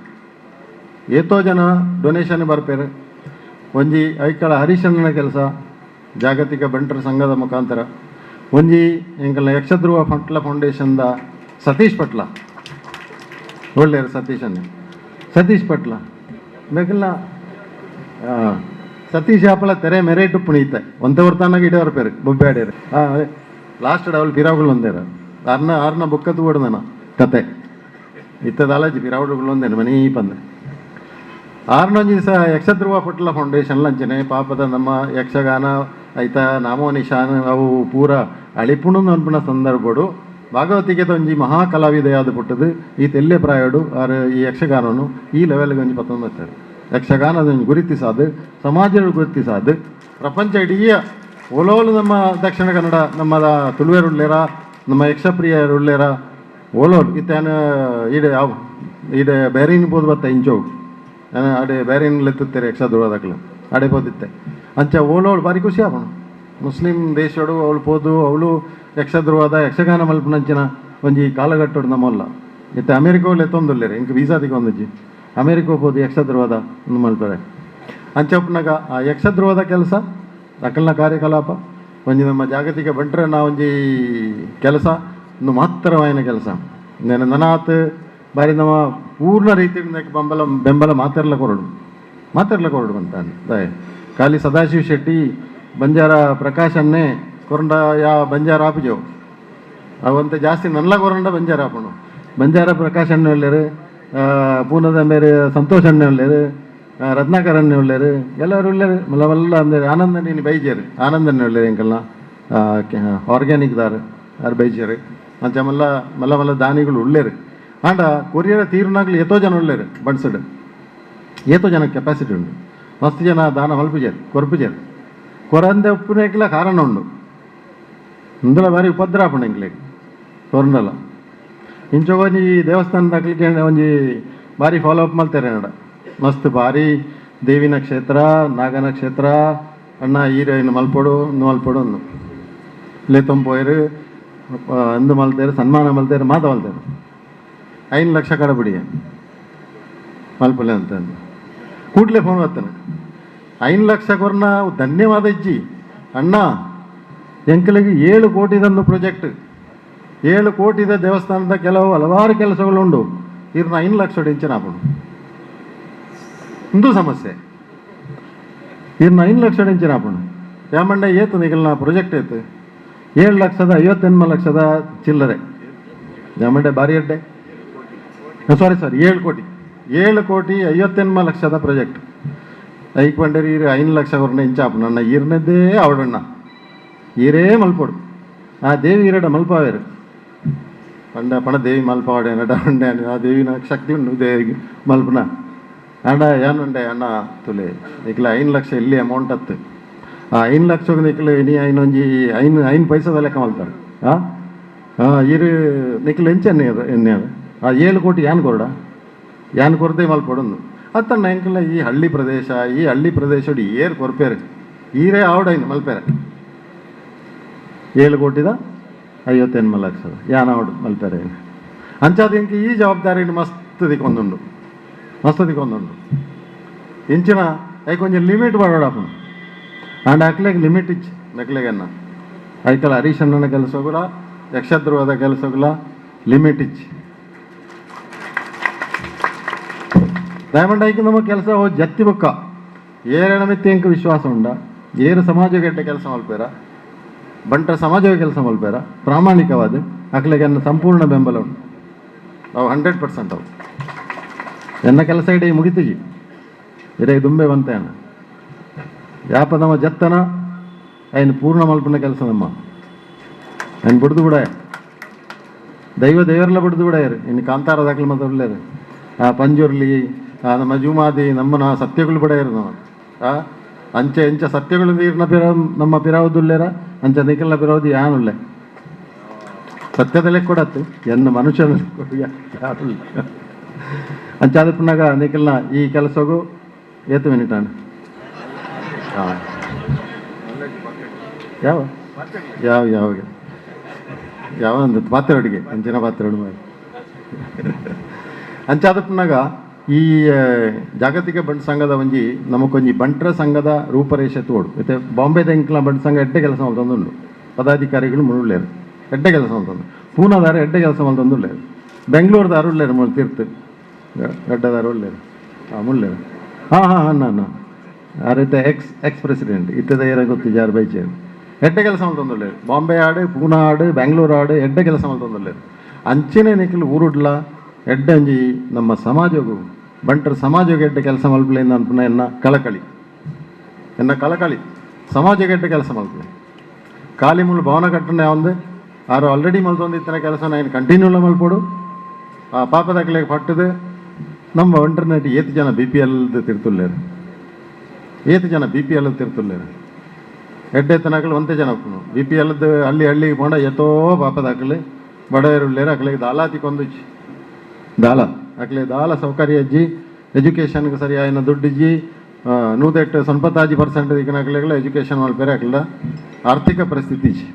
ಏತೋ ಜನ ಡೊನೇಷನ್ ಬರ್ಪೇರು ಒಂಜಿ ಐಕಳ ಹರೀಶಣ್ಣನ ಕೆಲಸ ಜಾಗತಿಕ ಬಂಟರ ಸಂಘದ ಮುಖಾಂತರ ಒಂಜಿ ಎಂಕಲ್ನ ಯಕ್ಷಧ್ರುವ ಪಟ್ಲ ಫೌಂಡೇಶನ್ದ ಸತೀಶ್ ಪಟ್ಲ ಒಳ್ಳೆಯರು ಸತೀಶನ್ನೇ ಸತೀಶ್ ಪಟ್ಲ ಬೇಕಲ್ಲ ಸತೀಶ್ ಆಪಲ ತೆರೆ ಮೆರೇಟು ಪುಣೀತೆ ಒಂತೆ ಹೊರ್ತಾನಾಗ ಇಡೋರು ಪೇರು ಬೊಬ್ಬೆ ಹಾಂ ಅದೇ ಲಾಸ್ಟ್ ಅವಳು ಪಿರಾವುಗಳು ಒಂದೇರು ಆರ್ನ ಆರ್ನ ಬುಕ್ಕತ್ತು ಓಡ್ದನ ಕತೆ ಇತ್ತದಾಲಜಿ ಪಿರಾವುಗಳು ಒಂದೇನು ಮನೀ ಪಂದೆ ಆರ್ನೊಂಜಿ ಸಹ ಯಕ್ಷಧ್ರುವ ಪಟ್ಲ ಫೌಂಡೇಶನ್ ಲಂಚನೆ ಪಾಪದ ನಮ್ಮ ಯಕ್ಷಗಾನ ಐತ ನಾಮೋ ನಿಶಾನ ಅವು ಪೂರ ಅಳಿಪುಣು ಅನ್ಪುಣ ಸಂದರ್ಭಡು ಭಾಗವತಿಗೆ ಒಂಜಿ ಮಹಾ ಕಲಾವಿದೆಯಾದ ಪುಟ್ಟದು ಈ ತೆಲ್ಲೆ ಪ್ರಾಯಡು ಆರು ಈ ಯಕ್ಷಗಾನನು ಈ ಲೆವೆಲ್ಗೆ ಒಂಜಿ ಪತ್ತೊಂಬತ್ತಾರೆ ಯಕ್ಷಗಾನದ ಒಂಜಿ ಗುರುತಿಸಾದು ಸಮಾಜದ ಗುರುತಿಸಾದು ಪ್ರಪಂಚ ಇಡೀ ಓಲೋಲು ನಮ್ಮ ದಕ್ಷಿಣ ಕನ್ನಡ ನಮ್ಮ ತುಳುವೆರುಳ್ಳೇರ ನಮ್ಮ ಯಕ್ಷಪ್ರಿಯರುಳ್ಳೇರ ಓಲೋಲು ಇತ್ತಾನ ಈಡೆ ಯಾವ ಈಡೆ ಬೇರೆ ಬೋದು ಬತ್ತ ಇಂಚೋವು ಅಡೆ ಬೇರೆ ಲೆತ್ತುತ್ತಾರೆ ಯಕ್ಷಧ್ರುವದಾಕ್ಲು ಅಡೆ ಪೋದಿತ್ತೆ ಅಂಚ ಓಲೋಳು ಭಾರಿ ಖುಷಿ ಆಪಣ ಮುಸ್ಲಿಂ ದೇಶಡು ಅವಳು ಪೋದು ಅವಳು ಯಕ್ಷಧ್ರುವದ ಯಕ್ಷಗಾನ ಮಲ್ಪನಂಚಿನ ಒಂಜಿ ಕಾಲಘಟ್ಟಡು ನಮ್ಮಲ್ಲ ಇತ್ತೆ ಅಮೇರಿಕೋಲ್ ಎತ್ತೊಂದುಲ್ಲೇರು ಇಂಕ್ ವೀಸಾ ತಿಕ್ಕೊಂದುಜ್ಜಿ ಅಮೇರಿಕಾ ಪೋದು ಯಕ್ಷಧ್ರುವದ ಉಂದು ಮಲ್ಪರೆ ಅಂಚಪ್ಪನಾಗ ಆ ಯಕ್ಷಧ್ರುವದ ಕೆಲಸ ಅಕಲ್ನ ಕಾರ್ಯಕಲಾಪ ಒಂಜಿ ನಮ್ಮ ಜಾಗತಿಕ ಬಂಟ್ರನ ಒಂಜಿ ಕೆಲಸ ಒಂದು ಮಹತ್ತರವಾಯಿನ ಕೆಲಸ నేను ನನಾತ್ ಬಾರಿ ನಮ್ಮ ಪೂರ್ಣ ರೀತಿಯಿಂದ ಬೆಂಬಲ ಬೆಂಬಲ ಮಾತೆರ್ಲ ಕೊರಡು ಮಾತೆರ್ಲ ಕೊರಡು ಅಂತ ದಾಯೆ ಖಾಲಿ ಸದಾಶಿವ ಶೆಟ್ಟಿ ಬಂಜಾರ ಪ್ರಕಾಶನ್ನೇ ಕೊರಂಡ ಯಾ ಬಂಜಾರ ಆಪುಜವು ಅವಂತ ಜಾಸ್ತಿ ನಲ್ಲ ಕೊರಂಡ ಬಂಜಾರ ಆಪುಂಡು ಬಂಜಾರ ಪ್ರಕಾಶ್ ಅಣ್ಣೆ ಉಳ್ಳೇರು ಪೂನದ ಮೇರೆ ಸಂತೋಷ್ ಅಣ್ಣೆ ಉಳ್ಳೇರು ರತ್ನಾಕರ್ ಅಣ್ಣೆ ಉಳ್ಳೇರು ಎಲ್ಲರೂ ಉಳ್ಳೇರು ಮಲ್ಲ ಮಲ್ಲ ಅಂದರೆ ಆನಂದ ನೀನು ಬೈಜೇರು ಆನಂದಣ್ಣೆ ಉಳ್ಳೇರು ಎಂಕಲ್ನ ಆರ್ಗ್ಯಾನಿಕ್ ದಾರು ಆರು ಬೈಜೇರು ಅಂಚ ಮಲ್ಲ ಮಲ್ಲ ಮಲ್ಲ ದಾನಿಗಳು ಉಳ್ಳೇರು ಆಂಡ ಕೊರಿಯರ ತೀರುನಾಗ್ಲು ಏತೋ ಜನ ಉಳ್ಳೇರು ಬಣ್ಸಡು ಏತೋ ಜನ ಕೆಪಾಸಿಟಿ ಉಂಡು ಮಸ್ತ್ ಜನ ದಾನ ಮಲ್ಪುಜೇರು ಕೊರ್ಪುಜೇರು ಕೊರಂದೆ ಉಪ್ಪುನೇಕ್ಲ ಕಾರಣ ಉಂಡು ಇಂದುಲ ಬಾರಿ ಉಪದ್ರ ಆಪುಂಡು ಎಂಕ್ಲೆಗ್ ಕೊರಂಡಲ ಇಂಚೊಗೊಂಜಿ ದೇವಸ್ಥಾನದ ಒಂಜಿ ಬಾರಿ ಫಾಲೋ ಅಪ್ ಮಲ್ತೇರೆ ನಡ ಮಸ್ತ್ ಬಾರಿ ದೇವಿನ ಕ್ಷೇತ್ರ ನಾಗನ ಕ್ಷೇತ್ರ ಅಣ್ಣ ಈರ ಮಲ್ಪೊಡು ಇಂದು ಮಲ್ಪೊಡು ಅಂದು ಲೇತೊಂಪೋಯರು ಅಂದು ಮಲ್ತೇರು ಸನ್ಮಾನ ಮಲ್ತೇರು ಮಾತ ಮಲ್ತೇರು 5 ಲಕ್ಷ ಕಡಬಿಡಿ ಮಲ್ಪಲೆ ಅಂತಂದು ಕೂಡಲೇ ಫೋನ್ ಬರ್ತಾನೆ 5 ಲಕ್ಷ ಕೊರ್ನ ಧನ್ಯವಾದ ಇಜ್ಜಿ ಅಣ್ಣ ಎಂಕಲಿಗೆ 7 ಕೋಟಿದೊಂದು ಪ್ರಾಜೆಕ್ಟ್ 7 ಕೋಟಿದ ದೇವಸ್ಥಾನದ ಕೆಲವು ಹಲವಾರು ಕೆಲಸಗಳುಂಡು ಇರ್ನ 5 ಲಕ್ಷ ಇಂಚಿನ ಆಪುಂಡು ಇಂದು ಸಮಸ್ಯೆ ಇರ್ನ 5 ಲಕ್ಷ ಇಂಚಿನ ಆಪುಂಡು ಯಾಮಂಡ ಏತು ನಿಗಲ್ನ ಪ್ರಾಜೆಕ್ಟ್ ಏತು 7,58 ಲಕ್ಷದ ಚಿಲ್ಲರೆ ಯಾಮಂಡೆ ಭಾರಿ ಅಡ್ಡೆ ಸಾರಿ ಸಾರಿ 7 ಕೋಟಿ 7 ಕೋಟಿ 58 ಲಕ್ಷದ ಪ್ರಾಜೆಕ್ಟ್ ಐಕ್ ಬಂಡೇರಿ ಈರು 5 ಲಕ್ಷ ಕೊರ್ನ ಇಂಚಾಪು ನನ್ನ ಈರ್ನದ್ದೇ ಅವಡಣ್ಣ ಈರೇ ಮಲ್ಪೊಡು ಆ ದೇವಿ ಈರಡ ಮಲ್ಪಾವೇರು ಪಂಡ ಪಣ ದೇವಿ ಮಲ್ಪಾವಡೆ ನಡ ಉಂಡೆ ಆ ದೇವಿನ ಶಕ್ತಿ ಉಂಡು ದೇವಿಗೆ ಮಲ್ಪನ ಅಂಡ ಏನುಂಡೆ ಅಣ್ಣ ತುಲೆ ಇಕ್ಲ 5 ಲಕ್ಷ ಇಲ್ಲಿ ಅಮೌಂಟ್ ಅತ್ತು ಆ 5 ಲಕ್ಷಕ್ಕೆ ನಿಕ್ಲು ಇನಿ ಐನೊಂಜಿ 5 5 ಪೈಸದ ಲೆಕ್ಕ ಮಲ್ತಾರೆ ಹಾಂ ಹಾಂ ಈರು ನಿಕ್ಲು ಎಂಚೆನ್ನೆ ಎಣ್ಣೆ ಆ 7 ಕೋಟಿ ಯಾನ್ ಕೊರಡ ಯಾನ್ ಕೊರದೆ ಮಲ್ಪೊಡೊಂದು ಅತ್ತಣ್ಣ ಎಂಕಲ್ಲ ಈ ಹಳ್ಳಿ ಪ್ರದೇಶ ಈ ಹಳ್ಳಿ ಪ್ರದೇಶಡು ಏರ್ ಕೊರ್ಪೇರು ಈರೇ ಆವಡೈನು ಮಲ್ಪೇರೆ 7 ಕೋಟಿದ 58 ಲಕ್ಷದ ಯಾನ್ ಆವಡು ಮಲ್ಪೇರೆ ಅಂಚಾದ ಇಂಕ ಈ ಜವಾಬ್ದಾರಿನ ಮಸ್ತ್ ದಿಕ್ಕೊಂದುಂಡು ಮಸ್ತ್ ದಿಕ್ಕೊಂದುಂಡು ಇಂಚಿನ ಐಕೊಂಚ ಕೊಂಚ ಲಿಮಿಟ್ ಮಾಡೋಡಪ್ಪ ಅಂಡ್ ಅಕ್ಲೆಗ್ ಲಿಮಿಟ್ ಇಚ್ಚಿ ನಕ್ಲೆಗನ್ನ ಐಕಲ ಹರೀಶ್ ಅಣ್ಣನ ಕೆಲಸಗಳ ಯಕ್ಷಧ್ರುವದ ಕೆಲಸಗಳ ಲಿಮಿಟ್ ಇಚ್ಚಿ ಡೈಮಂಡ್ ಐಕ್ ನಮ್ಮ ಕೆಲಸ ಜತ್ತಿ ಬೊಕ್ಕ ಏರಣ ಮಿತ್ತಿ ಎಂಕ್ ವಿಶ್ವಾಸ ಉಂಡ ಏರು ಸಮಾಜಗೆಡ್ಡೆ ಕೆಲಸ ಮಲ್ಪೇರ ಬಂಟರ ಸಮಾಜಕ್ಕೆ ಕೆಲಸ ಮಲ್ಪೇರ ಪ್ರಾಮಾಣಿಕವಾದ ಅಕ್ಲೆಗೆ ಅನ್ನ ಸಂಪೂರ್ಣ ಬೆಂಬಲ ಉಂಟು ಅವು 100% ಅವು ಎನ್ನ ಕೆಲಸ ಇಡೀ ಮುಗಿತಿಜಿ ಇರೇ ದುಂಬೆ ಬಂತೆ ಅಣ್ಣ ಯಾಪ ನಮ್ಮ ಜತ್ತನ ಐನು ಪೂರ್ಣ ಮಲ್ಪನ ಕೆಲಸ ನಮ್ಮ ಐನು ಬಿಡ್ದು ಬಿಡ ದೈವ ದೇವರೆಲ್ಲ ಬಿಡ್ದು ಬಿಡಾಯರು ಇನ್ನು ಕಾಂತಾರ ದಾಖಲೆ ಮಾತ್ರ ಉಳ್ಳೇರು ಆ ಪಂಜುರ್ಲಿ ಆ ನಮ್ಮ ಜುಮಾದಿ ನಮ್ಮನ ಸತ್ಯಗಳು ಬಿಡಾಯರು ನಮ್ಮ ಆ ಅಂಚೆ ಎಂಚ ಸತ್ಯಗಳು ನೀರಿನ ಪಿರ ನಮ್ಮ ಪಿರಾವುದುಲ್ಲೇರ ಅಂಚೆ ನಿಖಲ್ನ ಪಿರಾವುದು ಯಾನುಲ್ಲೆ ಸತ್ಯದಲ್ಲೇ ಕೊಡತ್ತು ಎನ್ನ ಮನುಷ್ಯನ ಯಾರು ಅಂಚಾದ ಪುನಾಗ ನಿಖಲ್ನ ಈ ಕೆಲಸಗೂ ಏತು ಮಿನಿಟ್ ಅಣ್ಣ ಹಾಂ ಯಾವ ಯಾವ ಯಾವ ಯಾವ ಅಂದ ಪಾತ್ರೆ ಅಡುಗೆ ಅಂಚಿನ ಪಾತ್ರೆ ಅಡುಗೆ ಮಾಡಿ ಅಂಚಾದ ಪುನಾಗ ಈ ಜಾಗತಿಕ ಬಂಟ್ ಸಂಘದ ಒಂಜಿ ನಮಕೊಂಜಿ ಬಂಟ್ರ ಸಂಘದ ರೂಪರೇಷೆ ತೋಡು ಮತ್ತು ಬಾಂಬೆದ ಎಂಕ್ಲ ಬಂಟ್ ಸಂಘ ಎಡ್ಡೆ ಕೆಲಸ ಮಲ್ತೊಂದುಂಡು ಪದಾಧಿಕಾರಿಗಳು ಮುಳ್ಳುಳ್ಳೇರು ಎಡ್ಡೆ ಕೆಲಸ ಮಲ್ತೊಂದು ಪೂನಾದಾರ ಎಡ್ಡೆ ಕೆಲಸ ಮಲ್ತೊಂದುಳ್ಳೇರು ಬೆಂಗಳೂರುದಾರು ಉಳ್ಳೇರು ಮುಳ್ಳು ತೀರ್ತು ಗಡ್ಡದಾರು ಉಳ್ಳೇರು ಹಾಂ ಮುಳ್ಳೇರು ಹಾಂ ಹಾಂ ಅಣ್ಣ ಅಣ್ಣ ಆ ರೀತಿ ಎಕ್ಸ್ ಎಕ್ಸ್ ಪ್ರೆಸಿಡೆಂಟ್ ಇತ್ತದ ಏರ ಗೊತ್ತು ಜಾರ್ ಬೈಚೇರು ಎಡ್ಡೆ ಕೆಲಸ ಮಲ್ತೊಂದುಳ್ಳೇರು ಬಾಂಬೆ ಆಡು ಪೂನಾ ಆಡು ಬೆಂಗಳೂರು ಆಡು ಎಡ್ಡೆ ಕೆಲಸ ಮಲ್ತೊಂದುಳ್ಳೇರು ಅಂಚನೆ ನಿಖಲು ಊರುಡ್ಲ ಎಡ್ಡೆ ಅಂಜಿ ನಮ್ಮ ಸಮಾಜಗೂ ಬಂಟರ ಸಮಾಜಕ್ಕೆ ಎಡ್ಡೆ ಕೆಲಸ ಮಲ್ಪಲೆ ಅನ್ಪುನ ಎನ್ನ ಕಳಕಳಿ ಎನ್ನ ಕಳಕಳಿ ಸಮಾಜಕ್ಕೆ ಎಡ್ಡೆ ಕೆಲಸ ಮಲ್ಪಲೆ ಖಾಲಿ ಮುಳ್ಳು ಭವನ ಕಟ್ಟಣೆ ಒಂದು ಆರು ಆಲ್ರೆಡಿ ಮಲ್ತೊಂದು ಇತ್ತನ ಕೆಲಸ ನಾನು ಕಂಟಿನ್ಯೂಲ ಮಲ್ಪೋಡು ಆ ಪಾಪದಕ್ಲೆಗೆ ಪಟ್ಟದು ನಮ್ಮ ಬಂಟರ್ನೆಟ್ ಏತು ಜನ ಬಿ ಪಿ ಎಲ್ ತಿರ್ತುಲ್ಲೇರು ಏತು ಜನ ಬಿ ಪಿ ಎಲ್ ತಿರ್ತುಲ್ಲೇರು ಎಡ್ಡೆ ತನಕಲು ಒಂತೆ ಜನ ಬಿ ಪಿ ಎಲ್ದು ಹಳ್ಳಿ ಹಳ್ಳಿಗೆ ಪೋಂಡ ಏತೋ ಪಾಪದಾಕಲು ಬಡವರುಳ್ಳೇರು ಅಕ್ಲೆಗೆ ದಾಲ ತಿಕ್ಕೊಂದುಜ್ಜಿ ದಾಲ ಅಕ್ಲೆ ದಾಲ ಸೌಕರ್ಯ ಅಜ್ಜಿ ಎಜುಕೇಷನ್ಗೆ ಸರಿಯಾಯಿನ ದುಡ್ಡಿಜ್ಜಿ 108 95% ದಿಕ್ಕನಕ್ಲೆಗಳ ಎಜುಕೇಷನ್ ಮಲ್ಪೇರೆ ಅಕ್ಲ ಆರ್ಥಿಕ ಪರಿಸ್ಥಿತಿ ಇಜ್ಜಿ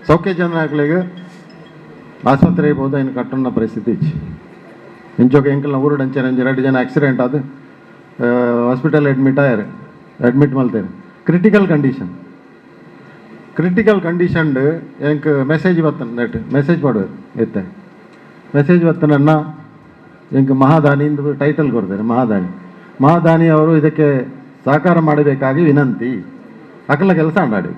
ಸೌಖ್ಯ ಜನ ಅಕ್ಲೆಗೆ ಆಸ್ಪತ್ರೆಗೆ ಹೋದ ಇನ್ನು ಕಟ್ಟೋಣ ಪರಿಸ್ಥಿತಿ ಇಚ್ಚಿ. ಇಂಚೊಕ ಎಂಕಲ್ನ ಊರುಡು ಅಂಚನೆ ಒಂಜಿ 2 ಜನ ಆಕ್ಸಿಡೆಂಟ್ ಆದ್ ಹಾಸ್ಪಿಟಲ್ ಅಡ್ಮಿಟ್ ಆಯರ್, ಅಡ್ಮಿಟ್ ಮಲ್ತೇರು. ಕ್ರಿಟಿಕಲ್ ಕಂಡೀಷನ್, ಕ್ರಿಟಿಕಲ್ ಕಂಡೀಷನ್ಡ್ ಎಂಕ್ ಮೆಸೇಜ್ ಬತ್ತನ, ನೆಟ್ ಮೆಸೇಜ್ ಪಾಡುವೆರ್ ಇತ್ತೆ ಮೆಸೇಜ್ ಬತ್ತನನ್ನ ಎಂಕ್ ಮಹಾದಾನಿ ಇಂದು ಟೈಟಲ್ ಕೊಡ್ತಾರೆ. ಮಹಾದಾನಿ, ಮಹಾದಾನಿ ಅವರು ಇದಕ್ಕೆ ಸಹಕಾರ ಮಾಡಬೇಕಾಗಿ ವಿನಂತಿ. ಅಕಲ ಕೆಲಸ ಅಂಡಾಡಿ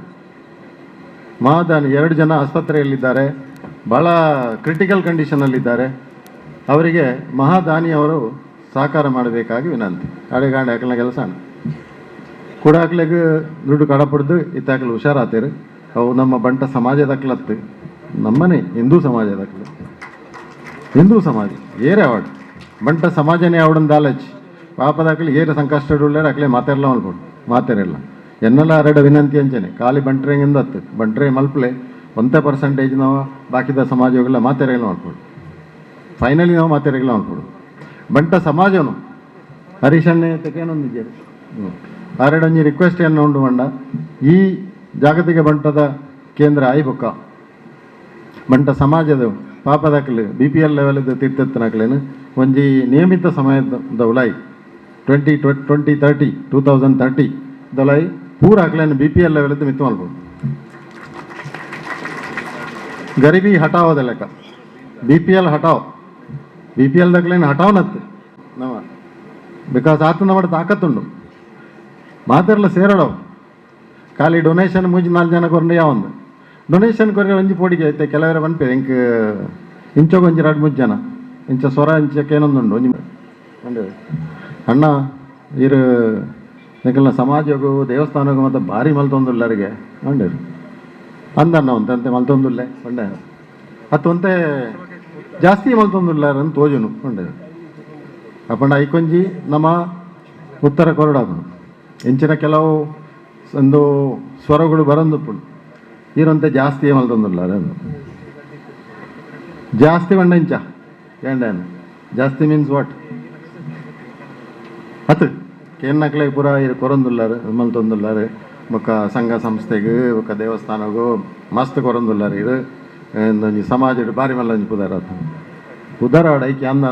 ಮಹಾದಾನಿ 2 ಜನ ಆಸ್ಪತ್ರೆಯಲ್ಲಿದ್ದಾರೆ, ಭಾಳ ಕ್ರಿಟಿಕಲ್ ಕಂಡೀಷನಲ್ಲಿದ್ದಾರೆ, ಅವರಿಗೆ ಮಹಾದಾನಿ ಅವರು ಸಹಕಾರ ಮಾಡಬೇಕಾಗಿ ವಿನಂತಿ. ಅಡೆಗಾಂಡೆ ಅಕಲ್ನ ಕೆಲಸ ಕೂಡ ಅಕ್ಲೆಗ್ ದುಡ್ಡು ಕಡಪಡ್ದು ಇತ್ತಾಕಲು ಹುಷಾರಾತೇರು. ಅವು ನಮ್ಮ ಬಂಟ ಸಮಾಜದಕ್ಲತ್ತು, ನಮ್ಮನೆ ಹಿಂದೂ ಸಮಾಜದಕ್ಲು, ಹಿಂದೂ ಸಮಾಜ ಏರೆ ಅವಾರ್ಡ್ ಬಂಟ ಸಮಾಜನೇ ಅವಡನ್ ದಾಲಚ್ ಪಾಪದಾಕಲಿ ಏರು ಸಂಕಷ್ಟ ಉಳ್ಳಾರ ಅಕ್ಲೆ ಮಾತಾಡಲ್ಲ ಮಲ್ಪಡು ಮಾತಾರಲ್ಲ ಎನ್ನೆಲ್ಲ ಅರಡ ವಿನಂತಿ ಅಂಚನೆ ಖಾಲಿ ಬಂಟ್ರೆಂಗಿಂದ ಹತ್ತು ಬಂಟ್ರೆ ಮಲ್ಪಲೆ 1% ನಾವು ಬಾಕಿದ ಸಮಾಜವೆಲ್ಲ ಮಾತಾರೆಲ್ಲ ಮಲ್ಪಡು. ಫೈನಲಿ ನಾವು ಮಾತಾರೆಲ್ಲ ಮಲ್ಪಡು ಬಂಟ ಸಮಾಜನು ಹರೀಶಣ್ಣೆ ತೆಕೇನೊಂದಿದ್ದಾರೆ ಆರಡೊಂಜಿ ರಿಕ್ವೆಸ್ಟ್ ಏನು ಉಂಡು ಮಂಡ ಈ ಜಾಗತಿಕ ಬಂಟದ ಕೇಂದ್ರ ಆಯ್ಬೊಕ್ಕ ಬಂಟ ಸಮಾಜದ ಪಾಪದಾಕಲು BPL ಲೆವೆಲ್ದ ತೀರ್ಥನಕ್ಲೇನು ಒಂಜಿ ನಿಯಮಿತ ಸಮಯದ ಉಲಾಯಿ 2030 2030 ದೊಲಾಯಿ ಪೂರ ಅಕ್ಲೇನು BPL ಲೆವೆಲ್ದ ಮಿತ್ತು ಮಲ್ಪಡು. ಗರೀಬಿ ಹಟಾವದ ಲೆಕ್ಕ BPL ಹಟಾವ್, BPL ದಕ್ಲೇನು ಹಟಾವ್ ನತ್ತು ನಮ್ಮ because ಆತ ನಮ್ಮ ತಾಕತ್ತುಂಡು ಮಾತೆರ್ಲ ಸೇರಡವು ಖಾಲಿ ಡೊನೇಷನ್ 3-4 ಜನ ಕೊರಂಡೆ ಯಾವೊಂದು ಡೊನೇಷನ್ ಕೊರ್ರೆ ಒಂಜಿ ಪೋಡಿಗೆ ಐತೆ ಕೆಲವರ ಪನ್ಪೆರ್ ಎಂಕ್ ಇಂಚೊಗ್ ಒಂಜಿ 2-3 ಜನ ಇಂಚ ಸ್ವರ ಇಂಚಕ್ಕೆ ಏನೊಂದುಂಡು ಒಂಜಿ ಉಂಡು ಅಣ್ಣ ಇರು ನಿಕಲ್ನ ಸಮಾಜಗೂ ದೇವಸ್ಥಾನಗೂ ಮತ್ತು ಭಾರಿ ಮಲ್ತೊಂದುಲ್ಲರಿಗೆ ಉಂಡೇರು ಅಂದಣ್ಣ ಒಂತೆ ಮಲ್ತೊಂದುಲ್ಲೆ ಉಂಡೆ ಅತ್ತು ಒಂತೆ ಜಾಸ್ತಿ ಮಲ್ತೊಂದುಲ್ಲಾರ ಅಂತ ತೋಜುನು ಉಂಡೇರು ಅಪ್ಪಂಡ ಐಕೊಂಜಿ ನಮ್ಮ ಉತ್ತರ ಕೊರಡಾಪುಂಡು ಇಂಚಿನ ಕೆಲವು ಒಂದು ಸ್ವರಗಳು ಬರಂದುಪ್ಪುಂಡು ಈರಂತೆ ಜಾಸ್ತಿ ಮಲ್ತೊಂದುಲ್ಲಾರ ಜಾಸ್ತಿ ಬಂಡ ಇಂಚ ಏಂಡೇನು ಜಾಸ್ತಿ ಮೀನ್ಸ್ what ಅತ್ತು ಕೇನ್ನಕ್ಲೆ ಪೂರ ಇರು ಕೊರೊಂದುಲ್ಲಾರು ಮಲ್ತೊಂದುಲ್ಲಾರು ಬೊಕ್ಕ ಸಂಘ ಸಂಸ್ಥೆಗ್ ಬೊಕ್ಕ ದೇವಸ್ಥಾನಗು ಮಸ್ತ್ ಕೊರೊಂದುಲ್ಲಾರು ಇದು ಒಂಜಿ ಸಮಾಜಡ್ ಬಾರಿ ಮಲ್ಲ ಒಂಜಿ ಪುದರ್ ಆತು ಪುದರ್ ಆಡ ಐಕೆ ಅಂದ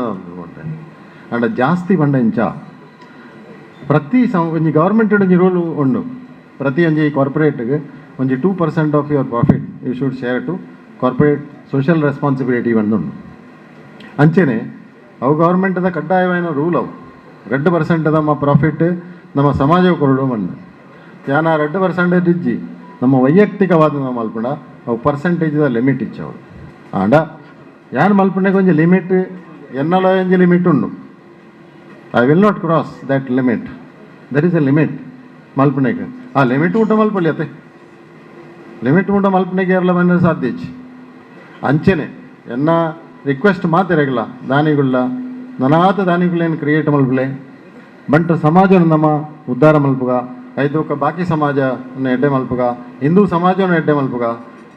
ಅಂಡ ಜಾಸ್ತಿ ಬಂಡ ಇಂಚ ಪ್ರತಿ ಒಂಜಿ ಗೌರ್ಮೆಂಟ್ ಒಂಜಿ ರೂಲ್ ಉಂಡು ಪ್ರತಿ ಒಂಜಿ ಕಾರ್ಪೊರೇಟ್ಗೆ ಒಂಜಿ 2% of your profit you should share to corporate social responsibility ಉಂಡು. ಅಂಚೆನೆ ಅವು ಗೌರ್ಮೆಂಟ್ದ ಕಡ್ಡಾಯವಾದ ರೂಲ್ ಅವು 2% ನಮ್ಮ ಪ್ರಾಫಿಟ್ ನಮ್ಮ ಸಮಾಜ ಕೊರಡು ಮಣ್ಣು ಯಾನ 2% ಇಜ್ಜಿ ನಮ್ಮ ವೈಯಕ್ತಿಕವಾದ ನಮ್ಮ ಮಲ್ಪುಂಡ ಅವು ಪರ್ಸೆಂಟೇಜ್ದ ಲಿಮಿಟ್ ಇಚ್ಚ ಅವು ಆಂಡ ಯಾನ್ ಮಲ್ಪುಂಡೆಗೆ ಒಂಜಿ ಲಿಮಿಟ್ ಎನ್ನಲ ಒಂಜಿ ಲಿಮಿಟ್ ಉಂಡು. I will not cross that limit, there is a limit ಮಲ್ಪುಂಡೆಗೆ ಆ ಲಿಮಿಟ್ ಊಟ ಮಲ್ಪೊಲಿ ಅತ್ತೆ ಲಿಮಿಟ್ ಊಟ ಮಲ್ಪುಂಡೆಗೆ ಏರ್ಲ ಬಂದರೆ ಸಾಧ್ಯ ಇಜ್ಜಿ. ಅಂಚೆನೆ ಎನ್ನ ರಿಕ್ವೆಸ್ಟ್ ಮಾತಿರಗಿಲ್ಲ ದಾನಿಗುಳ್ಳ ನನಾತ ದಾನಿಗುಳೇನು ಕ್ರಿಯೇಟ್ ಮಲ್ಪಲೆ ಬಂಟ ಸಮಾಜನ ನಮ್ಮ ಉದ್ಧಾರ ಮಲ್ಪುಗ ಐದೊಕ್ಕ ಬಾಕಿ ಸಮಾಜ ಎಡ್ಡೆ ಮಲ್ಪುಗ ಹಿಂದೂ ಸಮಾಜವನ್ನು ಎಡ್ಡೆ ಮಲ್ಪುಗ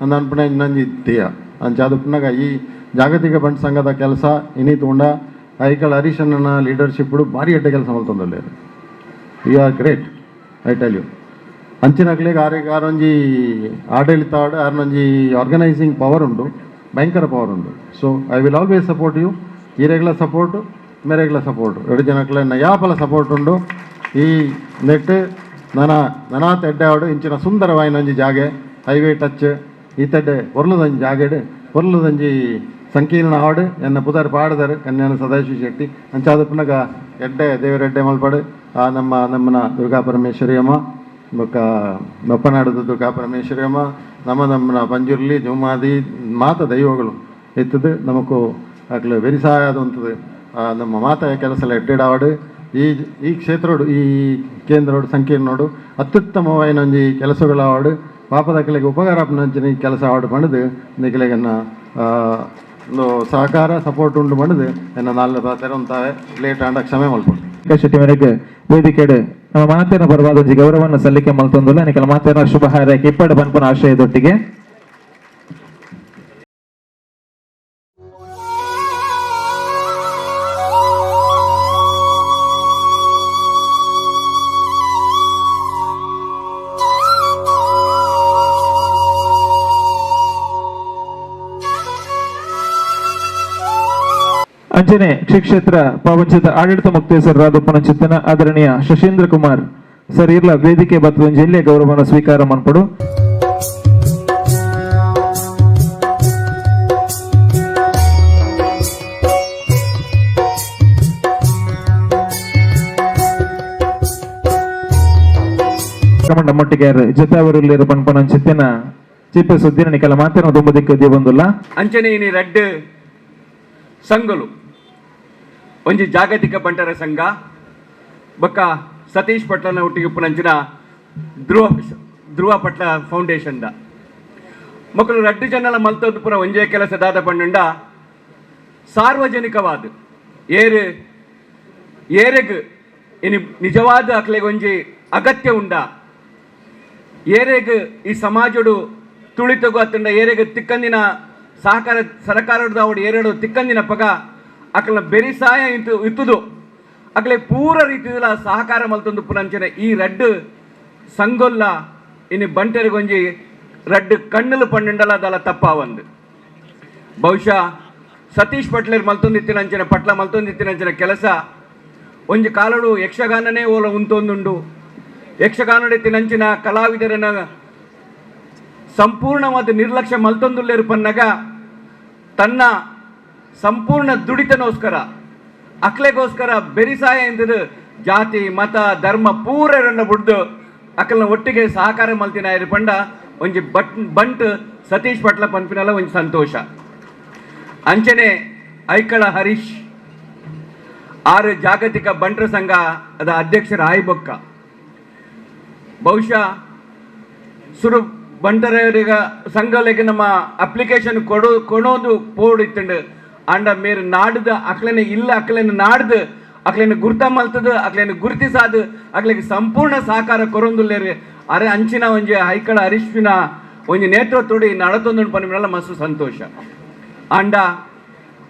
ಅಂದ ಅನ್ಪುಣ ಇನ್ನೊಂಜಿ ಧ್ಯೇಯ ಅಂಚ ಅದು ಪುನಗ ಈ ಜಾಗತಿಕ ಬಂಟ ಸಂಘದ ಕೆಲಸ ಇನಿ ತೂಂಡ ಐಕಳ ಹರೀಶಣ್ಣನ ಲೀಡರ್ಶಿಪ್ ಭಾರಿ ಎಡ್ಡೆ ಕೆಲಸ ಮಲ್ತೊಂದುಲ್ಲೆರ್. You are great I tell you. ಅಂಚಿನಕ್ಲೆಗ್ ಆರೆಗ್ ಆರೊಂಜಿ ಆಡಳಿತ ಆಡ್ ಆರ್ನೊಂಜಿ ಆರ್ಗನೈಸಿಂಗ್ ಪವರ್ ಉಂಡು, ಭಯಂಕರ ಪವರ್ ಉಂಡು. So I will always support you. ಈರೆಗ್ಲ support ಮೇರೆಗ್ಲ support ಎರಡು ಜನಕ್ಲೆನ ಯಾಪಲ ಸಪೋರ್ಟ್ ಉಂಡು. ಈ ನೆಟ್ ನನ ನನಾತ್ ಎಡ್ಡೆ ಆಡು ಇಂಚಿನ ಸುಂದರವಾಯಿನ ಒಂಜಿ ಜಾಗೆ ಹೈವೇ ಟಚ್ ಈತಡ್ಡೆ ಒರ್ಲುದೊಂಜಿ ಜಾಗೆಡ್ ಒರ್ಲುದೊಂಜಿ ಸಂಕೀರ್ಣ ಆಡು ಎನ್ನ ಪುದರ್ ಪಾಡ್ದಾರ್ ಕನ್ಯಾನ ಸದಾಶಿವ ಶೆಟ್ಟಿ ಅಂಚಾದ ಪುನಗ ಎಡ್ಡೆ ದೇವರೆಡ್ಡೆ ಮಲ್ಪಾಡು. ಆ ನಮ್ಮ ನಮ್ಮನ ದುರ್ಗಾ ಪರಮೇಶ್ವರಿ ಅಮ್ಮ ಬೊಕ್ಕ ಬಪ್ಪನಾಡದ ದುರ್ಗಾ ಪರಮೇಶ್ವರಿ ಅಮ್ಮ ನಮ್ಮ ನಮ್ಮನ ಪಂಜುರ್ಲಿ ಜುಮಾದಿ ಮಾತ ದೈವಗಳು ಇತ್ತದು ನಮಕು ಅಕ್ಲು ವೆರಿಸಾಯದ ಉಂತದು ನಮ್ಮ ಮಾತ ಕೆಲಸ ಎಡ್ಡೆಡಾವಡು ಈ ಈ ಕ್ಷೇತ್ರೋಡು ಈ ಕೇಂದ್ರೋಡು ಸಂಕೀರ್ಣೋಡು ಅತ್ಯುತ್ತಮವಾಯಿನ ಒಂಜಿ ಕೆಲಸಗಳಾವಡು ಪಾಪದಕ್ಲೆಗ್ ಉಪಕಾರ ಆಪುನಂಚಿನ ಕೆಲಸ ಆವಡು ಪಂಡುದು ನಿಕ್ಲೆಗನ್ನ ಒಂದು ಸಹಕಾರ ಸಪೋರ್ಟ್ ಉಂಡು ಪಂಡುದು ಎನ್ನ ನಾಲ್ ತೆರೊಂತಾವೆ ಲೇಟ್ ಆಂಡ ಕ್ಷಮೆ ಮಲ್ಪೊಡು. ಶೆಟ್ಟಿ ಮೇರೆಗೆ ವೇದಿಕೆಡ್ ನಮ್ಮ ಮಾತೇನ ಬರವಾದ ಒಂಜಿ ಗೌರವವನ್ನು ಸಲ್ಲಿಕೆ ಮಲ್ತೊಂದುಲ್ಲ ನಿಕಲ ಮಾತೇನ ಶುಭ ಹಾರೈಕೆ ಇಪ್ಪಡು ಪನ್ಪುನ ಆಶಯದೊಟ್ಟಿಗೆ. ಅಂಚನೆ ಶ್ರೀ ಕ್ಷೇತ್ರ ಪಾವಂಚಿತ ಆಡಳಿತ ಮುಕ್ತೇಸರರಾದ ಪುನಂಚಿತ್ತನ ಆದರಣೀಯ ಶಶೀಂದ್ರ ಕುಮಾರ್ ಸರ್ ಇರ್ಲ ವೇದಿಕೆ ಬತ್ತದ ಜಿಲ್ಲೆಯ ಗೌರವವನ್ನು ಸ್ವೀಕಾರ ಮನ್ಪಡು. ನಮ್ಮೊಟ್ಟಿಗೆ ಜೊತೆ ಪನ್ಪನಂಚಿತ್ತಿನ ಚಿಪ್ಪ ಸುದ್ದಿನ ನಿಕಲ ಮಾತಿನ ದುಂಬದಿಕ್ಕ ಬಂದಿಲ್ಲ. ಅಂಚನೆ ಇನಿ ರಡ್ಡ್ ಸಂಘಲು, ಒಂಜಿ ಜಾಗತಿಕ ಬಂಟರ ಸಂಘ ಬೊಕ್ಕ ಸತೀಶ್ ಪಟ್ಲನ ಒಟ್ಟಿಗೆ ಉಪ್ಪುನಂಚಿನ ಧ್ರುವ ಧ್ರುವ ಪಟ್ಲ ಫೌಂಡೇಶನ್ the ಮಕ್ಕಳು ರಡ್ಡು ಜನಲ ಮಲ್ತದ್ದು ಪುರ ಒಂಜೇ ಕೆಲಸ ದಾದ ಪಂಡ ಸಾರ್ವಜನಿಕವಾದ ಏರು ಏರೆಗ್ ಇನಿ ನಿಜವಾದ ಅಕ್ಲೆಗ್ ಒಂಜಿ ಅಗತ್ಯ ಉಂಡ, ಏರೆಗ್ ಈ ಸಮಾಜಡು ತುಳಿತಗು ಅತ್ತಂಡ ಏರೆಗ್ ತಿಕ್ಕಂದಿನ ಸಹಕಾರ ಸರಕಾರದ ಅವಡು ಏರೆಡು ತಿಕ್ಕಂದಿನ ಪಗ ಅಕಲ್ನ ಬೆರಿಸಾಯ ಇಂತು ಇತ್ತುದು ಅಕಲೆ ಪೂರ ರೀತಿದ ಸಹಕಾರ ಮಲ್ತೊಂದು ಪುನಂಚನೆ ಈ ರಡ್ಡು ಸಂಗೊಲ್ಲ ಇನಿ ಬಂಟರಿಗೊಂಜಿ ರಡ್ಡು ಕಣ್ಣುಲು ಪಂಡಲ ಅದಲ್ಲ ತಪ್ಪಾವಂದು. ಬಹುಶಃ ಸತೀಶ್ ಪಟ್ಲೇರ್ ಮಲ್ತೊಂದಿತ್ತಿನಂಚಿನ ಪಟ್ಲ ಮಲ್ತೊಂದಿತ್ತಿನಂಚಿನ ಕೆಲಸ ಒಂಜಿ ಕಾಲಡು ಯಕ್ಷಗಾನನೇ ಓಲ ಉಂತೊಂದುಂಡು. ಯಕ್ಷಗಾನಡೆತ್ತಿನಂಚಿನ ಕಲಾವಿದರನ್ನ ಸಂಪೂರ್ಣವಾದ ನಿರ್ಲಕ್ಷ್ಯ ಮಲ್ತೊಂದುಲ್ಲೇರು ಪನ್ನಗ ತನ್ನ ಸಂಪೂರ್ಣ ದುಡಿತನೋಸ್ಕರ ಅಕ್ಲೆಗೋಸ್ಕರ ಬೆರಿಸಾಯ ಎಂದದು ಜಾತಿ ಮತ ಧರ್ಮ ಪೂರರನ್ನ ಬುಡ್ದು ಅಕಲ್ನ ಒಟ್ಟಿಗೆ ಸಹಕಾರ ಮಲ್ತಿನ ಪಂಡ ಒಂಜಿ ಬಂಟ್ ಸತೀಶ್ ಪಟ್ಲ ಪನ್ಪಿನಲ್ಲ ಒಂಜಿ ಸಂತೋಷ. ಅಂಚನೆ ಐಕಳ ಹರೀಶ್ ಆರು ಜಾಗತಿಕ ಬಂಟರ ಸಂಘ ಅದ ಅಧ್ಯಕ್ಷರ ಆಯ್ಬೊಕ್ಕ ಬಹುಶಃ ಸುರು ಬಂಟರವರಿಗ ಸಂಘಲೆಗೆ ನಮ್ಮ ಅಪ್ಲಿಕೇಶನ್ ಕೊಡೋದು ಪೋಡು ಇತ್ತಂಡು ಅಂಡ ಮೇರು ನಾಡ್ದು ಅಕ್ಲೆನ ಇಲ್ಲ ಅಕ್ಲೆನ ನಾಡ್ದು ಅಕ್ಲೆನ ಗುರ್ತ ಮಲ್ತದ ಅಕ್ಲೆನ ಗುರುತಿಸಾದು ಅಕ್ಲೆಗೆ ಸಂಪೂರ್ಣ ಸಹಕಾರ ಕೊರೊಂದುಲ್ಲೇರು. ಅರೆ ಅಂಚಿನ ಒಂಜಿ ಐಕಳ ಹರೀಶ್ವಿನ ಒಂಜಿ ನೇತೃತ್ವಡಿ ನಡತೊಂದು ಪನ್ಪಿನಲ್ಲ ಮಸ್ತು ಸಂತೋಷ. ಅಂಡ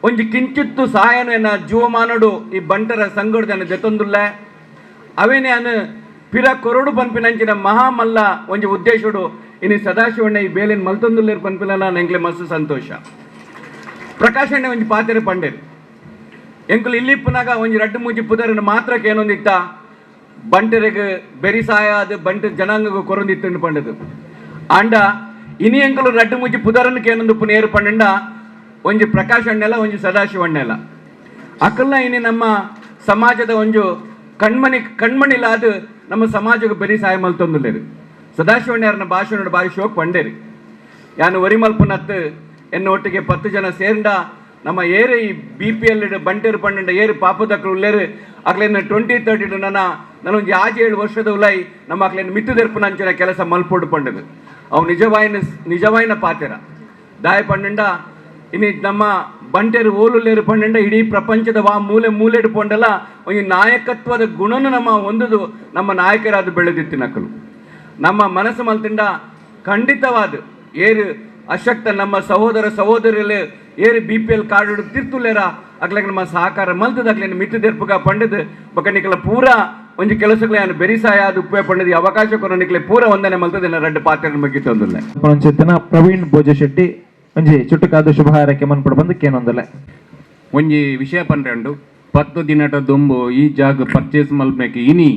ಒಂಜಿ ಕಿಂಚಿತ್ತು ಸಹಾಯನ ಎನ್ನ ಜೀವಮಾನಡು ಈ ಬಂಟರ ಸಂಘಡ್ದನ ಜೊತೊಂದುಲ್ಲ ಅವೇನೇ ಅನು ಪಿರ ಕೊರಡು ಪನ್ಪಿನಂಚಿನ ಮಹಾಮಲ್ಲ ಒಂಜಿ ಉದ್ದೇಶಡು ಇನಿ ಸದಾಶಿವಣ್ಣ ಈ ಬೇಲೆನ್ ಮಲ್ತೊಂದುಲ್ಲೇರು ಪನ್ಪಿನಲ್ಲ ನಂಗ್ಲೆ ಮಸ್ತು ಸಂತೋಷ. ಪ್ರಕಾಶಣ್ಣ ಒಂಜಿ ಪಾತೆರೆ ಪಂಡೇರು ಎಂಕುಲು ಇಲ್ಲಿಪ್ಪುನಾಗ ಒಂಜಿ ರಡ್ಡು ಮೂಜಿ ಪುದರನ್ನು ಮಾತ್ರಕ್ಕೆ ಏನೊಂದಿತ್ತ ಬಂಟರಿಗೆ ಬೆರಿಸಾಯ ಅದು ಬಂಟ ಜನಾಂಗಗೂ ಕೊರೊಂದಿತ್ತು ಪಂಡದು. ಆಂಡ ಇನಿ ಎಂಕುಲು ರಡ್ಡು ಮೂಜಿ ಪುದರನ್ನು ಏನೊಂದು ನೇರು ಪಂಡ ಒಂಜಿ ಪ್ರಕಾಶ್ ಅಣ್ಣೆಲ್ಲ ಒಂಜಿ ಸದಾಶಿವಣ್ಣೆಲ್ಲ ಅಕಲ್ನ ಇನಿ ನಮ್ಮ ಸಮಾಜದ ಒಂಜು ಕಣ್ಮಣಿಲಾದ ನಮ್ಮ ಸಮಾಜಕ್ಕೆ ಬೆರಿಸಾಯ ಮಲ್ತೊಂದುಲ್ಲೇರು. ಸದಾಶಿವಣ್ಣರನ್ನ ಭಾಷಣ ಬಾರಿ ಶೋಕ್ ಪಂಡೇರಿ ಯಾನು ಒರಿಮಲ್ಪನತ್ತು ಎನ್ನ ಒಟ್ಟಿಗೆ 10 ಜನ ಸೇರ್ಂಡ ನಮ್ಮ ಏರು ಈ BPL ಬಂಟೇರು ಪಂಡ ಏರು ಪಾಪದಕ್ಕಲು ಉಲ್ಲೇರು ಅಕ್ಲೇನ 2030 ನನ್ನ ನಾನೊಂದು ಆಜ್ 7 ವರ್ಷದ ಉಲೈ ನಮ್ಮ ಅಕ್ಲೇನ ಮಿತ್ತುದೆರ್ಪು ನಂಚಿನ ಕೆಲಸ ಮಲ್ಪೋಡು ಪಂಡದು. ಅವು ನಿಜವಾಯಿನ ಪಾತೆರ ದಾಯ ಪಂಡ ಇನಿ ನಮ್ಮ ಬಂಟೇರು ಓಲುಲ್ಲೇರು ಪಂಡ ಇಡೀ ಪ್ರಪಂಚದ ವಾ ಮೂಲೆ ಮೂಲೆಡು ಪೊಂಡಲ ಒಂದು ನಾಯಕತ್ವದ ಗುಣನು ನಮ್ಮ ಹೊಂದುದು ನಮ್ಮ ನಾಯಕರಾದ ಬೆಳೆದಿತ್ತು ನಕಲು ನಮ್ಮ ಮನಸ್ಸು ಮಲ್ತಿಂಡ ಖಂಡಿತವಾದ ಏರು ಅಶಕ್ತ ನಮ್ಮ ಸಹೋದರ ಸಹೋದರಿಯಲ್ಲಿ ಏರು BPL card ತಿರ್ತುಲ್ಲೇರ ಅಕ್ಲೆಗೆ ನಮ್ಮ ಸಹಕಾರ ಮಲ್ತದ ಅಕ್ಲೇನ ಮಿತ್ತುದೆರ್ಪುಗ ಪಂಡದು ಬೊಕ ನಿಕಲ ಪೂರ ಒಂಜಿ ಕೆಲಸಗಳೇ ಬೆರಿಸಾಯ ಅದು ಉಪ್ಪೆ ಪಂಡದು ಅವಕಾಶ ಕೊರ ನಿಕ್ಲೆ ಪೂರ ಒಂದನೆ ಮಲ್ತದ ರಡ್ಡು ಪಾತ್ರ ಮುಗಿತೊಂದುಲ್ಲ. ಪ್ರವೀಣ್ ಭೋಜಶೆಟ್ಟಿ ಒಂಜಿ ಚುಟ್ಟುಕಾದ ಶುಭ ಹಾರೈಕೆ ಮನ್ಪಡು ಬಂದು ಕೇನೊಂದಲ್ಲ. ಒಂಜಿ ವಿಷಯ ಪನ್ರೆಂಡು 10 ದಿನಟ ದುಂಬು ಈ ಜಾಗ ಪರ್ಚೇಸ್ ಮಲ್ಪಕ್ಕೆ ಇನಿ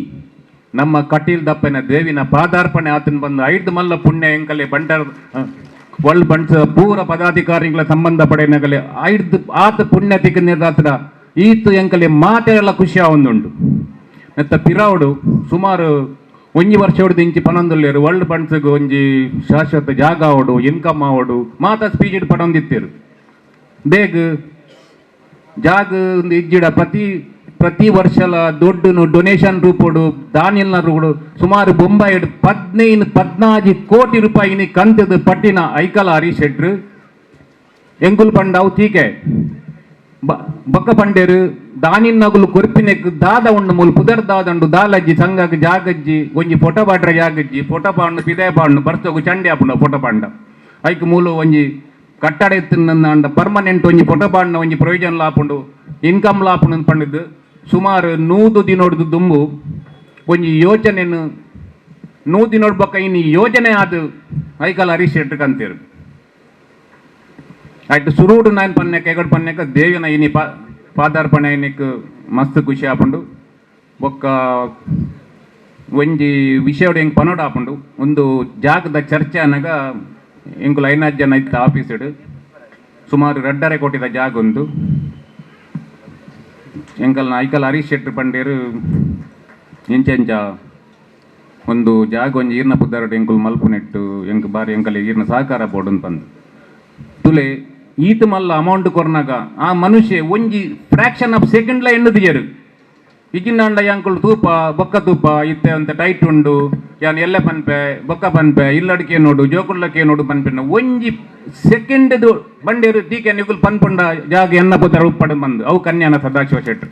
ನಮ್ಮ ಕಟೀಲ್ ದಪ್ಪನ ದೇವಿನ ಪಾದಾರ್ಪಣೆ ಆತನ ಬಂದು 5 ಮಲ್ಲ ಪುಣ್ಯ ಎಂಕಲೆ ಬಂಟರ್ ಒಳ್ ಬಂಟ್ಸ ಪೂರ ಪದಾಧಿಕಾರಿಗಳ ಸಂಬಂಧ ಪಡೆಯನಗಲೆ 5 ಆತ ಪುಣ್ಯ ತಿಕ್ಕನಿರ್ದಾತ್ರ ಈತು ಎಂಕಲೆ ಮಾತೆಲ್ಲ ಖುಷಿ ಆವೊಂದುಂಡು. ನೆತ್ತ ಪಿರಾವುಡು ಸುಮಾರು ಒಂಜಿ ವರ್ಷ ಇಂಚಿ ಪನೊಂದುಲ್ಲೇರು ವರ್ಲ್ಡ್ ಬಂಟ್ಸ್ಗ್ ಒಂಜಿ ಶಾಶ್ವತ ಜಾಗ ಆವಡು ಇನ್ಕಮ್ ಆವಡು ಮಾತ ಸ್ಪೀಚ್ ಪಡೊಂದಿತ್ತೇರು. ಬೇಗ ಜಾಗ ಒಂದು ಇಜ್ಜಿಡ ಪ್ರತಿ ಪ್ರತಿ ವರ್ಷಲ ದೊಡ್ಡನು ಡೊನೇಷನ್ ರೂಪೋಡು ದಾನಿಯಲ್ನ ರೂಪೋಡು ಸುಮಾರು ಬೊಂಬಾಯಿ 15 14 ಕೋಟಿ ರೂಪಾಯಿನಿ ಕಂತದ ಪಟ್ಟಿನ ಐಕಲ ಹರೀಶ್ ಶೆಟ್ರು ಎಂಕುಲು ಪಂಡಾವು ತೀಕೆ ಬೊಕ್ಕ ಪಂಡೇರು ದಾನಿನ್ ನಗುಲು ಕೊರ್ಪಿನೆಕ್ ದಾದ ಉಂಡು ಮೂಲು ಪುದರ್ ದಾದಂಡು ದಾಲಜ್ಜಿ ಸಂಘಗ್ ಜಾಗಜ್ಜಿ ಒಂಜಿ ಫೋಟೋ ಪಾಡ್ರೆ ಜಾಗಜ್ಜಿ ಫೋಟೋ ಪಾಂಡು ಪಿದೆ ಪಾಂಡು ಬರ್ಸೋಗು ಚಂಡಿ ಆಪುಂಡು ಫೋಟೋ ಪಾಂಡ ಐಕ್ ಮೂಲು ಒಂಜಿ ಕಟ್ಟಡ ಇತ್ತಿನ ಪರ್ಮನೆಂಟ್ ಒಂಜಿ ಫೋಟೋ ಪಾಂಡ ಒಂಜಿ ಪ್ರಯೋಜನ ಲಾಪುಂಡು ಇನ್ಕಮ್ ಲಾಪುಂಡು ಪಂಡಿದ್ದು ಸುಮಾರು 100 ದಿನೊಡ್ದು ದುಂಬು ಒಂಜಿ ಯೋಜನೆನು 100 ದಿನೊಡ್ ಬೊಕ್ಕ ಇನ್ನು ಯೋಜನೆ ಅದು ಐಕಲ್ ಹರೀಶ್ ಶೆಟ್ರ್ ಕಂತೇರು. ಆಯ್ತು ಸುರೂಡು ನಾನ್ ಪನ್ನೆಕ ಎಗಡ್ ಪನ್ನೆಕ ದೇವಿನ ಇನಿ ಪಾದಾರ್ಪಣೆ ಆಯ್ನಕ್ ಮಸ್ತ್ ಖುಷಿ ಆಪುಂಡು. ಬೊಕ್ಕ ಒಂಜಿ ವಿಷಯಡ್ ಎಂಕ್ ಪನೋಡು ಆಪುಂಡು. ಒಂದು ಜಾಗದ ಚರ್ಚೆ ಅನಗ ಎಂಕುಲು 5 ಜನ ಇತ್ತ ಆಫೀಸ್ಡ್, ಸುಮಾರು 2.5 ಕೋಟಿದ ಜಾಗ ಉಂದು. ಎಂಕಲ್ನ ಐಕಲ್ ಹರೀಶ್ ಶೆಟ್ಟಿ ಪಂಡೇರು ಇಂಚೆಂಚ ಒಂದು ಜಾಗ ಒಂಜಿ ಈರ್ನ ಪುದ್ದಾರಡು ಎಂಕುಲು ಮಲ್ಪುನೆಟ್ಟು ಎಂಕ್ ಬಾರಿ ಎಂಕಲ್ ಈರ್ನ ಸಹಕಾರ ಬೋರ್ಡ್ ಪಂದು ತುಲೆ ಈತ ಮಲ್ಲ ಅಮೌಂಟ್ ಕೊರ್ನಾಗ ಆ ಮನುಷ್ಯ ಒಂಜಿ ಫ್ರಾಕ್ಷನ್ ಆಫ್ ಸೆಕೆಂಡ್ಲ ಎಣ್ಣುದಿಯರು. ಇಜಿನಾಂಡ ಯಾಂಕುಲು ತೂಪ ಬೊಕ್ಕ ತೂಪ ಇತ್ತೆ ಅಂತ ಟೈಟ್ ಉಂಡು, ಯಾನ್ ಎಲ್ಲ ಪನ್ಪೆ ಬೊಕ್ಕ ಪನ್ಪೆ ಇಲ್ಲಡಿಕೆ ನೋಡು ಜೋಕುಳ್ಳಕ್ಕೆ ನೋಡು ಪನ್ಪೆನ ಒಂಜಿ ಸೆಕೆಂಡ್ ಬಂಡೇರು ಟೀಕೆ ನಿಗುಲ್ ಪನ್ಪುಂಡ ಜಾಗ ಎನ್ನ ಪುದರ್ ಉಪ್ಪಡು ಬಂದು ಅವು ಕನ್ಯಾನ ಸದಾಶಿವ ಶೆಟ್ರು.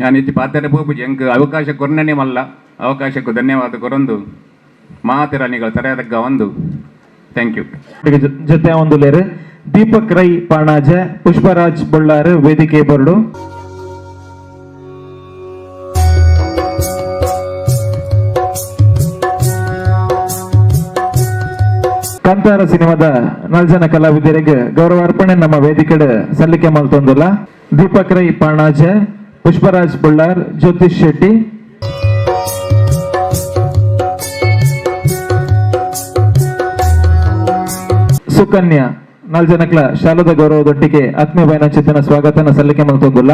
ನಾನು ಇತ್ತಿ ಪಾತ್ರೆ ಪೋಪುಜಿ ಎಂಕ್ ಅವಕಾಶ ಕೊರ್ನನೇ ಮಲ್ಲ ಅವಕಾಶಕ್ಕೂ ಧನ್ಯವಾದ ಕೊರೊಂದು ಮಾತಿರಾಣಿಗಳ ಸರಿಯಾದಗ್ಗ ಒಂದು thank you. ಜೊತೆ ಒಂದು ಲೇರು ದೀಪಕ್ ರೈ ಪಾಣಾಜೆ, ಪುಷ್ಪರಾಜ್ ಬಳ್ಳಾರು ವೇದಿಕೆ ಬರಡು. ಕಾಂತಾರ ಸಿನಿಮಾದ 4 ಜನ ಕಲಾವಿದರಿಗೆ ಗೌರವಾರ್ಪಣೆ ನಮ್ಮ ವೇದಿಕೆ ಸಲ್ಲಿಕೆ ಮಲ್ತೊಂದುಲ್ಲ. ದೀಪಕ್ ರೈ ಪಾಣಾಜೆ, ಪುಷ್ಪರಾಜ್ ಬಳ್ಳಾರ್, ಜ್ಯೋತಿಷ್ ಶೆಟ್ಟಿ. ಸುಕನ್ಯಾ 4 ಜನಕ್ಲ ಶಾಲದ ಗೌರವದೊಟ್ಟಿಗೆ ಆತ್ಮೀಯ ಬಯನಚಿತ್ತನ ಸ್ವಾಗತನ ಸಲ್ಲಿಕೆ ಮಲ್ತೊಂದುಲ್ಲ.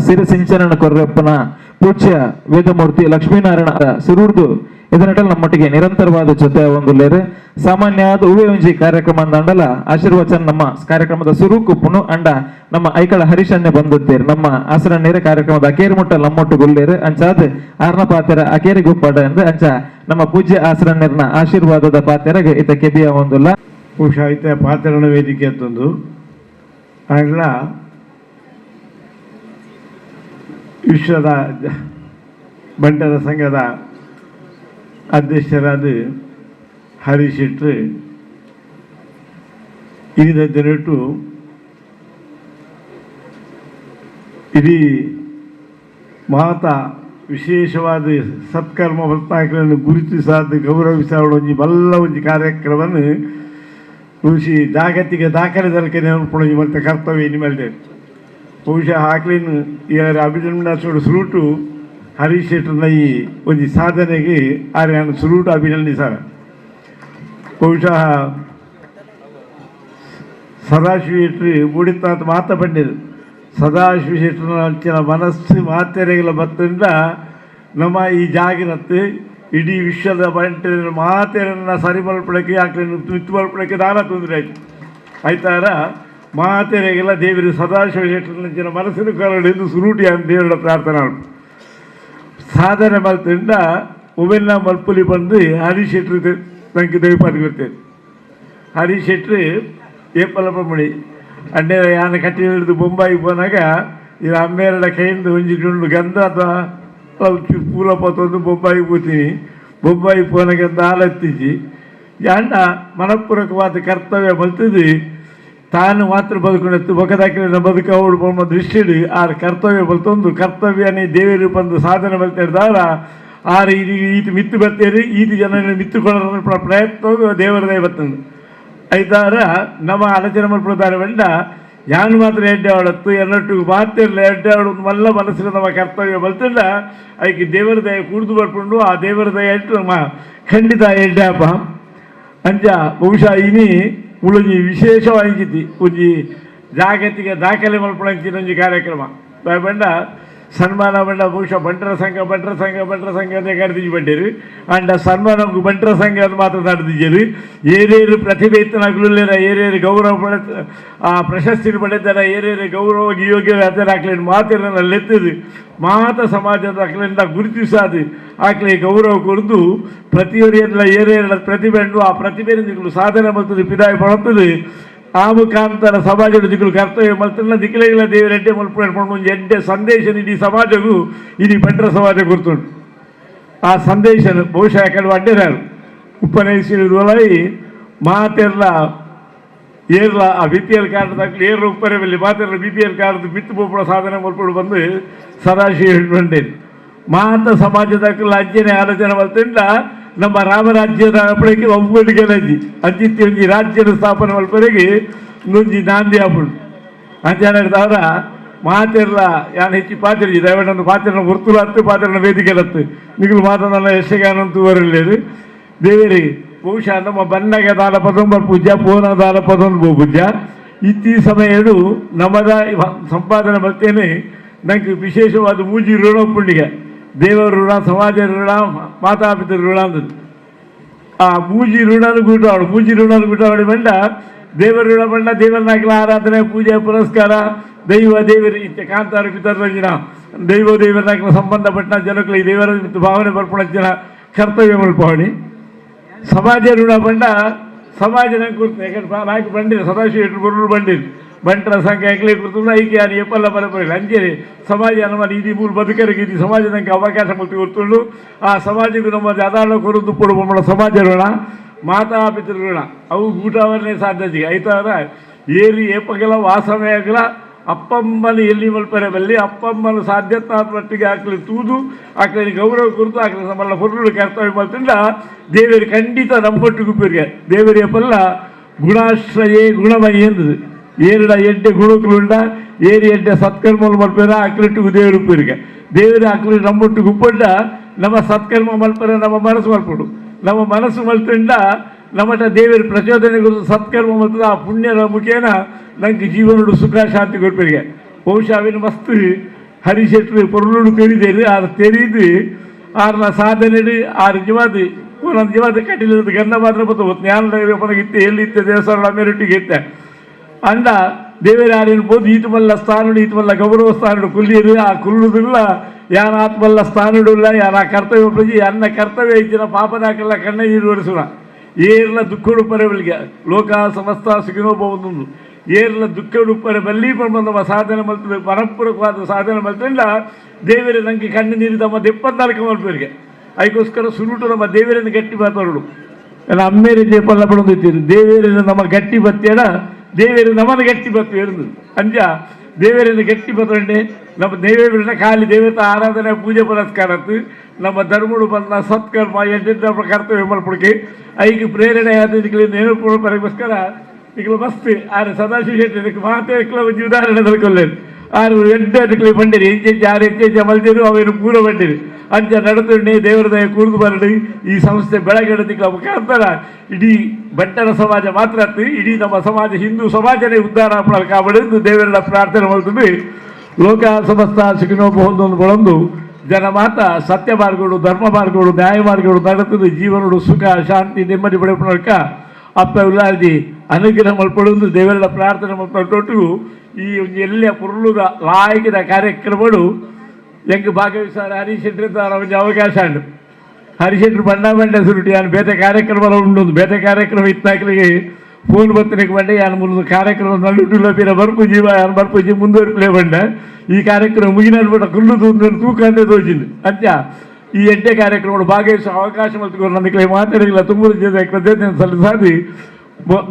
ಸಿರಿ ಸಿಂಚನ ಕೊರ್ರಪ್ಪನ ಪೂಜ್ಯ ವೇದಮೂರ್ತಿ ಲಕ್ಷ್ಮೀನಾರಾಯಣ ಸುರೂರ್ದು ಇದನ್ನಟಲ್ ನಮ್ಮೊಟ್ಟಿಗೆ ನಿರಂತರವಾದ ಜೊತೆ ಒಂದು ಲೇರು. ಸಾಮಾನ್ಯವಾದ ಹೂವೆ ಒಂಜಿ ಕಾರ್ಯಕ್ರಮ ಅಂಡಲ ಆಶೀರ್ವಚನ ನಮ್ಮ ಕಾರ್ಯಕ್ರಮದ ಸುರುಕುಪ್ಪುನು ಅಂಡ ನಮ್ಮ ಐಕಳ ಹರೀಶನ್ನೇ ಬಂದಿದ್ದೇರು ನಮ್ಮ ಆಸರಣ್ಣೇರ ಕಾರ್ಯಕ್ರಮದ ಅಕೇರಿ ಮುಟ್ಟ ನಮ್ಮೊಟ್ಟು ಗುಲ್ಲೇರು ಅಂಚಾದ ಆರ್ನ ಪಾತೆರ ಅಕೇರಿ ಗುಪ್ಪಾಡ ಎಂದು ಅಂಚ ನಮ್ಮ ಪೂಜ್ಯ ಆಸರಣ್ಣೇರ್ನ ಆಶೀರ್ವಾದದ ಪಾತೆರಗೆ ಇತ ಕೆಬಿಯ ಒಂದುಲ್ಲ. ಬಹುಶಃ ಐತೆ ಪಾತೆರಣ ವೇದಿಕೆ ಅಂತಂದು ಆಂಡ್ಲ ವಿಶ್ವದ ಬಂಟರ ಸಂಘದ ಅಧ್ಯಕ್ಷರಾದ ಹರೀಶ್ ಶೆಟ್ರು ಇದರ ದಿನಟ್ಟು ಇಡೀ ಮಾತಾ ವಿಶೇಷವಾದ ಸತ್ಕರ್ಮ ವೃತ್ತಾಂಕಗಳನ್ನು ಗುರುತಿಸಾದ ಗೌರವಿಸಾದ ಒಂಜಿ ಬಲ್ಲ ಒಂಜಿ ಕಾರ್ಯಕ್ರಮವನ್ನು ಋಷಿ ಜಾಗತಿಕ ದಾಖಲೆ ದಲಕನೆ ಅನ್ಪುಣಿ ಮತ್ತು ಕರ್ತವ್ಯ ನಿಮ್ಮಲ್ಲಿ ಬಹುಶಃ ಹಾಕ್ಲಿನ್ ಯಾರು ಅಭಿನಂದನೆ ಸುರುಟು ಹರೀಶ್ ಶೆಟ್ಟರ್ನ ಈ ಒಂಜಿ ಸಾಧನೆಗೆ ಆರ್ಯಾನ ಸುರುಟು ಅಭಿನಂದಿಸಾರ. ಬಹುಶಃ ಸದಾಶಿವ ಶೆಟ್ಟರು ಮುಡಿತಾತ ಮಾತ ಪಂಡಿರು ಸದಾಶಿವ ಶೆಟ್ಟರ್ನ ಅಂಚಿನ ಮನಸ್ಸು ಮಾತೆರೆಗಳ ಬತ್ತಿಂದ ನಮ್ಮ ಈ ಜಾಗಿರತ್ತು ಇಡೀ ವಿಶ್ವದ ಬಂಟಿನ ಮಾತೆರನ್ನ ಸರಿ ಮಲ್ಪಡಕ್ಕೆ ಯಾಕೆ ಮಿತ್ತು ಮಲ್ಪಡಕ್ಕೆ ದಾನ ತೊಂದರೆ ಆಯ್ತು ಆಯ್ತಾರ ಮಾತೆರೆಗೆಲ್ಲ ದೇವರು ಸದಾಶಿವ ಶೆಟ್ಟರ್ನ ಮನಸ್ಸಿನ ಕರಡಿಂದು ಸುರುಟಿ ಅಂತ ದೇವರ ಪ್ರಾರ್ಥನೆ ಸಾಧನೆ ಮಲ್ತಿಂದ ಒವೆಲ್ಲ ಮಲ್ಪುಲಿ ಬಂದು ಹರೀಶ್ ಶೆಟ್ಟರು ನನಗೆ ದೇವಪಾದಿ ಬರ್ತೇನೆ. ಹರೀಶ್ ಶೆಟ್ಟರು ಏಪಲ ಪಂಬಳಿ ಅಂಡೆ ಯಾನ ಕಟ್ಟಿ ಹಿಡಿದು ಬೊಂಬಾಯಿಗೆ ಪೋನಾಗ ಇದು ಅಮ್ಮೇರಡ ಕೈಯಿಂದ ಒಂಜಿ ದುಂಡು ಗಂಧ ಅಥವಾ ಪೂಲ ಪತ್ತೊಂದು ಬೊಂಬಾಯಿಗೆ ಪೋತೀನಿ. ಬೊಂಬಾಯಿ ಪೋನಾಗ ಆಲತ್ತಿಜಿ ಯಾಂಡ ಮನಪೂರ್ವಕವಾದ ಕರ್ತವ್ಯ ಮಲ್ತಿದ್ದು ತಾನು ಮಾತ್ರ ಬದುಕೊಂಡಿತ್ತು ಬೊಕದಾಕಿನ ಬದುಕು ಅವಳು ಬೊಮ್ಮ ದೃಷ್ಟಿಡು ಆರ್ ಕರ್ತವ್ಯ ಬಲ್ತೊಂದು ಕರ್ತವ್ಯನೇ ದೇವರು ಬಂದು ಸಾಧನೆ ಬಲ್ತಿರ್ದಾರ ಆರು ಇದು ಈತ ಮಿತ್ತು ಬರ್ತೇರಿ ಈತ ಜನ ಮಿತ್ತುಕೊಳ್ಳೋ ಪ್ರಯತ್ನ ದೇವರ ದಯ ಬತ್ತಂದು ಐತಾರ ನಮ್ಮ ಆಲೋಚನೆ ಮಲ್ಪುದಾರೆ ಬಂಡ ಯಾನು ಮಾತ್ರ ಎಡ್ಡೆ ಅವಳತ್ತು ಎನ್ನೊಟ್ಟಿಗೆ ಮಾತಿರಲಿ ಎಡ್ಡೆ ಅವಳು ಮಲ್ಲ ಮನಸ್ಸಿನ ನಮ್ಮ ಕರ್ತವ್ಯ ಬಲ್ತಿಲ್ಲ ಐಕೆ ದೇವರ ದಯ ಕುಡಿದು ಬರ್ಕೊಂಡು ಆ ದೇವರ ದಯ ಇಟ್ಟು ನಮ್ಮ ಖಂಡಿತ ಎಡ್ಡೆ ಅಪ್ಪ ಅಂಚ ಬಹುಶಃ ಇನಿ ಉಳಂಜಿ ವಿಶೇಷವಾಗಿ ಒಂಜಿ ಜಾಗತಿಕ ದಾಖಲೆ ಮಲ್ಪುಣಂಚಿನ ಒಂಜಿ ಕಾರ್ಯಕ್ರಮ ಬಂಡ ಸನ್ಮಾನ ಬಂಡ ಬಹುಶಃ ಬಂಟರ ಸಂಘ ಬಂಟರ ಸಂಘ ಬಂಟರ ಸಂಘ ಅಂತ ಕರೆದಿದ್ದು ಬಂಡೇರು ಅಂಡ ಸನ್ಮಾನ ಬಂಟರ ಸಂಘ ಅಂತ ಮಾತ್ರ ನಡೆದಿದ್ದೀರಿ. ಏರೇರು ಪ್ರತಿಭೆ ಇತ್ತನಾಗ್ಲೂ ಏರೇರು ಗೌರವ ಪಡೆ ಆ ಪ್ರಶಸ್ತಿ ಪಡೆದಾರ ಏರೇರು ಗೌರವ ಯೋಗ್ಯ ಹಾಕ್ಲೇನು ಮಾತಿರನ್ನೆತ್ತಿದ್ದು ಮಾತ ಸಮಾಜದ ಅಕ್ಲಿಂದ ಗುರುತಿಸಾದು ಆಕ್ಲೆ ಗೌರವ ಕೊಡ್ದು ಪ್ರತಿಯೊರಿಯೆಲ್ಲ ಏರೇರ ಪ್ರತಿಭೆ ಉಂಡು ಆ ಪ್ರತಿಭೆ ದಿಕ್ಕಲು ಸಾಧನೆ ಮಲ್ತದೆ ಪಿದಾಯಿ ಪಡತ್ತದೆ ಆ ಮುಖಾಂತರ ಸಮಾಜದ ದಿಕ್ಕಲು ಕರ್ತವ್ಯ ಮಲ್ತಲ್ಲ ದಿಕ್ಕಲೆಗಳ ದೇವರ ಎಡ್ಡೆ ಮಲ್ಪು ಒಂದು ಎಡ್ಡೆ ಸಂದೇಶ ಇಡೀ ಸಮಾಜಕ್ಕೂ ಇಡೀ ಬಂಟರ ಸಮಾಜ ಗುರ್ತುಂಟು. ಆ ಸಂದೇಶ ಬಹುಶಃ ಕೆಲವು ಅಡ್ಡೆದಾರು ಉಪ್ಪನೇಸಿ ಮಾತೆಲ್ಲ ಏರ್ಲ ಆ B P L card ದಾಖಲೆ ಏರ್ಲ ಉಪ್ಪರೆ ಬಲ್ಲಿ ಮಾತೆಲ್ಲ B P L card ಬಿತ್ತು ಪೋಪುಳ ಸಾಧನೆ ಮಲ್ಪಡು ಬಂದು ಸದಾಶಿವ ಬಂಡೇರು ಮಾತ ಸಮಾಜದ ಅಜ್ಜನೆ ಆಲೋಚನೆ ಮಲ್ತಿಂದ ನಮ್ಮ ರಾಮರಾಜ್ಯದ ಅಪ್ಪಳಿಗೆ ಒಬ್ಬಡಿಗೆಲಜ್ಜಿ ಅಂಚಿತ್ತಿ ಒಂಜಿ ರಾಜ್ಯದ ಸ್ಥಾಪನೆ ಮಲ್ಪರೆಗೆ ಒಂಜಿ ನಾಂದಿ ಆಪುಂಡು. ಅಂಚಾನವರ ಮಾತೆರ್ಲ ಯಾನ್ ಹೆಚ್ಚು ಪಾತಿರ್ಜಿ ದಯವಿಟ್ಟು ಪಾತಿರನ ಗುರ್ತುಲು ಹತ್ತು ಪಾತಿರನ ವೇದಿಕೆಲತ್ತು ನಿಗುಲು ಮಾತನಾಡ ಯಕ್ಷಗಾನಂತೂ ಬರಲೇದು. ದೇವೇರಿ ಬಹುಶಃ ನಮ್ಮ ಬನ್ನಗ ದಾಲ ಪದೊಂಬ ಪೂಜಾ ಪೋನ ದಾಲ ಪದೊಂದು ಪೂಜಾ ಇತ್ತೀ ಸಮಯಡು ನಮ್ಮದ ಸಂಪಾದನೆ ಬರ್ತೇನೆ. ನಂಗೆ ವಿಶೇಷವಾದ ಮೂಜಿ ಋಣ ಪುಣ್ಣಿಗೆ ದೇವರ ಋಣ, ಸಮಾಜ ಋಣ, ಮಾತಾಪಿತರ ಋಣ ಅಂದದ್ದು. ಆ ಮೂಜಿ ಋಣನು ಗುಟ್ಟವಳು, ಮೂಜಿ ಋಣನು ಗುಟ್ಟವಳಿ ಬಂಡ ದೇವರ ಋಣ ಬಂಡ ದೇವರನಾಗಲ ಆರಾಧನೆ ಪೂಜೆ ಪುರಸ್ಕಾರ ದೈವ ದೇವರು ಇತ್ತೆ ಕಾಂತಾರ ಪಿತರ್ರಂಜಿನ ದೈವ ದೇವರನಾಗಲ ಸಂಬಂಧಪಟ್ಟ ಜನಕ್ಕಳು ಈ ದೇವರ ಭಾವನೆ ಬರ್ಪಣ ಜನ ಕರ್ತವ್ಯ ಮಲ್ಪವಣಿ. ಸಮಾಜ ಋಣ ಬಂಡ ಸಮಾಜ ನಂಗೆ ಗುರ್ತು, ಯಾಕಂದ್ರೆ ನಾಲ್ಕು ಬಂಡಿರು ಸದಾಶಿವ ಶೆಟ್ಟರು ಬರೋರು ಬಂಡಿರು ಬಂಟರ ಸಂಘ ಎಂಕ್ಲೆ ಗುರ್ತುಂಡ ಐಕೆ ಯಾರು ಎಪ್ಪಲ್ಲ ಬರಪರಿಲ್ಲ. ಅಂಚೇರಿ ಸಮಾಜ ನಮ್ಮ ಇಡೀ ಮೂರು ಬದುಕರಿಗೆ ಇಡೀ ಸಮಾಜ ನಂಗೆ ಅವಕಾಶ ಮುಟ್ಟಿ ಗೊತ್ತುಂಡು. ಆ ಸಮಾಜಕ್ಕೂ ನಮ್ಮ ಅದಾಳ ಕೊರದು ಪೊಡು ಸಮಾಜ ಋಣ, ಮಾತಾಪಿತೃ ಋಣ ಅವು ಊಟವನ್ನೇ ಸಾಧ್ಯತೆ ಐತಾರ ಏರಿ ಏಪಗಲ ವಾಸನೆ ಆಗಲ ಅಪ್ಪಮ್ಮನ ಎಲ್ಲಿ ಮಲ್ಪರೆ ಬಲ್ಲಿ ಅಪ್ಪಮ್ಮನ ಸಾಧ್ಯತಾ ಮಟ್ಟಿಗೆ ಆಕಲಿ ತೂದು ಆಕಲಿ ಗೌರವ ಕುರಿತು ಆಕಲಿ ನಮ್ಮಲ್ಲ ಹೊರಡು ಕರ್ತವ್ಯ ಮಲ್ತಿಂದ ದೇವರು ಖಂಡಿತ ನಮ್ಮೊಟ್ಟಿಗೆ ಉಪ್ಪಿರಿಗೆ. ದೇವರಿಗೆ ಪಲ್ಲ ಗುಣಾಶ್ರಯೇ ಗುಣಮಯಿ ಎಂದದು. ಏರಿಡ ಎಡ್ಡೆ ಗುಣಕುಲುಂಡ ಏರಿ ಎಡ್ಡೆ ಸತ್ಕರ್ಮ ಮಲ್ಪೇರ ಆಕಲಿಟ್ಟಿಗೂ ದೇವರು ಉಪ್ಪಿರಿಗೆ. ದೇವರು ಆಕಲಿ ನಮ್ಮೊಟ್ಟಿಗೆ ಉಪ್ಪಂಡ ನಮ್ಮ ಸತ್ಕರ್ಮ ಮಲ್ಪರೆ ನಮ್ಮ ಮನಸ್ಸು ಮಲ್ಪಡು, ನಮ್ಮ ಮನಸ್ಸು ಮಲ್ತಿಂಡ ನಮ್ಮಟ ದೇವರ ಪ್ರಚೋದನೆ ಗುರುತು ಸತ್ಕರ್ಮ ಮಲ್ತದ ಆ ಪುಣ್ಯದ ಮುಖೇನ ನಂಗೆ ಜೀವನಡು ಸುಖ ಶಾಂತಿ ಕೊಡ್ಪರಿಗೆ. ಬಹುಶಃ ಅವಿನ ಮಸ್ತ್ ಹರಿಶೆಟ್ರು ಪೊರುಳು ತೆರಿದೇರು ಆರು ತೆರೀದು ಆರ್ನ ಸಾಧನೆ ಆರು ಜೀವಾದ ಒಂದೊಂದು ಜೀವಾದ ಕಟೀಲಿರೋದು ಗಂಧ ಮಾತ್ರ ಬತ್ತು ಜ್ಞಾನ ಇತ್ತೆ ಎಲ್ಲಿ ಇತ್ತೆ ದೇವಸ್ಥಾನ ಅಮೇರೊಟ್ಟಿಗೆ ಇತ್ತೆ ಅಂಡ ದೇವರ ಯಾರೇನು ಈತ ಮಲ್ಲ ಸ್ಥಾನಡು ಈತ ಮಲ್ಲ ಗೌರವ ಸ್ಥಾನಡು ಕುಲ್ಲಿರು ಆ ಕುಲ್ಲುದಿಲ್ಲ ಯಾನ ಆತ್ಮಲ್ಲ ಸ್ಥಾನಡುಲ್ಲ ಯಾನ ಕರ್ತವ್ಯ ಪ್ರಜೆ ಅನ್ನ ಕರ್ತವ್ಯ ಇಚ್ಚಿನ ಪಾಪದಾಕಲ್ಲ ಕಣ್ಣ ನೀರು ಒರೆಸುಣ ಏರ್ಲ ದುಃಖಡುಪ್ಪರೆ ಬಲ್ಲಿಗೆ ಲೋಕ ಸಮಸ್ತ ಸುಖಿನೋಬಹುದು ಏರ್ಲ ದುಃಖಡುಪ್ಪರೆ ಬಲ್ಲಿ ನಮ್ಮ ಸಾಧನೆ ಮಲ್ತದೆ ಮನಪೂರ್ವಕವಾದ ಸಾಧನೆ ಮಲ್ತಿಲ್ಲ ದೇವರೇ ನಂಗೆ ಕಣ್ಣು ನೀರು ತಮ್ಮ 74 ಮಲ್ಪರಿಗೆ. ಅದಕ್ಕೋಸ್ಕರ ಸುರುಟು ನಮ್ಮ ದೇವರನ್ನು ಗಟ್ಟಿ ಮಾತಾಡೋಡು ನನ್ನ ಅಮ್ಮೇರೆ ಜಯಪಲ್ಲ ಪಡೊಂದಿತ್ತೀರಿ ದೇವರನ್ನು ನಮ್ಮ ಗಟ್ಟಿ ಬತ್ತೇಡ ದೇವರು ನಮ್ಮನ್ನು ಗಟ್ಟಿ ಬತ್ತು ಇರುದು ಅಂಜ ದೇವರನ್ನು ಗಟ್ಟಿ ಬತ್ತಂಡೆ ನಮ್ಮ ದೇವರನ್ನ ಖಾಲಿ ದೇವತ ಆರಾಧನೆ ಪೂಜೆ ಪುರಸ್ಕಾರತ್ತು ನಮ್ಮ ಧರ್ಮಡು ಬಂದ ಸತ್ಕರ್ಮ ಎಂಟೆಂಟ ಕರ್ತವ್ಯ ಮಲ್ಪಡಿಕೆ ಐಗೆ ಪ್ರೇರಣೆ ಆದ ನೇನು ಪರಿಗೋಸ್ಕರ ಮಸ್ತ್ ಆರು ಸದಾಶಿವ ಶೆಟ್ಟಿ ಇದಕ್ಕೆ ಮಾತೇ ಒಂಜಿ ಉದಾಹರಣೆ ತಿಳ್ಕೊಳ್ಳೇನು ಆರು ಎಂಟು ಅದಕ್ಕೆ ಬಂಡಿರಿ ಎಂಚೆಂಚೆ ಆರು ಎಂಚೆಂಚೆ ಮಲ್ದಿರು ಅವೇನು ಪೂರ ಬಂಡಿರಿ ಅಂಚ ನಡತುಂಡೆ ದೇವರ ದಯ ಕೂರ್ದು ಬರಡಿ ಈ ಸಂಸ್ಥೆ ಬೆಳಗಿಡೋದಕ್ಕೆ ಮುಖಾಂತರ ಇಡೀ ಬಂಟರ ಸಮಾಜ ಮಾತ್ರ ಇಡೀ ನಮ್ಮ ಸಮಾಜ ಹಿಂದೂ ಸಮಾಜನೇ ಉದ್ಧಾರ ಕಾಬಡಿದ್ದು ದೇವರ ಪ್ರಾರ್ಥನೆ ಮಾಡ್ತೀವಿ. ಲೋಕ ಸಮಸ್ತ ಸುಖಿನೋ ಬಹುದೊಂದು ಬಳಂದು ಜನ ಮಾತ ಸತ್ಯ ಮಾರ್ಗಗಳು ಧರ್ಮ ಮಾರ್ಗಗಳು ನ್ಯಾಯ ಮಾರ್ಗಗಳು ನಡೆತದೆ ಜೀವನಡು ಸುಖ ಶಾಂತಿ ನೆಮ್ಮದಿ ಪಡೆಯುವ ಅಪ್ಪ ಉಲ್ಲಾದಿ ಅನುಗ್ರಹ ಮಲ್ಪಡುವುದು ದೇವರ ಪ್ರಾರ್ಥನೆ ಮಲ್ಪಟ್ಟು ಈ ಎಲ್ಲ ಪುರುಳುದ ಲಾಯಕದ ಕಾರ್ಯಕ್ರಮಗಳು ಎಂಕ್ ಭಾಗವಹಿಸಾರ ಹರೀಶ್ ಶೆಟ್ಟರ್ ಒಂಜಿ ಅವಕಾಶ ಉಂಡು. ಹರೀಶ್ ಶೆಟ್ಟರು ಬಣ್ಣ ಬಂಡೆ ಸುರುಟಿ ಯಾನ್ ಬೇತೆ ಕಾರ್ಯಕ್ರಮ ಉಂಡು ಬೇತೆ ಕಾರ್ಯಕ್ರಮ ಇತ್ತಾಕಲಿಗೆ ಫೋನ್ ಬತ್ತನಿಗೆ ಬಂಡೆ ಯಾನ್ ಮುಲ್ಲು ಕಾರ್ಯಕ್ರಮ ನಡುಟುಲ ಪಿರ ಬರ್ಪುಜಿ ಯಾನ್ ಬರ್ಪುಜಿ ಮುಂದುವರಿಪಲೇ ಬಂಡೆ ಈ ಕಾರ್ಯಕ್ರಮ ಮುಗಿನ ಬಿಟ್ಟ ಕುಲ್ಲು ತೂಕಂದೇ ತೋಜಿಂದು ಅಂಚ ಈ ಎಡ್ಡೆ ಕಾರ್ಯಕ್ರಮಗಳು ಭಾಗವಹಿಸುವ ಅವಕಾಶ ಮಲ್ತುಕೊಂಡು ನನಗೆ ಮಾತಾಡಿಲ್ಲ ತುಂಬ ಸಲ್ಲಿಸಾದಿ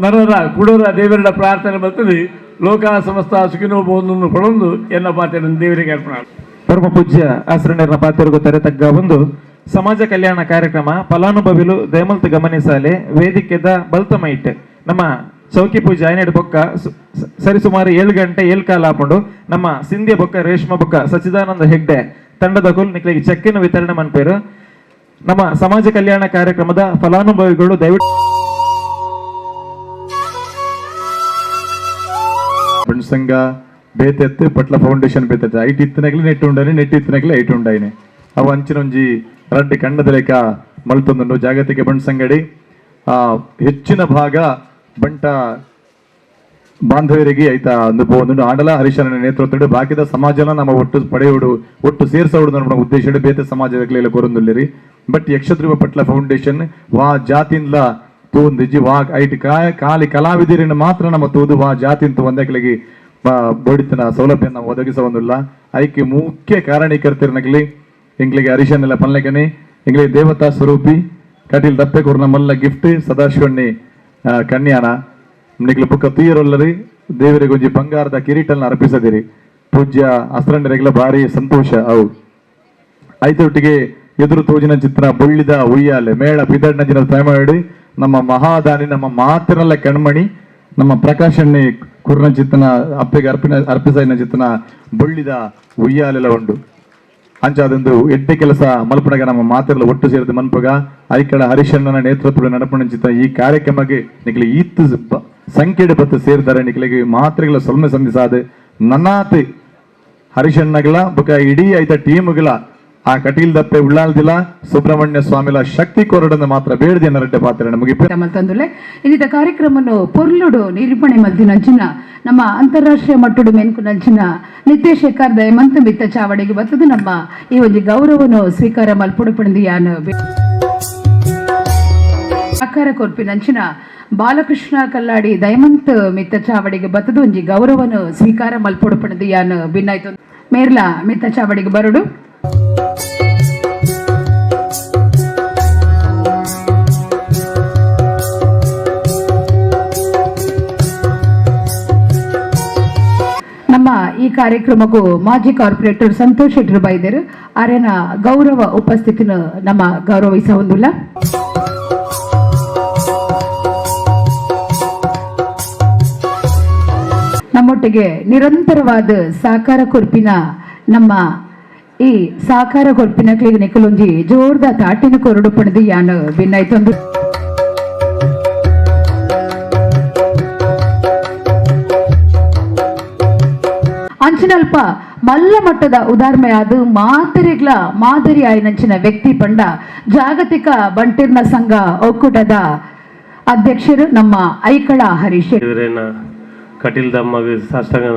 ನರರ ಕುಡೋರ ದೇವರ ಪ್ರಾರ್ಥನೆ ಬರ್ತದೆ. ಲೋಕ ಸಮಸ್ತ ಸುಖಿನೋ ಬಹುದೊಂದು ಪಡೊಂದು ಎನ್ನ ಪಾತ್ರ ದೇವರಿಗೆ ಅರ್ಪಣ. ಪರಮ ಪೂಜ್ಯ ಆಸರಣರ ಪಾತ್ರಗೂ ತಗ್ಗ ಒಂದು ಸಮಾಜ ಕಲ್ಯಾಣ ಕಾರ್ಯಕ್ರಮ ಫಲಾನುಭವಿಲು ದಯಮಲ್ತು ಗಮನಿಸಲೆ ವೇದಿಕೆದ ಬಲ್ತಮೈಟ್ ನಮ್ಮ ಚೌಕಿ ಪೂಜೆ ಐನೇಡು ಬೊಕ್ಕ ಸರಿಸುಮಾರು 7 ಗಂಟೆ 7 ಕಾಲ ಹಾಕೊಂಡು ನಮ್ಮ ಸಿಂಧ್ಯ ಬೊಕ್ಕ ರೇಷ್ಮಾ ಬೊಕ್ಕ ಸಚ್ಚಿದಾನಂದ ಹೆಗ್ಡೆ ತಂಡದ ಕುಲ್ ನಿಕ್ಲಿಗೆ ಚೆಕ್ಕಿನ ವಿತರಣೆ ಮನ್ಪೇರು. ನಮ್ಮ ಸಮಾಜ ಕಲ್ಯಾಣ ಕಾರ್ಯಕ್ರಮದ ಫಲಾನುಭವಿಗಳು ದಯವಿಟ್ಟು ಸಂಘ ಬೇತೆತ್ತು ಪಟ್ಲ ಫೌಂಡೇಶನ್ ಬೇತೆತ್ತು ಐಟ್ ಇತ್ತನಗಲಿ ನೆಟ್ ಉಂಡಾನೆ ನೆಟ್ ಇತ್ತನಗಲಿ ಐಟ್ ಉಂಡಾಯಿನೆ ಅವು ಅಂಚಿನೊಂಜಿ ರಡ್ಡು ಕಂಡದ ಲೇಖ ಮಲ್ತೊಂದುಂಡು. ಜಾಗತಿಕ ಬಂಟ್ ಸಂಗಡಿ ಹೆಚ್ಚಿನ ಭಾಗ ಬಂಟ ಬಾಂಧವ್ಯರಿಗೆ ಐತ ಅಂದು ಪೋವೊಂದುಂಡು. ಆಂಡಲ ಹರೀಶನ ನೇತೃತ್ವಡು ಬಾಕಿದ ಸಮಾಜನ ನಮ್ಮ ಒಟ್ಟು ಪಡೆಯುಡು ಒಟ್ಟು ಸೇರ್ಸೋಡು ನಮ್ಮ ಉದ್ದೇಶ ಬೇತೆ ಸಮಾಜದ ಕೊರೊಂದುಲ್ಲೆರಿ. ಬಟ್ ಯಕ್ಷಧ್ರುವ ಪಟ್ಲ ಫೌಂಡೇಶನ್ ವಾ ಜಾತಿನ್ಲ ತೂಂದಿಜ್ಜಿ ವಾ ಐಟ್ ಖಾಲಿ ಕಲಾವಿದರಿನ ಮಾತ್ರ ನಮ್ಮ ತೂದು ವಾ ಜಾತಿಂತ ಒಂದಕ್ಲಿಗೆ ಬೋಡಿತನ ಸೌಲಭ್ಯ ನಾವು ಒದಗಿಸೊಂದಿಲ್ಲ. ಐಕೆ ಮುಖ್ಯ ಕಾರಣೀಕರ್ತರನಗಲಿ ಎಂಗ್ಲಿಗೆ ಹರೀಶನೆಲ್ಲ ಪನ್ಲೆಕನೆ ಎಂಗ್ಲಿಗೆ ದೇವತಾ ಸ್ವರೂಪಿ ಕಟೀಲ್ ದಪ್ಪೆ ಕೊರ್ನ ಮಲ್ಲ ಗಿಫ್ಟ್ ಸದಾಶಿವಣ್ಣಿ ಕನ್ಯಾನ ನಿಕ್ಲು ಬುಕ್ಕ ತೀರೊಲ್ಲರಿ ದೇವರಿಗೆ ಒಂಜಿ ಬಂಗಾರದ ಕಿರೀಟಲ್ನ ಅರ್ಪಿಸದಿರಿ. ಪೂಜ್ಯ ಅಸ್ರಂಡರಿಗೆಲ್ಲ ಭಾರಿ ಸಂತೋಷ ಅವು. ಐತೊಟ್ಟಿಗೆ ಎದುರು ತೋಜಿನ ಚಿತ್ರ ಬೊಳ್ಳಿದ ಉಯ್ಯಾಲೆ ಮೇಳ ಪಿದಡ್ನಂಚಿನ ತಮಿಳು ನಮ್ಮ ಮಹಾದಾನಿ ನಮ್ಮ ಮಾತಿರಲ್ಲ ಕಣ್ಮಣಿ ನಮ್ಮ ಪ್ರಕಾಶಣ್ಣೆ ಕುರ್ನ ಚಿತ್ತನ ಅಪ್ಪೆಗೆ ಅರ್ಪಿಸಾಯಿನ ಚಿತ್ತನ ಬೊಳ್ಳಿದ ಉಯ್ಯಾಲೆಲ್ಲ ಉಂಡು. ಅಂಚಾದೊಂದು ಎಡ್ಡೆ ಕೆಲಸ ಮಲ್ಪನಗ ನಮ್ಮ ಮಾತಿರಲ್ಲ ಒಟ್ಟು ಸೇರಿದ ಮನ್ಪಗ ಐಕಳ ಹರಿಶಣ್ಣನ ನೇತೃತ್ವದ ನಡಪಣಂಚಿತ ಈ ಕಾರ್ಯಕ್ರಮಕ್ಕೆ ನಿಖಲಿ ಈತ್ ಸಂಖ್ಯೆಡು ಬತ್ತು ಸೇರಿದ್ದಾರೆ. ನಿಖಲಿಗೆ ಮಾತ್ರೆಗಳ ಸೊಲ್ಮೆ ಸಂಧಿಸಾದ ನನ್ನಾತ್ ಹರಿಶಣ್ಣಗಳ ಬೊಕ ಇಡೀ ಐತ ಟೀಮ್ಗಳ ಆ ಕಟೀಲ್ ದಪ್ಪೆ ಉಳ್ಳಾಲ್ದಿಲ್ಲ ಸುಬ್ರಹ್ಮಣ್ಯ ಸ್ವಾಮಿಲ ಶಕ್ತಿ ಕೊರಡನ್ನು ಮಾತ್ರ ಬೇಡದಿ ನರಡ್ಡೆ ಪಾತ್ರ ನಮಗೆ ತಂದುಲೆ ಇನ್ನಿತ ಕಾರ್ಯಕ್ರಮವನ್ನು ಪೊರ್ಲುಡು ನಿರೂಪಣೆ ಮಲ್ದಿನಂಚಿನ ನಮ್ಮ ಅಂತಾರಾಷ್ಟ್ರೀಯ ಮಟ್ಟಡು ಮೆನ್ಕುನಂಚಿನ ನಿತ್ಯಶೇಖರ್ ದಯಮಂತ ಮಿತ್ತ ಚಾವಡಿಗೆ ಬರ್ತದೆ ನಮ್ಮ ಈ ಒಂದು ಗೌರವನು ಸ್ವೀಕಾರ ಮಲ್ಪುಡು ಪಣದಿ ಯಾನು ಆಕಾರ ಕೊರ್ಪಿನಂಚಿನ ಬಾಲಕೃಷ್ಣ ಕಲ್ಲಾಡಿ ದಯಮಂತ್ ಮಿತ್ತ ಚಾವಡಿಗೆ ಬತ್ತದ ಒಂಜಿ ಗೌರವನು ಸ್ವೀಕಾರ ಮಲ್ಪುಡು ಪಣದಿ ಯಾನು ಭಿನ್ನಾಯ್ತು ಮೇರ್ಲಾ ಮಿತ್ತ ಚಾವಡಿಗೆ ಬರಡು. ನಮ್ಮ ಈ ಕಾರ್ಯಕ್ರಮಕ್ಕೂ ಮಾಜಿ ಕಾರ್ಪೊರೇಟರ್ ಸಂತೋಷ್ ಶೆಟ್ಟರು ಬೈದರು ಆರೇನ ಗೌರವ ಉಪಸ್ಥಿತಿನ ನಮ್ಮ ಗೌರವಿಸ ಹೊಂದಿಲ್ಲ. ನಮ್ಮೊಟ್ಟಿಗೆ ನಿರಂತರವಾದ ಸಾಕಾರ ಕೊರ್ಪಿನ ನಮ್ಮ ಈ ಸಾಕಾರ ಕೊರ್ಪಿನ ಕ್ಲಿಗ್ ನಿಕಲೊಂಜಿ ಜೋರ್ದ ತಾಟಿನ ಕೊರಡು ಪಣದಿ ಯಾನು ಭಿನ್ನಾಯ್ತೊಂದು. ಅಂಚಿನಲ್ಪ ಮಲ್ಲ ಮಟ್ಟದ ಉದಾಹರಣೆ ಅದು ಮಾದರಿಗಳ ಮಾದರಿ ಆಯ್ನಂಚಿನ ವ್ಯಕ್ತಿ ಪಂಡ ಜಾಗತಿಕ ಬಂಟಿರ್ನ ಸಂಘ ಒಕ್ಕೂಟದ ಅಧ್ಯಕ್ಷರು ನಮ್ಮ ಐಕಳ ಹರೀಶ್. ಕಟೀಲ್ ದಮ್ಮಗೆ ಸಾಷ್ಟಾಂಗ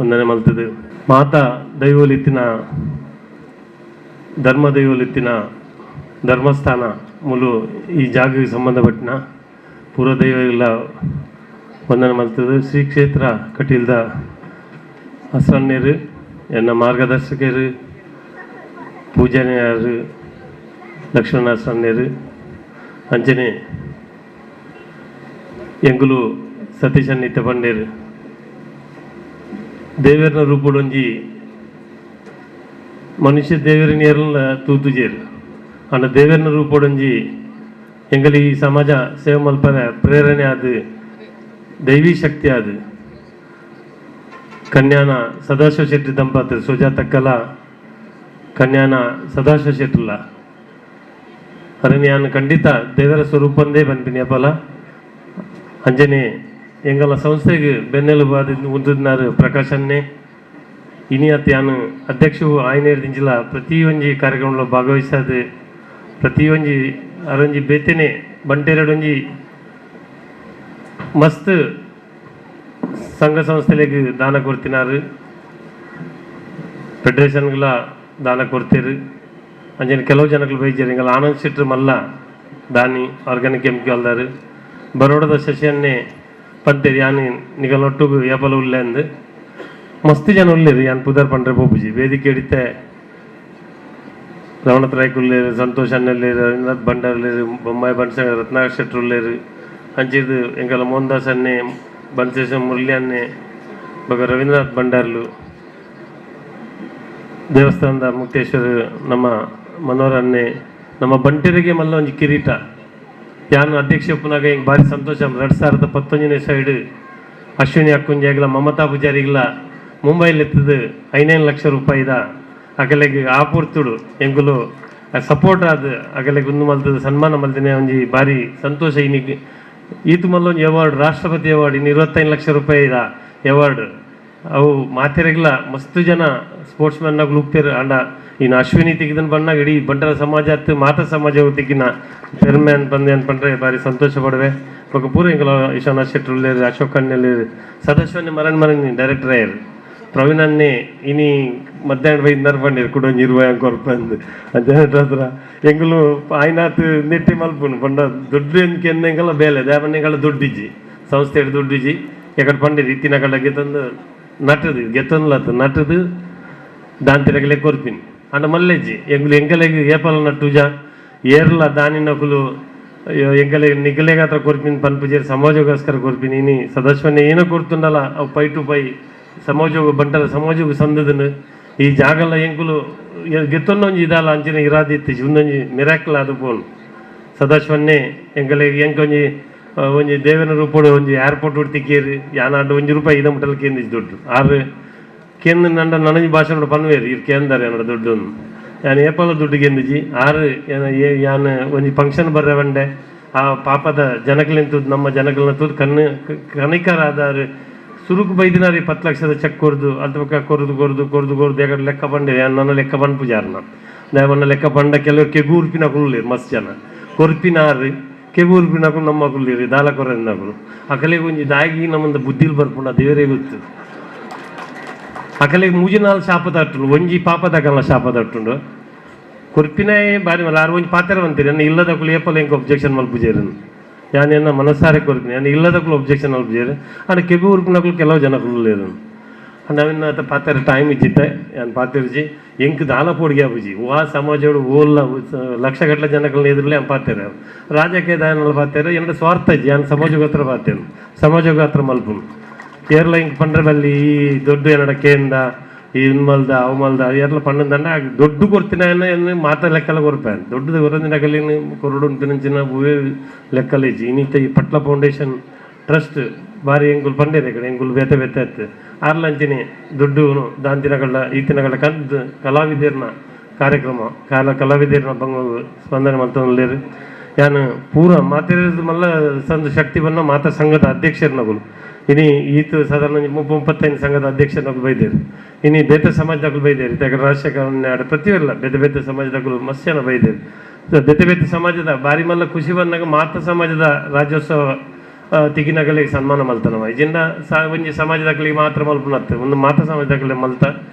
ವಂದನೆ ಮಲ್ತದೆ. ಮಾತಾ ದೈವಲಿತ್ತಿನ ಧರ್ಮ ದೈವಲಿತ್ತಿನ ಧರ್ಮಸ್ಥಾನ ಮುಲು ಈ ಜಾಗಕ್ಕೆ ಸಂಬಂಧಪಟ್ಟಿನ ಪೂರ್ವ ದೈವಗಳ ವಂದನೆ ಮಲ್ತದೆ. ಶ್ರೀ ಕ್ಷೇತ್ರ ಕಟೀಲ್ದ ಅಸಣ್ಯರು ಎನ್ನ ಮಾರ್ಗದರ್ಶಕರು ಪೂಜನೀಯರು ಲಕ್ಷ್ಮಣ ಅಸಣ್ಯರು ಅಂಚನೆ ಎಂಗುಲು ಸತೀಶನ್ ನಿತ್ಯ ಪಂಡೇರು ದೇವರನ ರೂಪುಡೊಂಜಿ ಮನುಷ್ಯ ದೇವರಿನ ಏರ್ಲ ತೂತುಜೇರು ಅಂಡ ದೇವರನ ರೂಪುಡೊಂಜಿ ಎಂಗಲಿ ಈ ಸಮಾಜ ಸೇವೆ ಮಲ್ಪರ ಪ್ರೇರಣೆ ಆದ ದೈವಿ ಶಕ್ತಿ ಆದ ಕನ್ಯಾನ ಸದಾಶಿವ ಶೆಟ್ಟಿ ದಂಪತಿ ಸುಜಾತಕ್ಕಲ ಕನ್ಯಾನ ಸದಾಶಿವ ಶೆಟ್ಟಿಲ್ಲ ಅರೆ ನಾನು ಖಂಡಿತ ದೇವರ ಸ್ವರೂಪಂದೇ ಬಂದಿನಿ ಅಪ್ಪಲ. ಅಂಜನೆ ಎಂಗಲ ಸಂಸ್ಥೆಗೆ ಬೆನ್ನೆಲುಬಾದ ಉಂದಿನಾರು ಪ್ರಕಾಶನ್ನೇ ಇನಿಯತ್ ಯಾನು ಅಧ್ಯಕ್ಷವು ಆಯ್ನೇರ್ದಿಂಚಿಲ ಪ್ರತಿಯೊಂಜಿ ಕಾರ್ಯಕ್ರಮలో ಭಾಗವಹಿಸದು ಪ್ರತಿಯೊಂಜಿ ಅರೊಂಜಿ ಬೇತೆನೆ ಬಂಟೆರಡೊಂಜಿ ಮಸ್ತ್ ಸಂಘ ಸಂಸ್ಥೆಲೆಗ್ ದಾನ ಕೊಡ್ತಿನಾರು ಫೆಡರೇಷನ್ಗಳ ದಾನ ಕೊಡ್ತೀರು. ಅಂಜನೆ ಕೆಲವು ಜನಗಳು ಬೈಜಾರು ಎಂಗಲ ಆನಂದ್ ಶೆಟ್ರು ಮಲ್ಲ ದಾನಿ ಆರ್ಗಾನಿಕ್ ಕೆಮಿಕಲ್ದಾರು ಬರೋಡದ ಶಶಿಯನ್ನೇ ಪಂತೇರಿ ಯಾನ್ ನಿಗಲೊಟ್ಟುಗು ಏಪಲ ಉಲ್ಲೆ ಅಂದು ಮಸ್ತ್ ಜನ ಉಲ್ಲೇರು ಯಾನ್ ಪುದರ್ ಪಂಡ್ರೆ ಪೋಪುಜಿ ವೇದಿಕೆ ಹಿಡಿತೆ ರಮಣತ್ ರಾಯ್ಕ್ ಉಲ್ಲೇರು ಸಂತೋಷ್ ಅಣ್ಣಲ್ಲೇರು ರವೀಂದ್ರನಾಥ್ ಭಂಡಾರ್ ಉಲ್ಲೇರು ಬೊಮ್ಮಾಯಿ ಬನ್ಸ ರತ್ನಾಕರ್ ಶೆಟ್ರು ಉಲ್ಲೇರು ಅಂಚಿದ್ದು ಎಂಕಲ ಮೋಹನ್ ದಾಸ್ ಅನ್ನೆ ಬನ್ಸೇಶ ಮುರಳಿ ಅನ್ನೆ ಬೊಕ ರವೀಂದ್ರನಾಥ್ ಭಂಡಾರ್ಲು ದೇವಸ್ಥಾನದ ಮುಕ್ತೇಶ್ವರ ನಮ್ಮ ಮನೋಹರ್ ಅನ್ನೆ ನಮ್ಮ ಬಂಟರಿಗೆ ಮಲ್ಲ ಒಂಜಿ ಕಿರೀಟ ಯಾನು ಅಧ್ಯಕ್ಷ ಉಪ್ಪುನಾಗ ಹಿಂಗೆ ಭಾರಿ ಸಂತೋಷ. 2019 ಸೈಡ್ ಅಶ್ವಿನಿ ಅಕ್ಕುಂಜಾಗಿಲ್ಲ ಮಮತಾ ಪೂಜಾರಿಗಿಲ್ಲ ಮುಂಬೈಲಿ ಎತ್ತದು 5 ಲಕ್ಷ ರೂಪಾಯಿದ ಅಗಲೆಗೆ ಆಪೂರ್ತುಡು ಎಂಗುಲು ಸಪೋರ್ಟ್ ಆದ ಅಗಲೆಗೆ ಒಂದು ಮಲ್ತದ ಸನ್ಮಾನ ಮಲ್ದಿನ ಒಂಜಿ ಭಾರಿ ಸಂತೋಷ. ಇನ್ನಿಗೆ ಈತು ಮಲ್ಲೊಂಜಿ ಅವಾರ್ಡ್ ರಾಷ್ಟ್ರಪತಿ ಅವಾರ್ಡ್ ಇನ್ನು 25 ಲಕ್ಷ ರೂಪಾಯಿದ ಅವಾರ್ಡ್ ಅವು ಮಾತೆರೆಗ್ಲ ಮಸ್ತ್ ಜನ ಸ್ಪೋರ್ಟ್ಸ್ ಮ್ಯಾನ್ನಾಗ ಉಪ್ಪೇರು ಅಂಡ ಇನ್ನು ಅಶ್ವಿನಿ ತೆಗೆದನ್ ಬಣ್ಣಾಗ ಇಡೀ ಬಂಟರ ಸಮಾಜ ಅತ್ತು ಮಾತಾ ಸಮಾಜ ತೆಗಿನ ಪೆರ್ಮೆ ಬಂದೆ ಅನ್ಪಂಡ್ರೆ ಭಾರಿ ಸಂತೋಷ ಪಡುವೆ. ಬೊಕ ಪೂರ ಎಂಕಲ ವಿಶ್ವನಾಥ್ ಶೆಟ್ಟರ್ ಉಲ್ಲೇರು ಅಶೋಕ್ ಅಣ್ಣೆಲ್ಲೇರು ಸದಾಶಿವನ್ನೇ ಮರನ್ ಮರನ್ ಡೈರೆಕ್ಟರ್ ಆಯರು ಪ್ರವೀಣ್ ಅನ್ನೆ ಇನಿ ಮಧ್ಯಾಹ್ನ ಬೈದ್ ಪಂಡೀರು ಕುಡೊಂಜಿ ಇರುವೆ ಕೊರ್ಪ ಅಂದ್ ಅಂಚ ಎಂಗುಲು ಆಯ್ನಾತ್ ನೆಟ್ಟಿ ಮಲ್ಪುನು ಪಂಡ ದುಡ್ಡು ಎಂಕೆಂಗೆಲ್ಲ ಬೇಲೆ ದೇವನೆಗಳ ದುಡ್ಡಿಜ್ಜಿ ಸಂಸ್ಥೆ ದುಡ್ಡಿಜ್ಜಿ ಎಕಡೆ ಪಂಡೀರು ಇತ್ತಿನ ಕಡೆ ಗೆತ್ತೊಂದು ನಟದು ಗೆತ್ತೊಂದ್ಲತ್ತು ನಟದು ದಾಂತಿರಗಲೆ ಕೊರ್ಪಿನಿ ಅಂಡ ಮಲ್ಲೆಜ್ಜಿ ಎಂಗುಲು ಎಂಕಲೆಗ್ ಏಪಲ ನಟ್ಟುಜ ಏರ್ಲ ದಾನಿನಕುಲು ಎಂಕಲೆ ನಿಗಲೆಗಾತ್ರ ಕೊರ್ಪಿನಿ ಪನ್ಪುಜೇರು ಸಮಾಜಗೋಸ್ಕರ ಕೊರ್ಪಿನಿ ಇನಿ ಸದಾಶಿವನ್ನೇ ಏನೋ ಕೊಡ್ತುಂಡಲ ಅವು pi to pi ಸಮಾಜೋಗ ಬಂಟರ ಸಮಾಜೋಗ ಸಂದದನು ಈ ಜಾಗಲ ಎಂಕುಲು ಗೆತ್ತೊಂದು ಒಂಜಿ ಇದಾಲ ಅಂಚಿನ ಇರಾದಿ ಇತ್ತು ಒಂದೊಂಜಿ ಮಿರಾಕಲ್ ಆದ್ ಪೋನು ಸದಾಶಿವನ್ನೇ ಎಂಕಲೆಗ್ ಎಂಕ್ ಒಂಜಿ ಒಂಜಿ ದೇವನ ರೂಪೊಡು ಒಂಜಿ ಏರ್ಪೋರ್ಟ್ ತಿಕ್ಕೇರು ಯಾನಾಂಡ ಒಂಜಿ ರೂಪಾಯಿ ಇದ ಮುಟ್ಟಲ್ ಕೇಂದಿಜ್ ದುಡ್ಡು ಆರು ಕೇಂದ್ರ ನಂಡ ನನಂಜಿ ಭಾಷಣ ಪನ್ವೇರು ಇರ್ ಕೇಂದಾರೆ ಅನ್ನೋಡ ದುಡ್ಡು ಯಾನ್ ಏಪಲ ದುಡ್ಡು ಗೆಂದಿಜಿ ಆರು ಯಾನ್ ಒಂಜಿ ಫಂಕ್ಷನ್ ಬರ್ರೆ ಬಂಡೆ ಆ ಪಾಪದ ಜನಕಲಿನ ತೂದು ನಮ್ಮ ಜನಕಲ್ನ ತೂದು ಕಣ್ಣು ಕನಿಕರಾದಾರು ಸುರುಕು ಬೈದಿನಾರಿ 10 ಲಕ್ಷದ ಚೆಕ್ ಕೊರ್ದು ಅಲ್ತ ಬೊಕ್ಕ ಕೊರ್ದು ಕೊರ್ದು ಕೊರ್ದು ಕೊರ್ದು ಯಾಕಡೆ ಲೆಕ್ಕ ಪಂಡೆ ಯಾನ್ ನನ್ನ ಲೆಕ್ಕ ಪನ್ಪುಜಾರ್ನ ದಾಯೆ ಲೆಕ್ಕ ಪಂಡ ಕೆಲವರು ಕೆಗೂರ್ಪಿನಕುಲು ಉಲ್ಲೆರ್ ಮಸ್ತ್ ಜನ ಕೊರ್ಪಿನಾರು ಕೆಗೂರ್ಪಿನಕುಲು ನಮ್ಮಕುಲು ದಾಲ ಕೊರಂದಕುಲು ಅಕಲೆಗ್ ಒಂಜಿ ದಾಗಿ ನಮ್ಮಂದ ಬುದ್ಧಿಲ್ ಬರ್ಪುಂಡ ದೇವರೇ ಗೊತ್ತು ಅಕಲೆಗ್ ಮೂಜಿ ನಾಲ್ ಶಾಪ ತಟ್ಟುಂಡು ಒಂಜಿ ಪಾಪ ತಕಲ್ನ ಶಾಪ ತಟ್ಟುಂಡು ಕೊರ್ಪಿನಾಯೆ ಬಾರಿ ಮಲ್ಲ ಆರು ಒಂಜಿ ಪಾತೆರ ಬಂತೀರಿ ನನ್ನ ಇಲ್ಲದಕುಲು ಏಪಲ ಎಂಕ್ ಒಬ್ಜೆಕ್ಷನ್ ಮಲ್ಪುಜೆರ್ ಯಾನ್ ಎನ್ನ ಮನಸಾರೆ ಕೊರ್ಪಿನಿ ಯಾನ್ ಇಲ್ಲದಕುಲು ಒಬ್ಜೆಕ್ಷನ್ ಮಲ್ಪುಜೆರ್ ಆಂಡ ಕೆಬಿ ಉರ್ಪಿನಕುಲು ಕೆಲವು ಜನಕುಲು ಉಲ್ಲೆರ್ ಆಂಡ ಅವೆನ್ ಆತ ಪಾತೆರ ಟೈಮ್ ಇಜ್ಜಿತ್ತೆ ಯಾನ್ ಪಾತೆರ್ಜಿ ಎಂಕ್ ದಾಲ ಪೋಡಿಗೆ ಆಪುಜಿ ವಾ ಸಮಾಜಡ್ ಓಲ್ಲ ಲಕ್ಷಗಟ್ಟಲೆ ಜನಕಲ್ನ ಎದುರುಲೆ ಯಾನ್ ಪಾತೆರ ರಾಜಕೀಯ ದಾಯನಲ ಪಾತೆರ ಎನ್ನಡ ಸ್ವಾರ್ಥ ಇಜ್ಜಿ ಯಾನ್ ಸಮಾಜಗೋಸ್ಕರ ಪಾತೆರ್ ಸಮಾಜಗಾತ್ರ ಮಲ್ಪುನು ಕೇರಳ ಇಂಕ್ ಪಂಡ್ರೆ ಬಲ್ಲಿ ಈ ದೊಡ್ಡ ಎನ್ನಡ ಕೇಂದ ಈ ಮಲ್ದ ಅವು ಮಲ್ದ ಏರ್ಲ ಪಂಡಂದಂಡ ದೊಡ್ಡ ಕೊರ್ತಿನ ಮಾತ ಲೆಕ್ಕಲ ಕೊರ್ಪೆ ದೊಡ್ಡದು ಕೊರಂದಿನ ಕೊರಡು ಉಂಪಿನಂಚಿನ ಹೂವೇ ಲೆಕ್ಕಲ ಇಜ್ಜಿ ಇನ್ನಿತ್ತ ಈ ಪಟ್ಲ ಫೌಂಡೇಶನ್ ಟ್ರಸ್ಟ್ ಬಾರಿ ಎಂಕುಲು ಪಂಡೇರು ಕಡೆ ಎಂಕುಲು ಬೇತೆ ಬೇತೆ ಆಯ್ತು ಆರ್ಲಂಚಿನಿ ದುಡ್ಡು ದಾಂತಿನಗಳ ಈತಿನಗಳ ಕಂದ್ ಕಲಾವಿದರ್ನ ಕಾರ್ಯಕ್ರಮ ಕಲಾವಿದರ್ನ ಬಂಗ ಸ್ಪಂದನೆ ಮಲ್ತೊಂದುಲ್ಲೆರ್ ಯಾನ್ ಪೂರ ಮಾತೆರ್ದ್ ಮಲ್ಲ ಸಂದ್ ಶಕ್ತಿ ಬನ್ನ ಮಾತ ಸಂಘದ ಅಧ್ಯಕ್ಷರ್ನಗುಲು ಇನಿ ಈತ್ ಸಾಧಾರಣ 35 ಸಂಘದ ಅಧ್ಯಕ್ಷನಕುಲು ಬೈದೇರು ಇನಿ ಬೇತೆ ಸಮಾಜದಕುಲು ಬೈದೇರು ಇತ್ತೆ ರಾಜಶೇಖರ ಪ್ರತಿಯೊಲ್ಲ ಬೇತೆ ಬೇತೆ ಸಮಾಜದಕುಲು ಮಸ್ತ್ ಜನ ಬೈದೇರು ಬೇತೆ ಬೇತೆ ಸಮಾಜದ ಬಾರಿ ಮಲ್ಲ ಖುಷಿ ಬಂದಾಗ ಮಾತ ಸಮಾಜದ ರಾಜ್ಯೋತ್ಸವ ತಿಗಿನಗಲಿಗೆ ಸನ್ಮಾನ ಮಲ್ತನವ ಇಜಿಂಡ ಒಂಜಿ ಸಮಾಜದಕಲಿಗೆ ಮಾತ್ರ ಮಲ್ಪುನತ್ತು ಒಂದು ಮಾತ ಸಮಾಜದಕಲೆ ಮಲ್ತ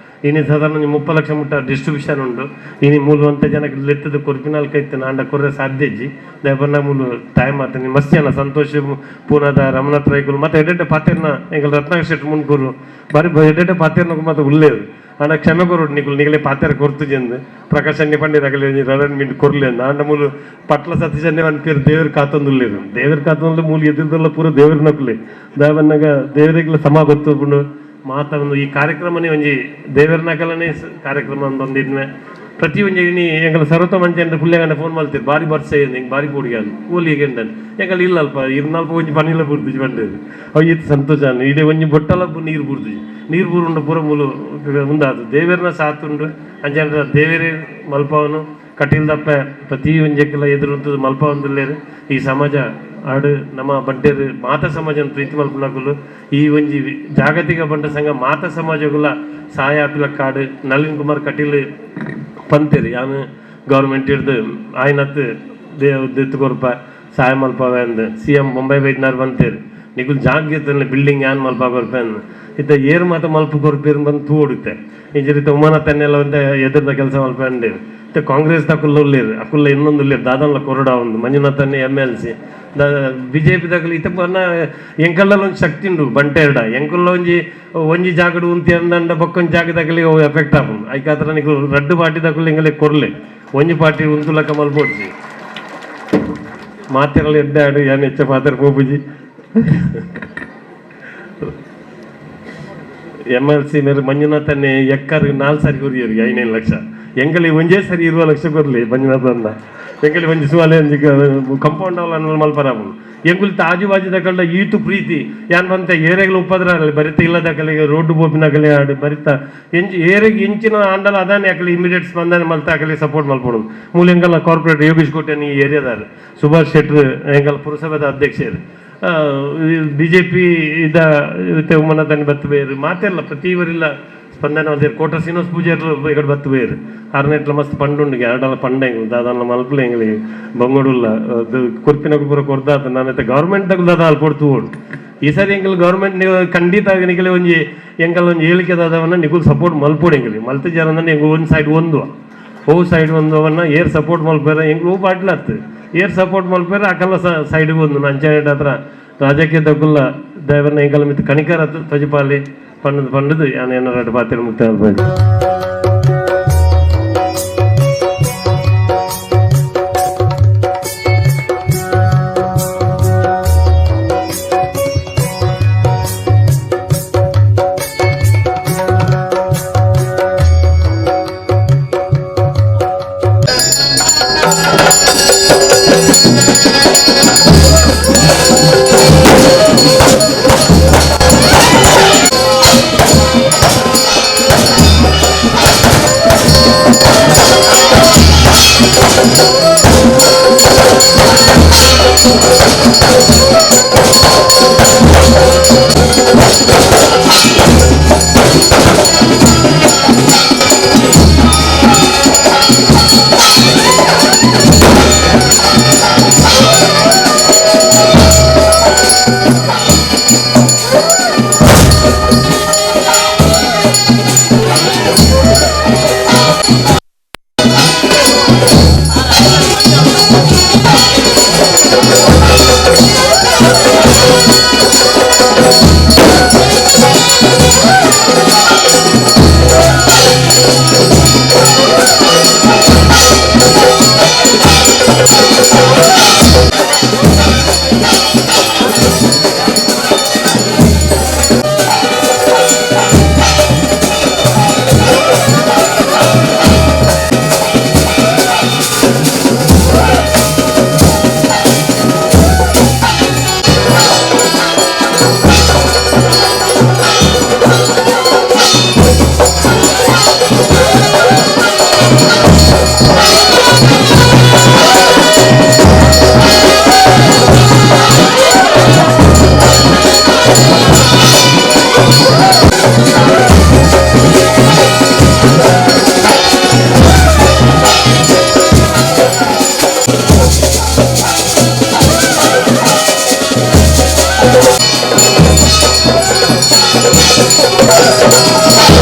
ಇನಿ ಸಾಧಾರಣ ಒಂಜಿ 30 ಲಕ್ಷ ಮುಟ್ಟ ಡಿಸ್ಟ್ರಿಬ್ಯೂಷನ್ ಉಂಡು ಇನಿ ಮೂಲವಂತ ಜನಕ್ಕೆ ಲೆತ್ತದ ಕೊರ್ಪಿನಾಲ್ಕ ಇತ್ತು ಆಂಡ ಕೊರ್ರೆ ಸಾಧ್ಯ ಇಜ್ಜಿ ದಯಪನ್ನ ಮೂಲು ಟೈಮ್ ಆತನಿ ಮಸ್ತ್ ಜನ ಸಂತೋಷ್ ಪೂನಾದ ರಮನಾಥ್ ರೈಕುಲು ಮತ್ತೆ ಎಡೆಡ್ಡೆ ಪಾತೆರ್ನ ಎಂಕಲ್ ರತ್ನಾಕರ್ ಶೆಟ್ಟಿ ಮುನ್ಕೂರು ಬಾರಿ ಎಡೆಡ್ಡೆ ಪಾತೆರ್ನಕು ಮತ್ತೆ ಉಲ್ಲೇರು ಆಂಡ ಕ್ಷಮೆ ಕೊರೊಡು ನಿಕುಲು ನಿಗಲೆ ಪಾತೆರ ಕೊರ್ತು ಜಂದು ಪ್ರಕಾಶ್ ಅಣ್ಣೆ ಪಂಡಿರ ಅಗಲೆ ರನ್ ಮಿಂಟ್ ಕೊರ್ಲೆ ಅಂದ್ ಆಂಡ ಮೂಲು ಪಟ್ಲ ಸತೀಶ್ ಅಣ್ಣೆ ಪನ್ಪೇರು ದೇವ್ರ ಕಾತೊಂದುಲ್ಲೇರು ದೇವ್ರ ಕಾತೊಂದು ಮೂಲು ಎದುರುದಲ್ಲ ಪೂರ ದೇವ್ರ ನಕುಲೆ ದಯಪನ್ನಗ ದೇವರಿಗೆಲ್ಲ ಸಮ ಗೊತ್ತುಂಡು ಮಾತ ಒಂದು ಈ ಕಾರ್ಯಕ್ರಮನೇ ಒಂಜಿ ದೇವರನಕಲನೇ ಕಾರ್ಯಕ್ರಮ ಬಂದಿದ್ಮೆ ಪ್ರತಿ ಒಂಜಿ ಇನಿ ಎಂಕಲ್ ಸರ್ವತ ಮಂಚ ಪುಲ್ಯಗಂಡ ಫೋನ್ ಮಲ್ತೀರು ಬಾರಿ ಬರ್ಸ ಹಿಂಗೆ ಬಾರಿ ಪೋಡಿಗೆ ಕೂಲಿಗೆ ಎಂಕಲ್ ಇಲ್ಲ ಅಲ್ಪ ಇರ್ನಲ್ಪ ಒಂಜಿ ಪನಿಲ ಬುರ್ದುಜಿ ಬಂಡೇರು ಅವು ಈತ್ ಸಂತೋಷ ಇಡೀ ಒಂಜಿ ಬೊಟ್ಟಲ ನೀರು ಬುರ್ದುಜಿ ನೀರು ಬೂರುಂಡು ಪೂರ ಮೂಲು ಉಂದಾದು ದೇವರನ ಸಾತುಂಡು ಅಂಚ ದೇವರೇ ಮಲ್ಪವನು ಕಟೀಲ್ದಪ್ಪೆ ಪ್ರತಿ ಒಂಜಕ್ಕೆಲ್ಲ ಎದುರುಂತದ್ದು ಮಲ್ಪವಂದುಲ್ಲೇರು ಈ ಸಮಾಜ ಆಡು ನಮ್ಮ ಬಂಟೇರು ಮಾತ ಸಮಾಜನ ಪ್ರೀತಿ ಮಲ್ಪನಕುಲು ಈ ಒಂಜಿ ಜಾಗತಿಕ ಬಂಟ ಸಂಘ ಮಾತ ಸಮಾಜಗುಲ ಸಹಾಯ ಆಪಿಲ ಕಾಡು ನಳಿನ್ ಕುಮಾರ್ ಕಟೀಲ್ ಪಂತೇರು ಯಾನು ಗೌರ್ಮೆಂಟ್ ಹಿಡ್ದು ಆಯ್ನತ್ ದೆತ್ತು ಕೊರ್ಪ ಸಹಾಯ ಮಲ್ಪವೆ ಅಂದ್ CM Bombay ಬೈದ್ನಾರು ಬಂತೇರು ನಿಕುಲ್ ಜಾಗ್ಯತನ ಬಿಲ್ಡಿಂಗ್ ಯಾನ್ ಮಲ್ಪ ಕೊರ್ಪೆ ಅಂದ್ ಇತ್ತ ಏರು ಮಾತ ಮಲ್ಪ ಕೊರ್ಪೇರು ಬಂದು ತೂ ಹೊಡುತ್ತೆ ಈ ರೀತಿ ಉಮಾನತನ್ನೆಲ್ಲ ಒಂದು ಎದುರ್ದ ಕೆಲಸ ಮಲ್ಪ ಅಂಡೇರು ಮತ್ತೆ ಕಾಂಗ್ರೆಸ್ ದಕುಲ್ಲ ಉಲ್ಲೇರು ಅಕುಲ್ಲ ಇನ್ನೊಂದು ಉಲ್ಲೇರು ದಾದನ್ಲ ಕೊರಡ ಒಂದು ಮಂಜುನಾಥನ್ನೇ MLC BJP ದಕುಲು ಇತ್ತ ಪನ್ನ ಎಂಕಲ್ಲ ಒಂಜಿ ಶಕ್ತಿ ಉಂಡು ಬಂಟೆರಡ ಎಂಕುಲ್ಲ ಒಂಜಿ ಒಂಜಿ ಜಾಗಡು ಉಂತಿ ಅಂದಂಡ ಬೊಕ್ಕೊಂಜಿ ಜಾಗದಕಲಿ ಅವು ಎಫೆಕ್ಟ್ ಆಪುಂಡು ಐಕಾತ್ರ ನಿಕುಲು ರಡ್ಡು ಪಾರ್ಟಿ ದಕುಲು ಎಂಗಲೆ ಕೊರ್ಲೆ ಒಂಜಿ ಪಾರ್ಟಿ ಉಂತುಲಕ ಮಲ್ಪೊಡ್ಚಿ ಮಾತೆರಲ್ಲ ಎಡ್ಡೆ ಆಡು ಯಾನ್ ಹೆಚ್ಚ ಪಾತೆರ ಪೋಪುಜಿ MLC ಮೇರೆ ಮಂಜುನಾಥನ್ನೇ ಎಕ್ಕರ್ 4 ಸಾರಿ ಕೊರಿಯರು 5 ಲಕ್ಷ ಎಂಗಲಿ ಒಂಜೇ ಸರಿ 20 ಲಕ್ಷ ಕೊರ್ಲಿ ಮಂಜುನಾಥನ್ನ ಎಂಗಲಿ ಒಂಜಿ ಸುವಾಲೆ ಒಂಜಿ ಕಂಪೌಂಡ್ ಅವಲ ಮಲ್ಪರಾಪುಂಡು ಎಂಕುಲು ಆಜು ಬಾಜು ದಕಲ್ಡ ಈತು ಪ್ರೀತಿ ಯಾನ್ ಬಂತೆ ಏರೆಗ್ಲ ಉಪದ್ರ ಬರಿತ ಇಲ್ಲದಕಲಿಗೆ ರೋಡ್ ಪೋಪಿನಕಲೆ ಆಡು ಬರಿತ ಎಂಚಿ ಏರೆಗ್ ಎಂಚಿನ ಆಂಡಲ ಅದಾನೆ ಅಕಲಿ ಇಮಿಡಿಯೇಟ್ ಸ್ಪಂದನೆ ಮಲ್ತ ಅಕಲಿ ಸಪೋರ್ಟ್ ಮಲ್ಪೊಡು ಮೂಲ ಎಂಕಲ್ನ ಕಾರ್ಪೊರೇಟರ್ ಯೋಗೇಶ್ ಕೋಟ್ಯಾನ್ ಈ ಏರಿಯಾದಾರ್ ಸುಭಾಷ್ ಶೆಟ್ರ್ ಎಂಕಲ್ ಪುರಸಭೆದ ಅಧ್ಯಕ್ಷರು ಬಿಜೆಪಿ ಇದ ಉಮನತನ ಬತ್ತು ಬೇರು ಮಾತೆಲ್ಲ ಪ್ರತಿಯವರಿಲ್ಲ ಸ್ಪಂದನೆ ಮಲ್ತೇರು ಕೋಟ ಶ್ರೀನಿವಾಸ ಪೂಜಾರ್ಲು ఇక్కడ ಬತ್ತು ಬೇರು ಆರ್ನೆಟ್ಲ ಮಸ್ತ್ ಪಂಡುಂಡು ಎರಡಲ್ಲ ಪಂಡ ಎಂಗ್ಲು ದಾದಾನ್ಲ ಮಲ್ಪಲೆ ಎಂಗ್ಲಿ ಬಂಗೋಡುಲ್ಲ ಕೊರ್ಪಿನಕು ಪೂರ ಕೊರ್ದಾತ ನಾನೈತೆ ಗೌರ್ಮೆಂಟ್ ದಗ್ಲು ದಾದ ಅಲ್ಪ ಕೊಡ್ತು ಓಡು ಈ ಸಾರಿ ಎಂಕಲ್ ಗೌರ್ಮೆಂಟ್ ನೀವು ಖಂಡಿತ ನಿಕಲೆ ಒಂಜಿ ಎಂಕಲ್ ಒಂಜಿ ಹೇಳಿಕೆ ದಾದವನ್ನ ನಿಕುಲ್ ಸಪೋರ್ಟ್ ಮಲ್ಪೊಡು ಎಂಕಲಿ ಮಲ್ತ ಜನ ಎಂಗ್ ಒಂದು ಸೈಡ್ ಒಂದು ಓ ಸೈಡ್ ಒಂದು ಅವನ್ನ ಏರ್ ಸಪೋರ್ಟ್ ಮಲ್ಪೇರ ಎಂಗ್ಲು ಓ ಪಾಟ್ಲತ್ತು ಏರ್ ಸಪೋರ್ಟ್ ಮಲ್ಪೇರ ಅಕಲ್ಲ ಸೈಡ್ಗೆ ಒಂದು ಅಂಚನೆ ಹತ್ರ ರಾಜಕೀಯ ದಗ್ಗುಲ್ಲ ದೈವನ ಎಂಕಲ್ ಮಿತ್ ಕಣಿಕರ ತ್ವಜಪಾಲಿ ಪಂಡದು ಪಂಡದು ಯಾನ್ ಏನಾರ ಪಾತ್ರ ಮುಕ್ತ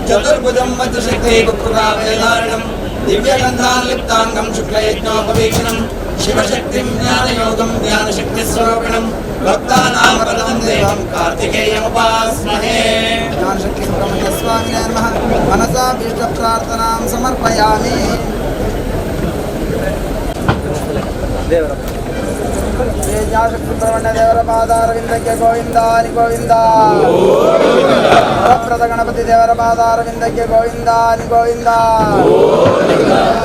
चतुर्भुजं वज्रशक्तिः दिव्यगन्धान् शुक्लयज्ञोपवीक्षणं शिवशक्तिं ज्ञानयोगं ज्ञानशक्तिस्वरूपिणं भक्तानां वरदं देवं कार्तिकेयमुपास्महे। ज्ञानशक्तिसुब्रह्मण्यस्वामिने नमः। मनसाभीष्टप्रार्थनां समर्पयामि। श्री ज्ञानशक्तिसुब्रह्मण्य देवर पादारविन्दಕ್ಕೆ ಗೋವಿಂದ ಹರಿ ಗೋವಿಂದ। ವರಪ್ರದ ಗಣಪತಿ ದೇವರ ಪಾದಾರವಿಂದಕ್ಕೆ ಗೋವಿಂದ ಹರಿ ಗೋವಿಂದ।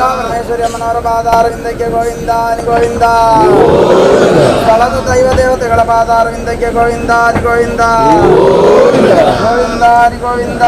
ಪರಮೇಶ್ವರಿ ಅಮ್ಮನವರ ಪಾದಾರವಿಂದಕ್ಕೆ ಗೋವಿಂದ ಹರಿ ಗೋವಿಂದ। ಸ್ಥಳದ ದೈವ ದೇವತೆಗಳ ಪಾದಾರವಿಂದಕ್ಕೆ ಗೋವಿಂದ ಹರಿ ಗೋವಿಂದ। ಗೋವಿಂದ ಹರಿ ಗೋವಿಂದ।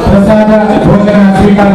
ಪ್ರಸಾದ ಭೋಜನ ಸ್ವೀಕಾರ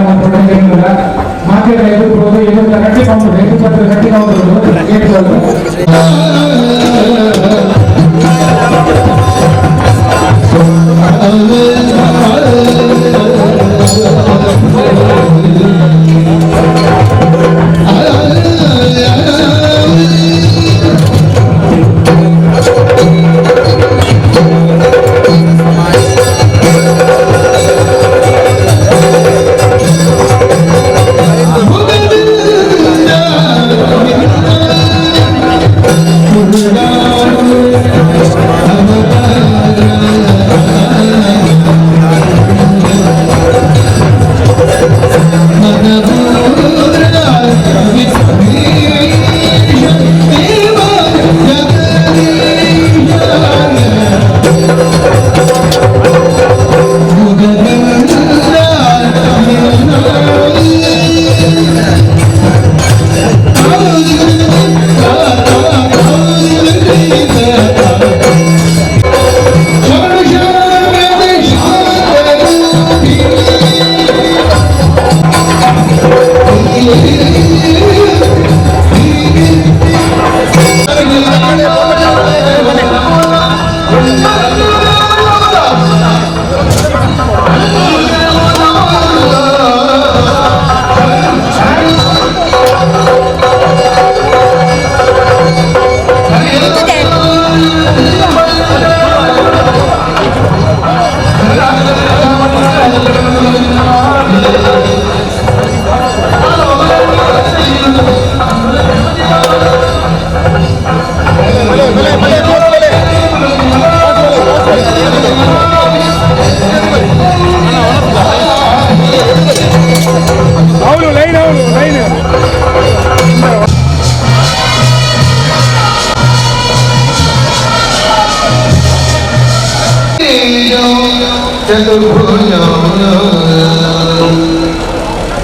ಚತುರ್ಭುಜ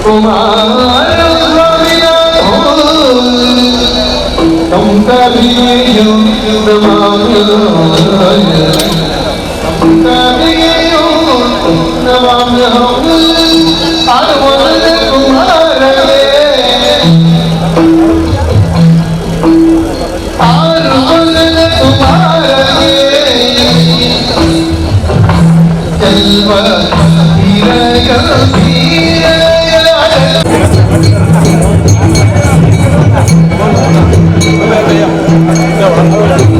ಕುಮಾರ Thank you.